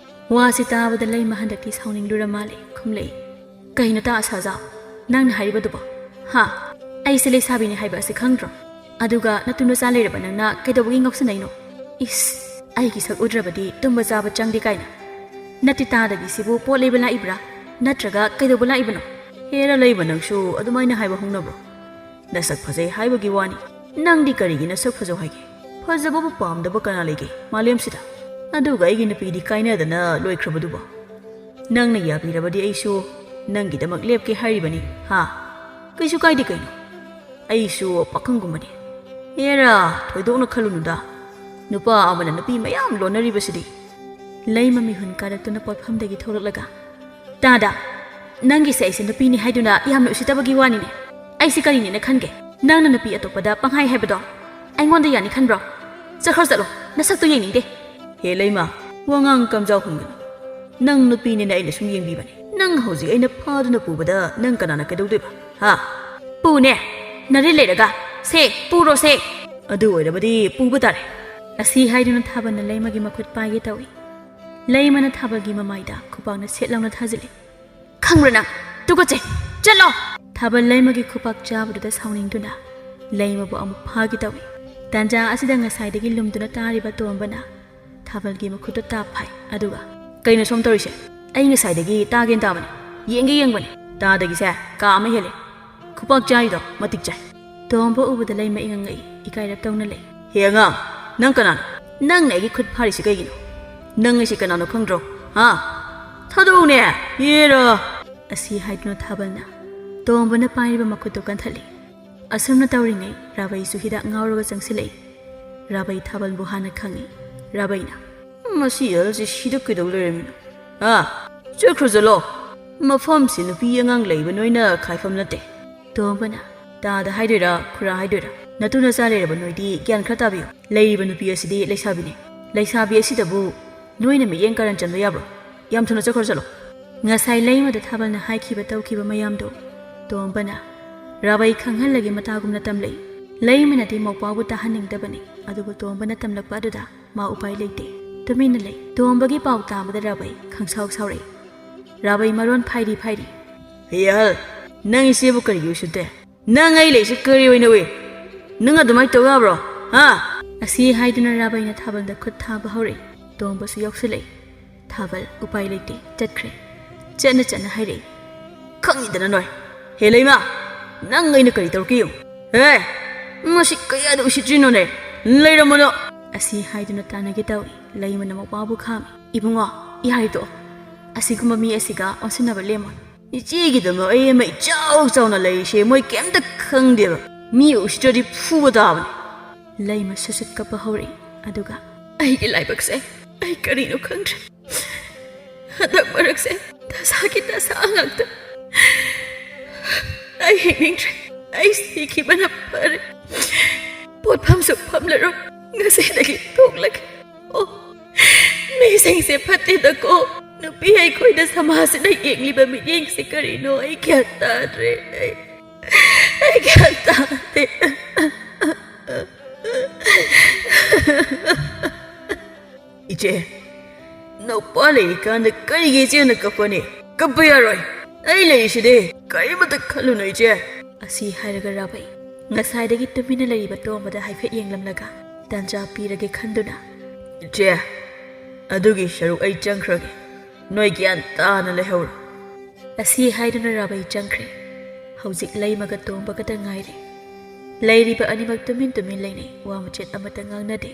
ꯋꯥꯁꯤ ꯇꯥꯕꯗ ꯂꯩꯃ ꯍꯟꯗꯛꯇꯤ ꯁꯥꯎꯅꯤꯡꯂꯨꯔ ꯃꯥꯜꯂꯦ, ꯈꯨꯝꯂꯛꯏ꯫ "ꯀꯩꯅꯣ ꯇꯥ ꯑꯁꯥꯖꯥ, ꯅꯪꯅ ꯍꯥꯏꯔꯤꯕꯗꯨꯕꯣ? ꯍꯥ? ꯑꯩꯁꯦ ꯂꯩꯁꯥꯕꯤꯅꯤ ꯍꯥꯏꯕ ꯑꯁꯤ ꯈꯪꯗ꯭ꯔꯣ? ꯑꯗꯨꯒ ꯅꯇꯨ ꯅꯆꯥ ꯂꯩꯔꯕ ꯅꯪꯅ ꯀꯩꯗꯧꯕꯒꯤ ꯉꯥꯎꯁꯤꯟꯅꯩꯅꯣ? ꯏꯁ, ꯑꯩꯒꯤ ꯁꯛ ꯎꯗ꯭ꯔꯕꯗꯤ ꯇꯨꯝꯕ ꯆꯥꯕ ꯆꯪꯗꯦ ꯀꯥꯏꯅ꯫ ꯅꯠꯇꯦ, ꯇꯥꯗꯒꯤꯁꯤꯕꯨ ꯄꯣꯠ ꯂꯩꯕ ꯂꯥꯛꯏꯕ꯭ꯔꯥ? ꯅꯠꯇ꯭ꯔꯒ ꯀꯩꯗꯧꯕ ꯂꯥꯛꯏꯕꯅꯣ?" "ꯍꯦꯔꯥ ꯂꯩꯃ, ꯅꯪꯁꯨ ꯑꯗꯨꯃꯥꯏꯅ ꯍꯥꯏꯕ ꯍꯧꯅꯕ꯭ꯔꯣ? ꯅꯁꯛ ꯐꯖꯩ ꯍꯥꯏꯕꯒꯤ ꯋꯥꯅꯤ꯫ ꯅꯪꯗꯤ ꯀꯔꯤꯒꯤ ꯅꯁꯛ ꯐꯖꯧ ꯍꯥꯏꯒꯦ? ꯐꯖꯕꯕꯨ ꯄꯥꯝꯗꯕ ꯀꯅꯥ ꯂꯩꯒꯦ ꯃꯥꯂꯦꯝꯁꯤꯗ? ꯑꯗꯨꯒ ꯑꯩꯒꯤ ꯅꯨꯄꯤꯗꯤ ꯀꯥꯏꯅꯗꯅ ꯂꯣꯏꯈ꯭ꯔꯕꯗꯨꯕꯣ? ꯅꯪꯅ ꯌꯥꯕꯤꯔꯕꯗꯤ ꯑꯩꯁꯨ ꯅꯪꯒꯤꯗꯃꯛ ꯂꯦꯞꯀꯦ ꯍꯥꯏꯔꯤꯕꯅꯤ, ꯍꯥ? ꯀꯩꯁꯨ ꯀꯥꯏꯗꯦ ꯀꯩꯅꯣ꯫ ꯑꯩꯁꯨ ꯄꯥꯈꯪꯒꯨꯝꯕꯅꯤ꯫" "ꯍꯦꯔꯥ, ꯊꯣꯏꯗꯣꯛꯅ ꯈꯜꯂꯨꯅꯨꯗ꯫ ꯅꯨꯄꯥ ꯑꯃꯅ ꯅꯨꯄꯤ ꯃꯌꯥꯝ ꯂꯣꯟꯅꯔꯤꯕꯁꯤꯗꯤ꯫" ꯂꯩꯃ ꯃꯤꯍꯨꯟ ꯀꯥꯔꯛꯇꯨꯅ ꯄꯣꯠꯐꯝꯗꯒꯤ ꯊꯣꯛꯂꯛꯂꯒ, "ꯇꯥꯗ, ꯅꯪꯒꯤꯁꯦ ꯑꯩꯁꯦ ꯅꯨꯄꯤꯅꯤ ꯍꯥꯏꯗꯨꯅ ꯌꯥꯝꯅ ꯎꯁꯤꯠꯇꯕꯒꯤ ꯋꯥꯅꯤꯅꯦ꯫ ꯑꯩꯁꯦ ꯀꯔꯤꯅꯦꯅ ꯈꯟꯒꯦ? ꯅꯪꯅ ꯅꯨꯄꯤ ꯑꯇꯣꯞꯄꯗ ꯄꯪꯍꯥꯏ ꯍꯥꯏꯕꯗꯣ ꯑꯩꯉꯣꯟꯗ ꯌꯥꯅꯤ ꯈꯟꯕ꯭ꯔꯣ? ꯆꯠꯈ꯭ꯔꯣ ꯆꯠꯂꯣ, ꯅꯁꯛꯇꯣ ꯌꯦꯡꯅꯤꯡꯗꯦ꯫" "ꯍꯦ ꯂꯩꯃ, ꯋꯥꯉꯥꯡ ꯀꯝꯖꯥꯎ ꯍꯨꯟꯒꯅꯨ꯫ ꯅꯪ ꯅꯨꯄꯤꯅꯦꯅ ꯑꯩꯅ ꯁꯨꯝ ꯌꯦꯡꯕꯤꯕꯅꯤ꯫ ꯅꯪ ꯍꯧꯖꯤꯛ ꯑꯩꯅ ꯐꯥꯗꯨꯅ ꯄꯨꯕꯗ ꯅꯪ ꯀꯅꯥꯅ ꯀꯩꯗꯧꯗꯣꯏꯕ, ꯍꯥ?" "ꯄꯨꯅꯦ, ꯅꯔꯤꯜ ꯂꯩꯔꯒ꯫ ꯁꯦ, ꯄꯨꯔꯣ ꯁꯦ꯫" "ꯑꯗꯨ ꯑꯣꯏꯔꯕꯗꯤ ꯄꯨꯕ ꯇꯥꯔꯦ꯫" ꯑꯁꯤ ꯍꯥꯏꯗꯨꯅ ꯊꯥꯕꯜꯅ ꯂꯩꯃꯒꯤ ꯃꯈꯨꯠ ꯄꯥꯏꯒꯦ ꯇꯧꯏ꯫ ꯂꯩꯃꯅ ꯊꯥꯕꯜꯒꯤ ꯃꯃꯥꯏꯗ ꯈꯨꯄꯥꯛꯅ ꯁꯦꯠ ꯂꯥꯎꯅ ꯊꯥꯖꯤꯜꯂꯤ꯫ "ꯈꯪꯕ꯭ꯔꯥ ꯅꯪ? ꯇꯨꯀꯠꯆꯩ! ꯆꯠꯂꯣ!" ꯊꯥꯕꯜ ꯂꯩꯃꯒꯤ ꯈꯨꯄꯥꯛ ꯆꯥꯕꯗꯨꯗ ꯁꯥꯎꯅꯤꯡꯗꯨꯅ ꯂꯩꯃꯕꯨ ꯑꯃꯨꯛ ꯐꯥꯒꯦ ꯇꯧꯏ꯫ ꯇꯥꯟꯖꯥ ꯑꯁꯤꯗ ꯉꯁꯥꯏꯗꯒꯤ ꯂꯨꯝꯗꯨꯅ ꯇꯥꯔꯤꯕ ꯇꯣꯝꯕꯅ ꯊꯥꯕꯜꯒꯤ ꯃꯈꯨꯠꯇ ꯇꯥꯞ ꯐꯥꯏ꯫ ꯑꯗꯨꯒ, "ꯀꯩꯅꯣ ꯁꯣꯝ ꯇꯧꯔꯤꯁꯦ? ꯑꯩ ꯉꯁꯥꯏꯗꯒꯤ ꯇꯥꯒꯦꯅ ꯇꯥꯕꯅꯦ, ꯌꯦꯡꯒꯦ ꯌꯦꯡꯕꯅꯦ꯫ ꯇꯥꯗꯒꯤꯁꯦ ꯀꯥ ꯑꯃ ꯍꯦꯜꯂꯦ꯫ ꯈꯨꯄꯥꯛ ꯆꯥꯔꯤꯗꯣ ꯃꯇꯤꯛ ꯆꯥꯏ꯫" ꯇꯣꯝꯕ ꯎꯕꯗ ꯂꯩꯃ ꯏꯉꯛ ꯉꯛꯏ, ꯏꯀꯥꯏꯔꯞ ꯇꯧꯅ ꯂꯩ꯫ "ꯍꯦ ꯑꯉꯥꯡ, ꯅꯪ ꯀꯅꯥꯅꯣ? ꯅꯪꯅ ꯑꯩꯒꯤ ꯈꯨꯠ ꯐꯥꯔꯤꯁꯤ ꯀꯩꯒꯤꯅꯣ? ꯅꯪ ꯑꯩꯁꯤ ꯀꯅꯥꯅꯣ ꯈꯪꯗ꯭ꯔꯣ? ꯍꯥ? ꯊꯥꯗꯣꯛꯎꯅꯦ! ꯌꯦꯔꯣ!" ꯑꯁꯤ ꯍꯥꯏꯗꯨꯅ ꯊꯥꯕꯜꯅ ꯇꯣꯝꯕꯅ ꯄꯥꯏꯔꯤꯕ ꯃꯈꯨꯠꯇꯨ ꯀꯟꯊꯠꯂꯤ꯫ ꯑꯁꯨꯝꯅ ꯇꯧꯔꯤꯉꯩ ꯔꯥꯕꯩꯁꯨ ꯍꯤꯗꯥꯛ ꯉꯥꯎꯔꯒ ꯆꯪꯁꯤꯜꯂꯛꯏ꯫ ꯔꯥꯕꯩ ꯊꯥꯕꯜꯕꯨ ꯍꯥꯟꯅ ꯈꯪꯏ꯫ ꯔꯥꯕꯩꯅ, "ꯃꯁꯤ ꯑꯍꯜꯁꯤ ꯁꯤꯗ ꯀꯩꯗꯧ ꯂꯩꯔꯝꯃꯤꯅꯣ? ꯍꯥ? ꯆꯠꯈ꯭ꯔꯣ ꯆꯠꯂꯣ꯫ ꯃꯐꯝꯁꯤ ꯅꯨꯄꯤ ꯑꯉꯥꯡ ꯂꯩꯕ ꯅꯣꯏꯅ ꯈꯥꯏꯐꯝ ꯅꯠꯇꯦ꯫" ꯇꯣꯝꯕꯅ, ꯗꯥꯗ ꯍꯥꯏꯗꯣꯏꯔꯥ, ꯈꯨꯔꯥ ꯍꯥꯏꯗꯣꯏꯔꯥ? ꯅꯇꯨ ꯅꯆꯥ ꯂꯩꯔꯕ ꯅꯣꯏꯗꯤ ꯒ꯭ꯌꯥꯟ ꯈꯔ ꯇꯥꯕꯤꯌꯨ꯫ ꯂꯩꯔꯤꯕ ꯅꯨꯄꯤ ꯑꯁꯤꯗꯤ ꯂꯩꯁꯥꯕꯤꯅꯤ꯫ ꯂꯩꯁꯥꯕꯤ ꯑꯁꯤꯗꯕꯨ ꯅꯣꯏꯅ ꯃꯤꯠꯌꯦꯡ ꯀꯥꯔꯟ ꯆꯟꯕ ꯌꯥꯕ꯭ꯔꯣ? ꯌꯥꯝ ꯊꯨꯅ ꯆꯠꯈ꯭ꯔꯣ ꯆꯠꯂꯣ꯫ ꯉꯁꯥꯏ ꯂꯩꯃꯗ ꯊꯥꯕꯜꯅ ꯍꯥꯏꯈꯤꯕ ꯇꯧꯈꯤꯕ ꯃꯌꯥꯝꯗꯣ ꯇꯣꯝꯕꯅ ꯔꯥꯕꯩ ꯈꯪꯍꯜꯂꯒꯦ ꯃꯇꯥꯒꯨꯝꯅ ꯇꯝꯂꯛꯏ꯫ ꯂꯩꯃꯅꯗꯤ ꯃꯧꯄꯥꯕꯨ ꯇꯥꯍꯟꯅꯤꯡꯗꯕꯅꯤ, ꯑꯗꯨꯕꯨ ꯇꯣꯝꯕꯅ ꯇꯝꯂꯛꯄ ꯑꯗꯨꯗ ꯃꯥ ꯎꯄꯥꯏ ꯂꯩꯇꯦ꯫ ꯇꯨꯃꯤꯟꯅ ꯂꯩ꯫ ꯇꯣꯝꯕꯒꯤ ꯄꯥꯎ ꯇꯥꯕꯗ ꯔꯥꯕꯩ ꯈꯪꯁꯥꯎ ꯁꯥꯎꯔꯛꯏ꯫ ꯔꯥꯕꯩ ꯃꯔꯣꯟ ꯐꯥꯏꯔꯤ ꯐꯥꯏꯔꯤ꯫ "ꯍꯦ ꯑꯍꯜ, ꯅꯪ ꯏꯆꯦꯕꯨ ꯀꯔꯤꯒꯤ ꯎꯁꯤꯠꯇꯦ? ꯅꯪ ꯑꯩ ꯂꯩꯁꯤ ꯀꯔꯤ ꯑꯣꯏꯅ ꯎꯏ? ꯅꯪ ꯑꯗꯨꯃꯥꯏꯅ ꯇꯧ ꯌꯥꯕ꯭ꯔꯣ? ꯍꯥ?" ꯑꯁꯤ ꯍꯥꯏꯗꯨꯅ ꯔꯥꯕꯩꯅ ꯊꯥꯕꯜꯗ ꯈꯨꯠ ꯊꯥꯕ ꯍꯧꯔꯛꯏ꯫ ꯇꯣꯝꯕꯁꯨ ꯌꯥꯎꯁꯤꯜꯂꯛꯏ꯫ ꯊꯥꯕꯜ ꯎꯄꯥꯏ ꯂꯩꯇꯦ ꯆꯠꯈ꯭ꯔꯦ꯫ ꯆꯠꯅ ꯆꯠꯅ ꯍꯥꯏꯔꯛꯏ꯫ "ꯈꯪꯉꯤꯗꯅ ꯅꯣꯏ꯫ ꯍꯦ ꯂꯩꯃ, ꯅꯪ ꯑꯩꯅ ꯀꯔꯤ ꯇꯧꯔꯛꯀꯦ ꯌꯦꯡꯉꯨ꯫ ꯍꯦ, ꯃꯁꯤ ꯀꯌꯥꯗ ꯎꯁꯤꯠꯇ꯭ꯔꯤꯅꯣꯅꯦ? ꯂꯩꯔꯝꯃꯣꯅꯣ!" ꯑꯁꯤ ꯍꯥꯏꯗꯨꯅ ꯇꯥꯟꯅꯒꯦ ꯇꯧꯏ꯫ ꯂꯩꯃꯅ ꯃꯧꯄꯥꯕꯨ ꯈꯥꯝꯃꯤ꯫ "ꯏꯕꯨꯡꯉꯣ, ꯌꯥꯔꯦ ꯇꯣꯛꯑꯣ꯫ ꯑꯁꯤꯒꯨꯝꯕ ꯃꯤ ꯑꯁꯤꯒ ꯑꯣꯟꯁꯤꯟꯅꯕ ꯂꯦꯝꯃꯣ꯫ ꯏꯆꯦꯒꯤꯗꯃꯛ ꯑꯩ ꯑꯃ ꯏꯆꯥꯎ ꯆꯥꯎꯅ ꯂꯩꯔꯤꯁꯦ ꯃꯣꯏ ꯀꯩꯝꯇ ꯈꯪꯗꯦꯕ꯫ ꯃꯤ ꯎꯁꯤꯠꯇ꯭ꯔꯗꯤ ꯐꯨꯕ ꯇꯥꯕꯅꯤ꯫" ꯂꯩꯃ ꯁꯨꯠ ꯁꯨꯠ ꯀꯞꯄ ꯍꯧꯔꯛꯏ꯫ ꯑꯗꯨꯒ, "ꯑꯩꯒꯤ ꯂꯥꯏꯕꯛꯁꯦ, ꯑꯩ ꯀꯔꯤꯅꯣ ꯈꯪꯗ꯭ꯔꯦ꯫ ꯍꯟꯗꯛ ꯃꯔꯛꯁꯦ ꯗꯁꯥꯒꯤ ꯗꯁꯥ ꯉꯥꯛꯇ꯫ ꯑꯩ ꯍꯤꯡꯅꯤꯡꯗ꯭ꯔꯦ꯫ ꯑꯩ ꯁꯤꯈꯤꯕꯅ ꯐꯔꯦ꯫ ꯄꯣꯠꯐꯝꯁꯨ ꯐꯝꯂꯔꯣꯏ꯫ ꯉꯁꯤꯗꯒꯤ ꯇꯣꯛꯂꯒꯦ꯫ ꯑꯣ, ꯃꯤꯁꯤꯡꯁꯦ ꯐꯠꯇꯦꯗꯀꯣ꯫ ꯅꯨꯄꯤ ꯑꯩꯈꯣꯏꯗ ꯁꯃꯥꯖꯁꯤꯅ ꯌꯦꯡꯂꯤꯕ ꯃꯤꯠꯌꯦꯡꯁꯦ ꯀꯔꯤꯅꯣ ꯑꯩ ꯒ꯭ꯌꯥꯟ ꯇꯥꯗ꯭ꯔꯦ꯫ ꯑꯩ, ꯑꯩ ꯒ꯭ꯌꯥꯟ ꯇꯥꯗꯦ꯫" "ꯏꯆꯦ, ꯅꯨꯄꯥ ꯂꯩꯔꯤꯀꯥꯟꯗ ꯀꯔꯤꯒꯤ ꯏꯆꯦꯅ ꯀꯞꯀꯅꯤ? ꯀꯞꯄ ꯌꯥꯔꯣꯏ꯫ ꯑꯩ ꯂꯩꯔꯤꯁꯤꯗꯤ, ꯀꯔꯤꯃꯇ ꯈꯜꯂꯨꯅꯨ ꯏꯆꯦ꯫" ꯑꯁꯤ ꯍꯥꯏꯔꯒ ꯔꯥꯕꯩ ꯉꯁꯥꯏꯗꯒꯤ ꯇꯨꯃꯤꯟꯅ ꯂꯩꯔꯤꯕ ꯇꯣꯝꯕꯗ ꯍꯥꯏꯐꯦꯠ ꯌꯦꯡꯂꯝꯂꯒ ꯇꯥꯟꯖꯥ ꯄꯤꯔꯒꯦ ꯈꯟꯗꯨꯅ, "ꯏꯆꯦ, ꯑꯗꯨꯒꯤ ꯁꯔꯨꯛ ꯑꯩ ꯆꯪꯈ꯭ꯔꯒꯦ꯫ ꯅꯣꯏ ꯒ꯭ꯌꯥꯟ ꯇꯥꯅ ꯂꯩꯍꯧꯔꯣ꯫" ꯑꯁꯤ ꯍꯥꯏꯗꯨꯅ ꯔꯥꯕꯩ ꯆꯪꯈ꯭ꯔꯦ꯫ ꯍꯧꯖꯤꯛ ꯂꯩꯃꯒ ꯇꯣꯝꯕꯒꯇ ꯉꯥꯏꯔꯦ꯫ ꯂꯩꯔꯤꯕ ꯑꯅꯤꯃꯛ ꯇꯨꯃꯤꯟ ꯇꯨꯃꯤꯟ ꯂꯩꯅꯩ, ꯋꯥ ꯃꯆꯦꯠ ꯑꯃꯠꯇ ꯉꯥꯡꯅꯗꯦ꯫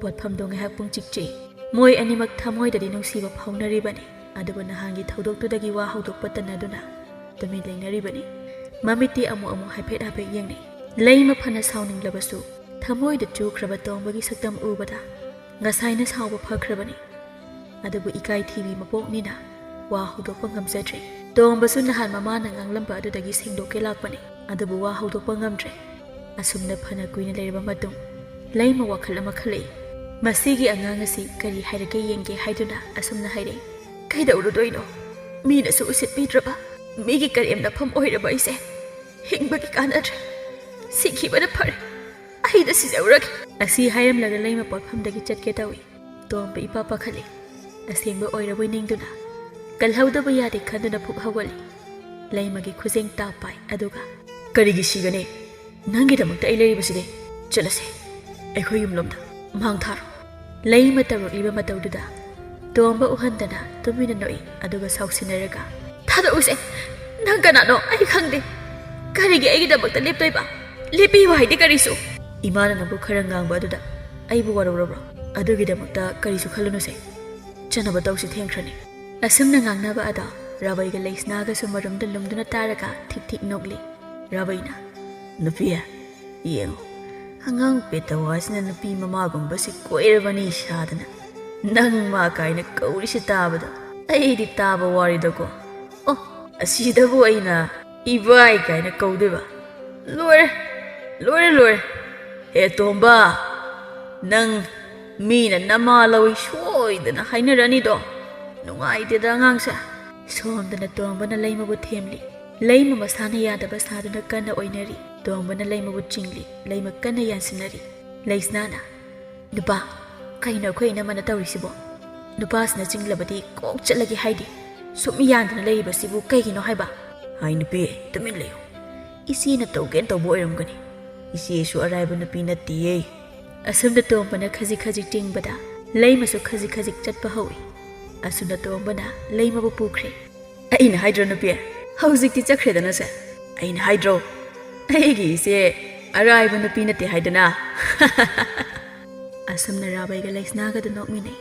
ꯄꯣꯠꯐꯝꯗꯣ ꯉꯥꯏꯍꯥꯛ ꯄꯨꯡꯆꯤꯛ ꯆꯤꯛꯏ꯫ ꯃꯣꯏ ꯑꯅꯤꯃꯛ ꯊꯃꯣꯏꯗꯗꯤ ꯅꯨꯡꯁꯤꯕ ꯐꯥꯎꯅꯔꯤꯕꯅꯤ, ꯑꯗꯨꯕꯨ ꯅꯍꯥꯟꯒꯤ ꯊꯧꯗꯣꯛꯇꯨꯗꯒꯤ ꯋꯥ ꯍꯧꯗꯣꯛꯄ ꯇꯟꯅꯗꯨꯅ ꯇꯨꯃꯤꯟ ꯂꯩꯅꯔꯤꯕꯅꯤ꯫ ꯃꯃꯤꯠꯇꯤ ꯑꯃꯨꯛ ꯑꯃꯨꯛ ꯍꯥꯏꯐꯦꯠ ꯍꯥꯏꯐꯦꯠ ꯌꯦꯡꯅꯩ꯫ ꯂꯩꯃ ꯐꯅ ꯁꯥꯎꯅꯤꯡꯂꯕꯁꯨ ꯊꯃꯣꯏꯗ ꯆꯨꯈ꯭ꯔꯕ ꯇꯣꯝꯕꯒꯤ ꯁꯛꯇꯝ ꯎꯕꯗ ꯉꯁꯥꯏꯅ ꯁꯥꯎꯕ ꯐꯈ꯭ꯔꯕꯅꯤ꯫ ꯑꯗꯨꯕꯨ ꯏꯀꯥꯏ ꯊꯤꯕꯤ ꯃꯄꯣꯛꯅꯤꯅ ꯋꯥ ꯍꯧꯗꯣꯛꯄ ꯉꯝꯖꯗ꯭ꯔꯦ꯫ ꯇꯣꯝꯕꯁꯨ ꯅꯍꯥꯟ ꯃꯃꯥꯅ ꯉꯥꯡꯂꯝꯕ ꯑꯗꯨꯗꯒꯤ ꯁꯦꯡꯗꯣꯛꯀꯦ ꯂꯥꯛꯄꯅꯤ, ꯑꯗꯨꯕꯨ ꯋꯥ ꯍꯧꯗꯣꯛꯄ ꯉꯝꯗ꯭ꯔꯦ꯫ ꯑꯁꯨꯝꯅ ꯐꯅ ꯀꯨꯏꯅ ꯂꯩꯔꯕ ꯃꯇꯨꯡ, ꯂꯩꯃ ꯋꯥꯈꯜ ꯑꯃ ꯈꯜꯂꯛꯏ꯫ ꯃꯁꯤꯒꯤ ꯑꯉꯥꯡ ꯑꯁꯤ ꯀꯔꯤ ꯍꯥꯏꯔꯒꯦ ꯌꯦꯡꯒꯦ ꯍꯥꯏꯗꯨꯅ ꯑꯁꯨꯝꯅ ꯍꯥꯏꯔꯛꯏ꯫ "ꯀꯩꯗꯧꯔꯨꯗꯣꯏꯅꯣ? ꯃꯤꯅꯁꯨ ꯎꯁꯤꯠꯄꯤꯗ꯭ꯔꯕ, ꯃꯤꯒꯤ ꯀꯔꯦꯝꯅꯐꯝ ꯑꯣꯏꯔꯕ ꯑꯩꯁꯦ ꯍꯤꯡꯕꯒꯤ ꯀꯥꯟꯅꯗ꯭ꯔꯦ꯫ ꯁꯤꯈꯤꯕꯅ ꯐꯔꯦ꯫ ꯑꯩꯗ ꯁꯤꯖꯧꯔꯒꯦ꯫" ꯑꯁꯤ ꯍꯥꯏꯔꯝꯂꯒ ꯂꯩꯃ ꯄꯣꯠꯐꯝꯗꯒꯤ ꯆꯠꯀꯦ ꯇꯧꯏ꯫ ꯇꯣꯝꯕ ꯏꯄꯥ ꯄꯥꯈꯠꯂꯤ꯫ ꯑꯁꯦꯡꯕ ꯑꯣꯏꯔꯕꯣꯏ ꯅꯤꯡꯗꯨꯅ, ꯀꯜꯍꯧꯗꯕ ꯌꯥꯗꯦ ꯈꯟꯗꯨꯅ ꯐꯨꯛ ꯍꯧꯒꯠꯂꯤ꯫ ꯂꯩꯃꯒꯤ ꯈꯨꯖꯦꯡ ꯇꯥꯞ ꯄꯥꯏ, ꯑꯗꯨꯒ, "ꯀꯔꯤꯒꯤ ꯁꯤꯒꯅꯤ? ꯅꯪꯒꯤꯗꯃꯛꯇ ꯑꯩ ꯂꯩꯔꯤꯕꯁꯤꯗꯤ꯫ ꯆꯠꯂꯁꯦ, ꯑꯩꯈꯣꯏ ꯌꯨꯝꯂꯣꯝꯗ꯫ ꯃꯥꯡ ꯊꯥꯔꯣ꯫" ꯂꯩꯃ ꯇꯧꯔꯛꯂꯤꯕ ꯃꯇꯧꯗꯨꯗ ꯇꯣꯝꯕ ꯎꯍꯟꯗꯅ ꯇꯨꯃꯤꯟꯅ ꯅꯣꯛꯏ, ꯑꯗꯨꯒ ꯁꯥꯎꯁꯤꯟꯅꯔꯒ, "ꯊꯥꯗꯣꯛꯎꯁꯦ꯫ ꯅꯪ ꯀꯅꯥꯅꯣ? ꯑꯩ ꯈꯪꯗꯦ꯫ ꯀꯔꯤꯒꯤ ꯑꯩꯒꯤꯗꯃꯛꯇ ꯂꯦꯞꯇꯣꯏꯕ? ꯂꯦꯞꯄꯤꯌꯨ ꯍꯥꯏꯗꯤ ꯀꯔꯤꯁꯨ?" "ꯏꯃꯥꯅ ꯅꯪꯕꯨ ꯈꯔ ꯉꯥꯡꯕ ꯑꯗꯨꯗ ꯑꯩꯕꯨ ꯋꯥꯔꯧꯔꯕ꯭ꯔꯣ? ꯑꯗꯨꯒꯤꯗꯃꯛꯇ ꯀꯔꯤꯁꯨ ꯈꯜꯂꯨꯅꯨꯁꯦ꯫ ꯆꯠꯅꯕ ꯇꯧꯁꯤ, ꯊꯦꯡꯈ꯭ꯔꯅꯤ꯫" ꯑꯁꯨꯝꯅ ꯉꯥꯡꯅꯕ ꯑꯗꯣ ꯔꯥꯕꯩꯒ ꯂꯩꯁꯅꯥꯒꯁꯨ ꯃꯔꯨꯝꯗ ꯂꯨꯝꯗꯨꯅ ꯇꯥꯔꯒ ꯊꯤꯛ ꯊꯤꯛ ꯅꯣꯛꯂꯤ꯫ ꯔꯥꯕꯩꯅ, "ꯅꯨꯄꯤ, ꯌꯦꯡꯉꯨ, ꯑꯉꯥꯡ ꯄꯦꯇꯋꯥꯁꯤꯅ ꯅꯨꯄꯤ ꯃꯃꯥꯒꯨꯝꯕꯁꯤ ꯀꯣꯏꯔꯕꯅꯤ ꯁꯥꯗꯅ ꯅꯪ ꯃꯥ ꯀꯥꯏꯅ ꯀꯧꯔꯤꯁꯤ ꯇꯥꯕꯗ ꯑꯩꯗꯤ ꯇꯥꯕ ꯋꯥꯔꯤꯗꯀꯣ꯫ ꯑꯣ, ꯑꯁꯤꯗꯕꯨ ꯑꯩꯅ ꯏꯕꯥꯏ ꯀꯥꯏꯅ ꯀꯧꯗꯣꯏꯕ? ꯂꯣꯏꯔꯦ, ꯂꯣꯏꯔꯦ, ꯂꯣꯏꯔꯦ꯫ ꯍꯦ ꯇꯣꯝꯕ, ꯅꯪ ꯃꯤꯅ ꯅꯃꯥ ꯂꯧꯏ ꯁꯣꯏꯗꯅ ꯍꯥꯏꯅꯔꯅꯤꯗꯣ꯫ ꯅꯨꯡꯉꯥꯏꯇꯦꯗ ꯑꯉꯥꯡꯁꯦ꯫" ꯁꯣꯝꯗꯅ ꯇꯣꯝꯕꯅ ꯂꯩꯃꯕꯨ ꯊꯦꯝꯂꯤ꯫ ꯂꯩꯃ ꯃꯁꯥꯅ ꯌꯥꯗꯕ ꯁꯥꯗꯨꯅ ꯀꯟꯅ ꯑꯣꯏꯅꯔꯤ꯫ ꯇꯣꯝꯕꯅ ꯂꯩꯃꯕꯨ ꯆꯤꯡꯂꯤ꯫ ꯂꯩꯃ ꯀꯟꯅ ꯌꯥꯟꯁꯤꯟꯅꯔꯤ꯫ ꯂꯩꯁꯅꯥꯅ, "ꯅꯨꯄꯥ, ꯀꯩꯅꯣ ꯑꯩꯈꯣꯏ ꯏꯅꯝꯃꯅ ꯇꯧꯔꯤꯁꯤꯕꯣ? ꯅꯨꯄꯥꯁꯤꯅ ꯆꯤꯡꯂꯕꯗꯤ ꯀꯣꯛ ꯆꯠꯂꯒꯦ ꯍꯥꯏꯗꯦ꯫ ꯁꯨꯝ ꯌꯥꯟꯗꯅ ꯂꯩꯔꯤꯕꯁꯤꯕꯨ ꯀꯩꯒꯤꯅꯣ ꯍꯥꯏꯕ?" "ꯍꯥꯏ ꯅꯨꯄꯤ, ꯇꯨꯃꯤꯟ ꯂꯩꯌꯨ꯫ ꯏꯆꯦꯅ ꯇꯧꯒꯦꯅ ꯇꯧꯕ ꯑꯣꯏꯔꯝꯒꯅꯤ꯫ ꯏꯆꯦꯁꯨ ꯑꯔꯥꯏꯕ ꯅꯨꯄꯤ ꯅꯠꯇꯤꯌꯦ꯫" ꯑꯁꯨꯝꯅ ꯇꯣꯝꯕꯅ ꯈꯖꯤꯛ ꯈꯖꯤꯛ ꯆꯤꯡꯕꯗ ꯂꯩꯃꯁꯨ ꯈꯖꯤꯛ ꯈꯖꯤꯛ ꯆꯠꯄ ꯍꯧꯏ꯫ ꯑꯁꯨꯝꯅ ꯇꯣꯝꯕꯅ ꯂꯩꯃꯕꯨ ꯄꯨꯈ꯭ꯔꯦ꯫ "ꯑꯩꯅ ꯍꯥꯏꯗ꯭ꯔꯣ ꯅꯨꯄꯤ? ꯍꯧꯖꯤꯛꯇꯤ ꯆꯠꯈ꯭ꯔꯦꯗꯅꯁꯦ꯫ ꯑꯩꯅ ꯍꯥꯏꯗ꯭ꯔꯣ? ꯑꯩꯒꯤ ꯏꯆꯦ ꯑꯔꯥꯏꯕ ꯅꯨꯄꯤ ꯅꯠꯇꯦ ꯍꯥꯏꯗꯅ꯫" ꯑꯁꯨꯝꯅ ꯔꯥꯕꯩꯒ ꯂꯩꯁꯅꯥꯒꯗꯨ ꯅꯣꯛꯃꯤꯟꯅꯩ꯫